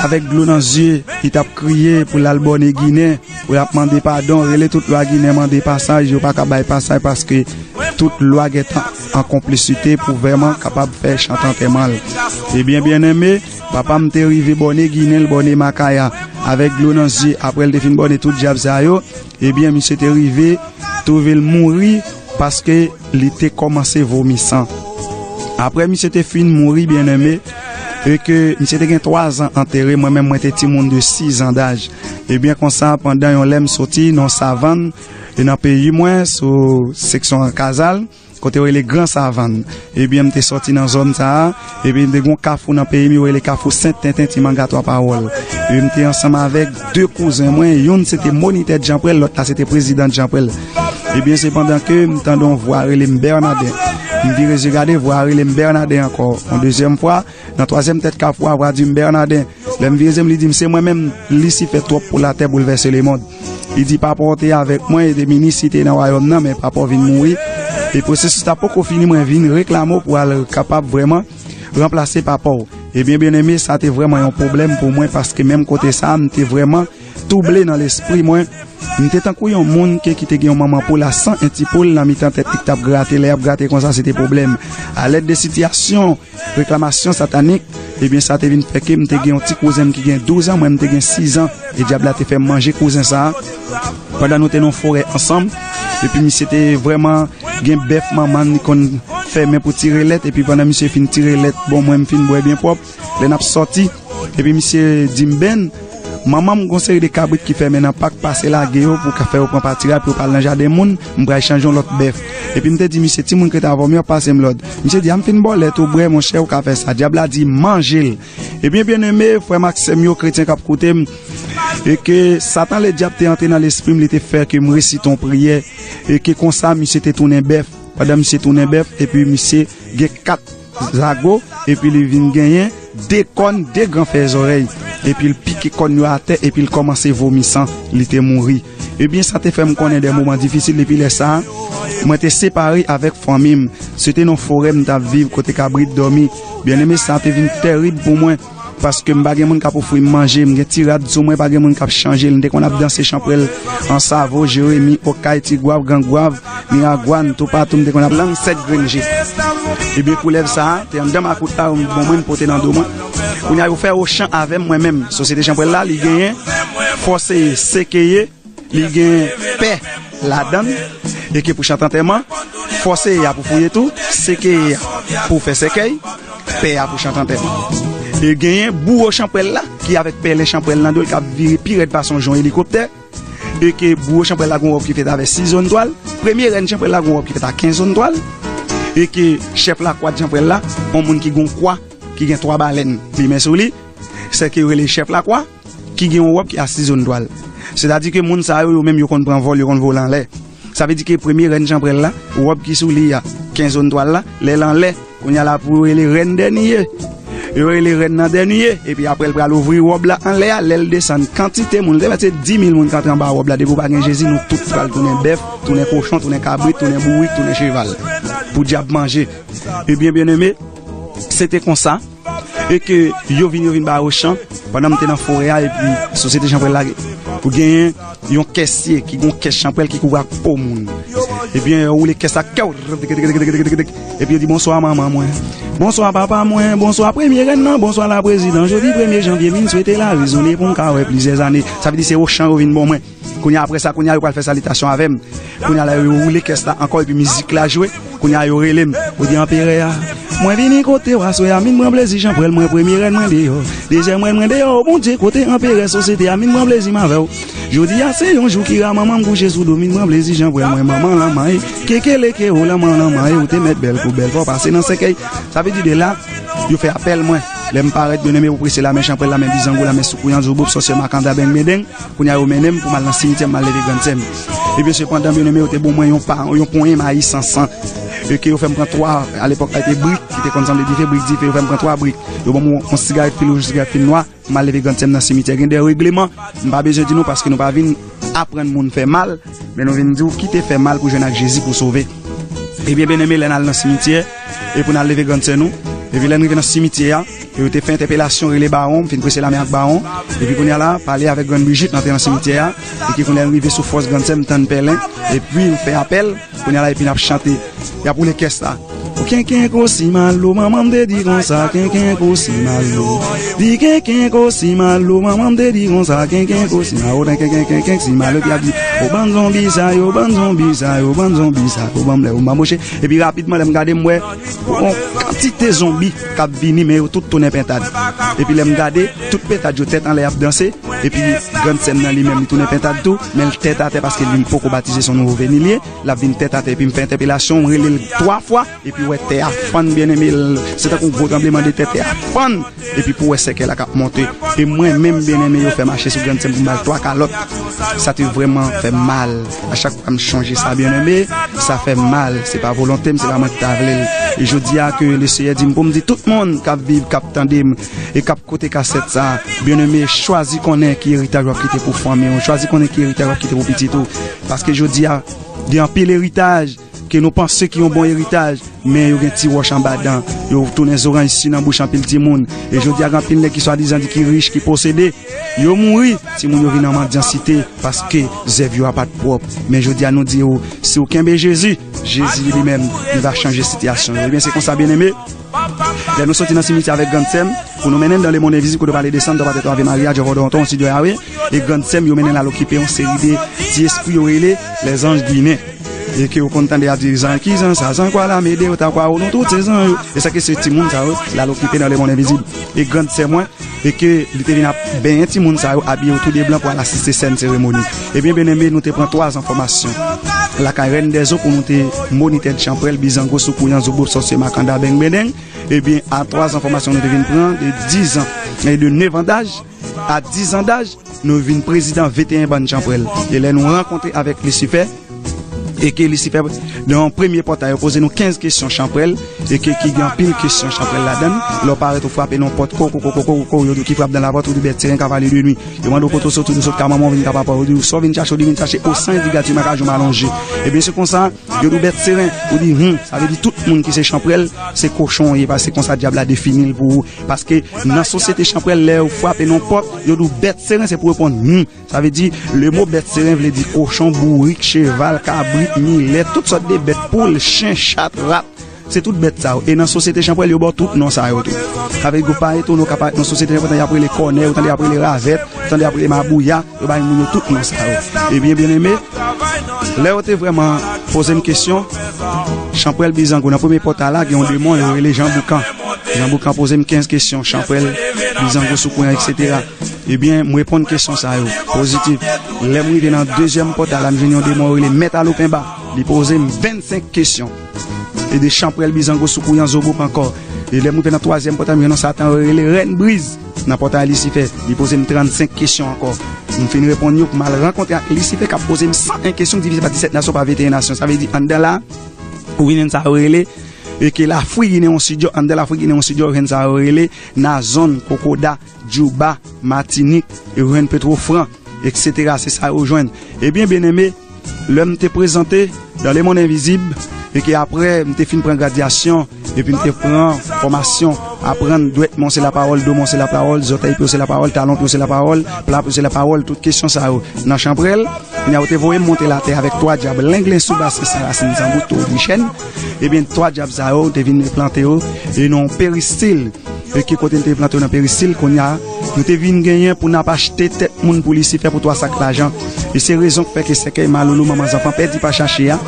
avèk dlo nan zye, li t ap kriye pou l al bòne Ginen, pou l ap mande padon, rele tout lwa Ginen, mande pasaj, yo pa ka bay pasaj paske tout lwa gentan an konplisite pou vrèman kapab fè chante antèman l. Ebyen, byeneme, Papa m te rive bòne ginen l, bòne makaya, avèk dlo nan zye. Apre l te fin bòne tout djab sa yo, ebyen, misye te rive twouve l mouri paske li te kòmanse vomi san. Apre misye te fin mouri, byeneme, e ke misye te gen twa zan antere, mwen menm mwen te timoun de sis an daj. Ebyen, konsa, pandan yon lè m soti nan savann, e nan peyi mwen, sou seksyon Kazal, kote yo rele Gran Savann. Ebyen, m te soti nan zòn sa a, epi m te gon kafou nan peyi m, yo rele Kafou Sent Tenten Ti Manga Twa Pawòl. Epi m te ansanm avèk de kouzen mwen, youn se te monitè Djanprèl, lòt la se te prezidan Djanprèl. Ebyen, se pandan ke m tande yon vwa rele m Bènaden. M vire zye gade, vwa rele m Bènaden ankò. Yon dezyèm fwa, nan twazyèm tèt kafou a, vwa di m Bènaden. Lè m vire zye m, li di m, "Se mwen menm, Lisifè twòp pou latè, boulvèse lemonn." Li di, "Papa w te avèk mwen, e te minis li te nan wayòm nan, men papa w vin mouri. E pwosesis la poko fini, mwen vin reklame w pou al kapab vrèman ranplase papa w." Ebyen, byeneme, sa te vrèman yon pwoblèm pou mwen, paske menm kote sa a, m te vrèman twouble nan lespri mwen. M te tankou yon moun ke ki te gen yon manman poul a san, en ti poul nan mitan tèt li k t ap grate, lè y ap grate konsa, se te pwoblèm. Alèd de sitiyasyon reklamasyon satanik, ebyen, sa te vin fè ke m te gen yon ti kouzen m ki gen douz an, mwen m te gen sis an, e dyab la te fè m manje kouzen sa a. Pandan nou te nan yon forè ansanm, epi misye te vrèman gen bèf manman li konn fèmen pou tire lèt, epi pandan misye fin tire lèt, bon, mwen m fin bwè byen pwòp, lè n ap sòti, epi misye di m, "Ben, manman m gon seri de kabrit ki fèmen nan pak, pase lage yo pou ka fè yo pran patiray pou yo pa al nan jaden moun, m pral chanje yon lòt bèf." Epi m te di misye, "Timoun ki rete avè w, m yo ap pase m lòd." Misye di, "A m fin ba w lèt ou bwè, monchè, ou ka fè sa." Dyab la di, "Manje l." Ebyen, byeneme, frè m ak sè m yo, kretyen k ap koute m, e ke Satan Ledyab te antre nan lespri m, li te fè ke m resite yon priyè, e ke konsa, misye te tounen bèf. Pandan misye tounen bèf, epi misye gen kat zago, epi li vin genyen de kòn, de gran fè zòrèy, epi l pike kòn yo atè, epi l kòmanse vomi san, li te mouri. Ebyen, sa te fè m konnen de moman difisil depi lè sa a, mwen te separe avèk fanmi m. Se te nan forè m t ap viv, kote kabrit dòmi. Byeneme, sa te vin tèrib pou mwen, paske m pa gen moun k ap ofri m manje, m gen ti rad sou mwen, pa gen moun k ap chanje l. M te konn ap danse chanpwèl Ansavo, Jeremi, Okay, Tigwav, Gangwav, Miragwàn, toupatou, m te konn ap lang sèt grenn je. Ebyen, koulèv sa a te anndan makout la, bon, mwen, m pote nan do mwen. Kounye a, yo fè ochan avè m, mwen menm. Sosyete Chanpwèl la, li genyen Fòseye, Sekeye, li gen Pè ladan l, e ke pou chante antèman, Fòseye a pou fouye tou, Sekeye a pou fè sèkèy, Pè a pou chante antèman. E genyen Bouwo Chanpwèl la, ki avèk pèlen chanpwèl nan do l, k ap vire pi rèd pase yon jon elikoptè, e ke Bouwo Chanpwèl la gon wòb ki fèt avè sis zòn twal, premye rèn chanpwèl la gon wòb ki fèt a kenz zòn twal, e ke chèf lakwad chanpwèl la, yon moun ki gon kwa, ki gen twa balèn limen sou li, se ke yo rele chèf lakwa, ki gen yon wòb ki a sis zòn twal. Sètadi ke moun sa yo, yo menm yo konn pran vòl, yo konn vole anlè. Sa vle di ke premye rèn chanpwèl la, wòb ki sou li a, kenz zòn twal la, lè l anlè, kounye a la pou yo rele rèn dènye. Yo rele rèn nan dènye, epi apre l pral ouvri wòb la anlè a, lè l desann, kantite moun, se di mil moun k antre anba wòb la, depi w pa gen Jezi, nou tout pral tounen bèf, tounen kochon, tounen kabrit, tounen bourik, tounen cheval. Pou dyab manje. Ebyen, byeneme, se te konsa, e ke yo vin, yo vin ba yo chan, pandan m te nan forè a, epi sosyete chanpwèl la, ou genyen yon kèsye ki gon kès chanpwèl ki kouvri ak po moun. Ebyen, yo woule kès la, kèw, epi yo di, "Bonswa, manman mwen. Bonswa, papa mwen. Bonswa, premye rèn nan. Bonswa, la prezidan. Jodi premye janvye, vin swete la rezone pou m ka wè plizyè zane." Sa vle di se ochan yo vin ban mwen. Kounye a, apre sa, kounye a, yo pral fè salitasyon avè m. Kounye a la, yo woule kès la ankò, epi mizik la jwe. Kounye a, yo rele m. Yo di, "Anperè a, mwen vini kote w aswè a, vin pran plezi, chanpwèl mwen, premye rèn mwen deyò. Dezyèm rèn mwen deyò, o Bondye, kote anperè sosyete a, vin pran plezi m avè w. Jodi a, se yon jou ki ra, manman m kouche sou do, vin pran plezi, chanpwèl mwen, manman lanmanye. Kekeleke, o lanman lanmanye, ou te mèt bèl kou bèl, fò w pase nan sèkèy." Sa vle di de la, yo fè apèl mwen. Lè m parèt, byeneme, pou prese lamen chanpwèl, lamen bizango, lamen soukouyan, zouboup, sòsyè, makanda, beng, bedeng. Kounye a yo mennen m pou m al nan simityè, m al leve grann sè m. Ebyen, sepandan, byeneme, yo te ban mwen yon pa, yon ponyen mayi san san. E ke yo fè m pran twa, alepòk la, te brik, ki te konn sanble dife, brik dife, yo fè m pran twa brik. Yo ban m yon, yon sigarèt fil wouj, yon sigarèt fil nwa, m al leve grann sè m nan simityè. Gen de regleman, m pa bezwen di nou paske nou pa vin aprann moun fè mal, men nou vin di w kite fè mal pou jwenn ak Jezi pou sove. Ebyen, byeneme, lè n al nan simityè, e pou n al leve grann sè nou, epi lè n rive nan simityè a, e yo te fè entèpelasyon, rele bawon, m fin prese lamen ak bawon, epi kounye a la, pale avèk grann Brigitte, n antre nan simityè a, e ki kounye a n rive sou fòs grann sè m, tann pèlen, epi n fè apèl, kounye a la, epi n ap chante, y ap woule kès la. Kenken kosi malo, manman m te di konsa, kenken kosi malo. Di kenken kosi malo, manman m te di konsa, kenken kosi malo, kenken, kenken, kenken si malo, epi y ap di, o bann zonbi sa yo, bann zonbi sa yo, bann zonbi sa yo, ban m lè yo, m banboche. Epi rapidman, lè m gade, m wè yon kantite zonbi k ap vini, men yo tout tounen pentad. Epi lè m gade, tout pentad yo tèt anlè ap danse. Epi grann sè m nan li menm, li tounen pentad tou, men l tèt atè paske li poko batize, se yon nouvo veni li ye. L ap vin tèt atè, epi m fè entèpelasyon, m rele l twa fwa, epi w wè tè a fann, byeneme, l, se tankou yon gwo tranblemanntè, tè a fann, epi pou w wè sèkèy la k ap monte. E mwen menm, byeneme, yo fè mache sou grann sè m pou m ba l twa kalòt. Sa te vrèman fè m mal. A chak fwa m chonje sa, byeneme, sa fè m mal. Se pa volonte m, se pa mwen ki ta vle l. E jodi a ke Leseyè di m pou m di tout moun k ap viv, k ap tande m, e k ap koute kasèt sa, byeneme, chwazi konnen ki eritaj w ap kite pou fanmi w, chwazi konnen ki eritaj w ap kite pou pitit ou. Paske jodi a, gen anpil eritaj ke nou panse ki yon bon eritaj, men yo gen ti wòch anba dan, yo tounen zoranj si nan bouch anpil timoun. E jodi a, gen anpil nèg ki swadizan di ki rich, ki posede, yo mouri, timoun yo vin nan mandyansite, paske zèv yo a pa t pwòp. Men jodi a, nou di yo, si w kenbe Jezi, Jezi li menm, li va chanje sitiyasyon yo. Ebyen, se konsa, byeneme. Lè nou soti nan simityè avèk grann sè m, pou nou mennen l nan lemonn envizib, kote w pale de Santa, Patè, Ave Maria, Jehovah Donton, Sidyo Yahweh, e grann sè m, yo mennen l al okipe yon seri de ti espri yo rele lèzanj ginen. E ke yo konn tande y ap di, zan ki zan sa, zan kwa la, mede yo, ta kwa ou, nou tout se zan yo. E sa ke se timoun sa yo, l al okipe nan lemonn envizib. E grann sè mwen, e ke li te vin ap benyen timoun sa yo, abiye yo tou de blan pou al asiste sèn seremoni. Ebyen, byeneme, nou te pran twa zan fòmasyon lakay Rèn dèzo pou nou te monitè chanpwèl, bizango, soukouyan, zobo, sòsye, makanda, beng bendeng. Ebyen, a twa zan fòmasyon nou te vin pran, de diz an e de nèf an daj, a diz an daj, nou vin prezidan venteyen bann chanpwèl. E lè nou rankontre avèk Lisifè, e ke Lisifè, nan yon premye pòtay, yo poze nou kenz kesyon chanpwèl, e ke ki gen anpil kesyon chanpwèl ladan l. Lè w parèt, ou frape nan pòt, ko, ko, ko, yo di w ki frape dans la porte, ou di bèt seren, cavalier de nuit. Yo mande w kote w soti, ou di w sot ka manman w, vin ka papa w, yo di w sa w vin chache, ou di vin chache, o san endikati, makajou m alonje. Ebyen, se konsa, yo di w bèt seren, ou di, hmm, sa vle di tout moun ki se chanpwèl, se kochon w ye, paske se konsa dyab la defini l pou ou. Paske nan sosyete chanpwèl, lè w frape nan pòt, yo di w bèt seren, se pou reponn, hmm. Sa vle di, le mo bèt seren vle di kochon, bourik, cheval, kabrit, milèt, tout sòt de bèt, poul, chen, chat, rat. Se tout bèt sa yo. E nan sosyete chanpwèl, yo ba w tout non sa yo tou. Sa vle di, ou pa etone, ou ka parèt nan sosyete chanpwèl, tande y ap rele kònèy, ou tande y ap rele ravèt, ou tande y ap rele mabouya, yo bay moun yo tout non sa yo. Ebyen, byeneme, lè yo te vrèman poze m kesyon, chanpwèl bizango, nan premye pòtay la, gen yon demon, yo rele Jan Boukan. Jan Boukan poze m kenz kesyon, chanpwèl, bizango, soukouyan, etsetera. Ebyen, m reponn kesyon sa yo, pozitif. Lè m rive nan dezyèm pòtay la, m jwenn yon demon, yo rele Mèt Alopenba. Li poze m vennsenk kesyon. E de chanpwèl, bizango, soukouyan, zobo, pankò. E lè m rive nan twazyèm pòtay, m jwenn yon Satan, yo rele Rèn Briz. Nan pòtay Lisifè, li poze m trannsenk kesyon ankò. M fin reponn yo pou m al rankontre ak Lisifè k ap poze m san en kesyon, divize pa disèt nasyon, pa venteyen nasyon. Sa vle di, anndan la, ou jwenn sa yo rele, e ke Lafrik gen yon estidyo, anndan Lafrik gen yon estidyo, ou jwenn sa yo rele Nazon, Kokoda, Djouba, Matinik, e ou jwenn Petwofran, etsetera. Se sa yo jwenn. Ebyen, byeneme, lè m te prezante dans le monde invisible, e ke apre m te fin pran gradyasyon, epi m te pran fòmasyon, aprann dwèt mwen se lapawòl, do mwen se lapawòl, zòtèy pye w se lapawòl, talon pye w se lapawòl, pla pye w se lapawòl, tout kesyon sa yo nan chanpwèl. Kounye a, yo te voye m monte latè avèk twa dyab, lenglen, soubasyen, san rasin, san bout, to, di chèn. Ebyen, twa dyab sa yo, te vin plante yo, e nan yon peristil, e ki kote n te plante yo nan peristil, kounye a, nou te vin genyen pou n ap achte tèt moun pou Lisifè pou twa sak lajan. E se rezon k fè ke sèkèy maloulou, manman zanfan pèdi pa chache a.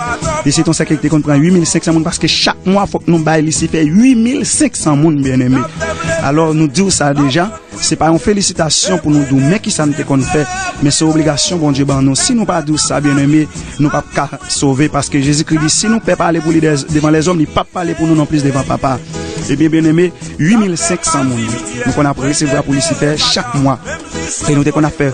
E se t on sèkèy ki te konn pran uit mil senk san moun, paske chak mwa fòk nou bay Lisifè uit mil senk san moun, byeneme. Alò, nou di w sa deja, se pa yon felisitasyon pou nou di w, men kisa n te konn fè, men se obligasyon Bondye ban nou. Si nou pa di w sa, byeneme, nou p ap ka sove, paske Jezikri di, si nou pè pale pou li dè-, devan lèzòm, li p ap pale pou nou nonplis devan Papa. Ebyen, byeneme, uit mil senk san moun nou konn ap resevwa pou Lisifè chak mwa. E nou te konn ap fè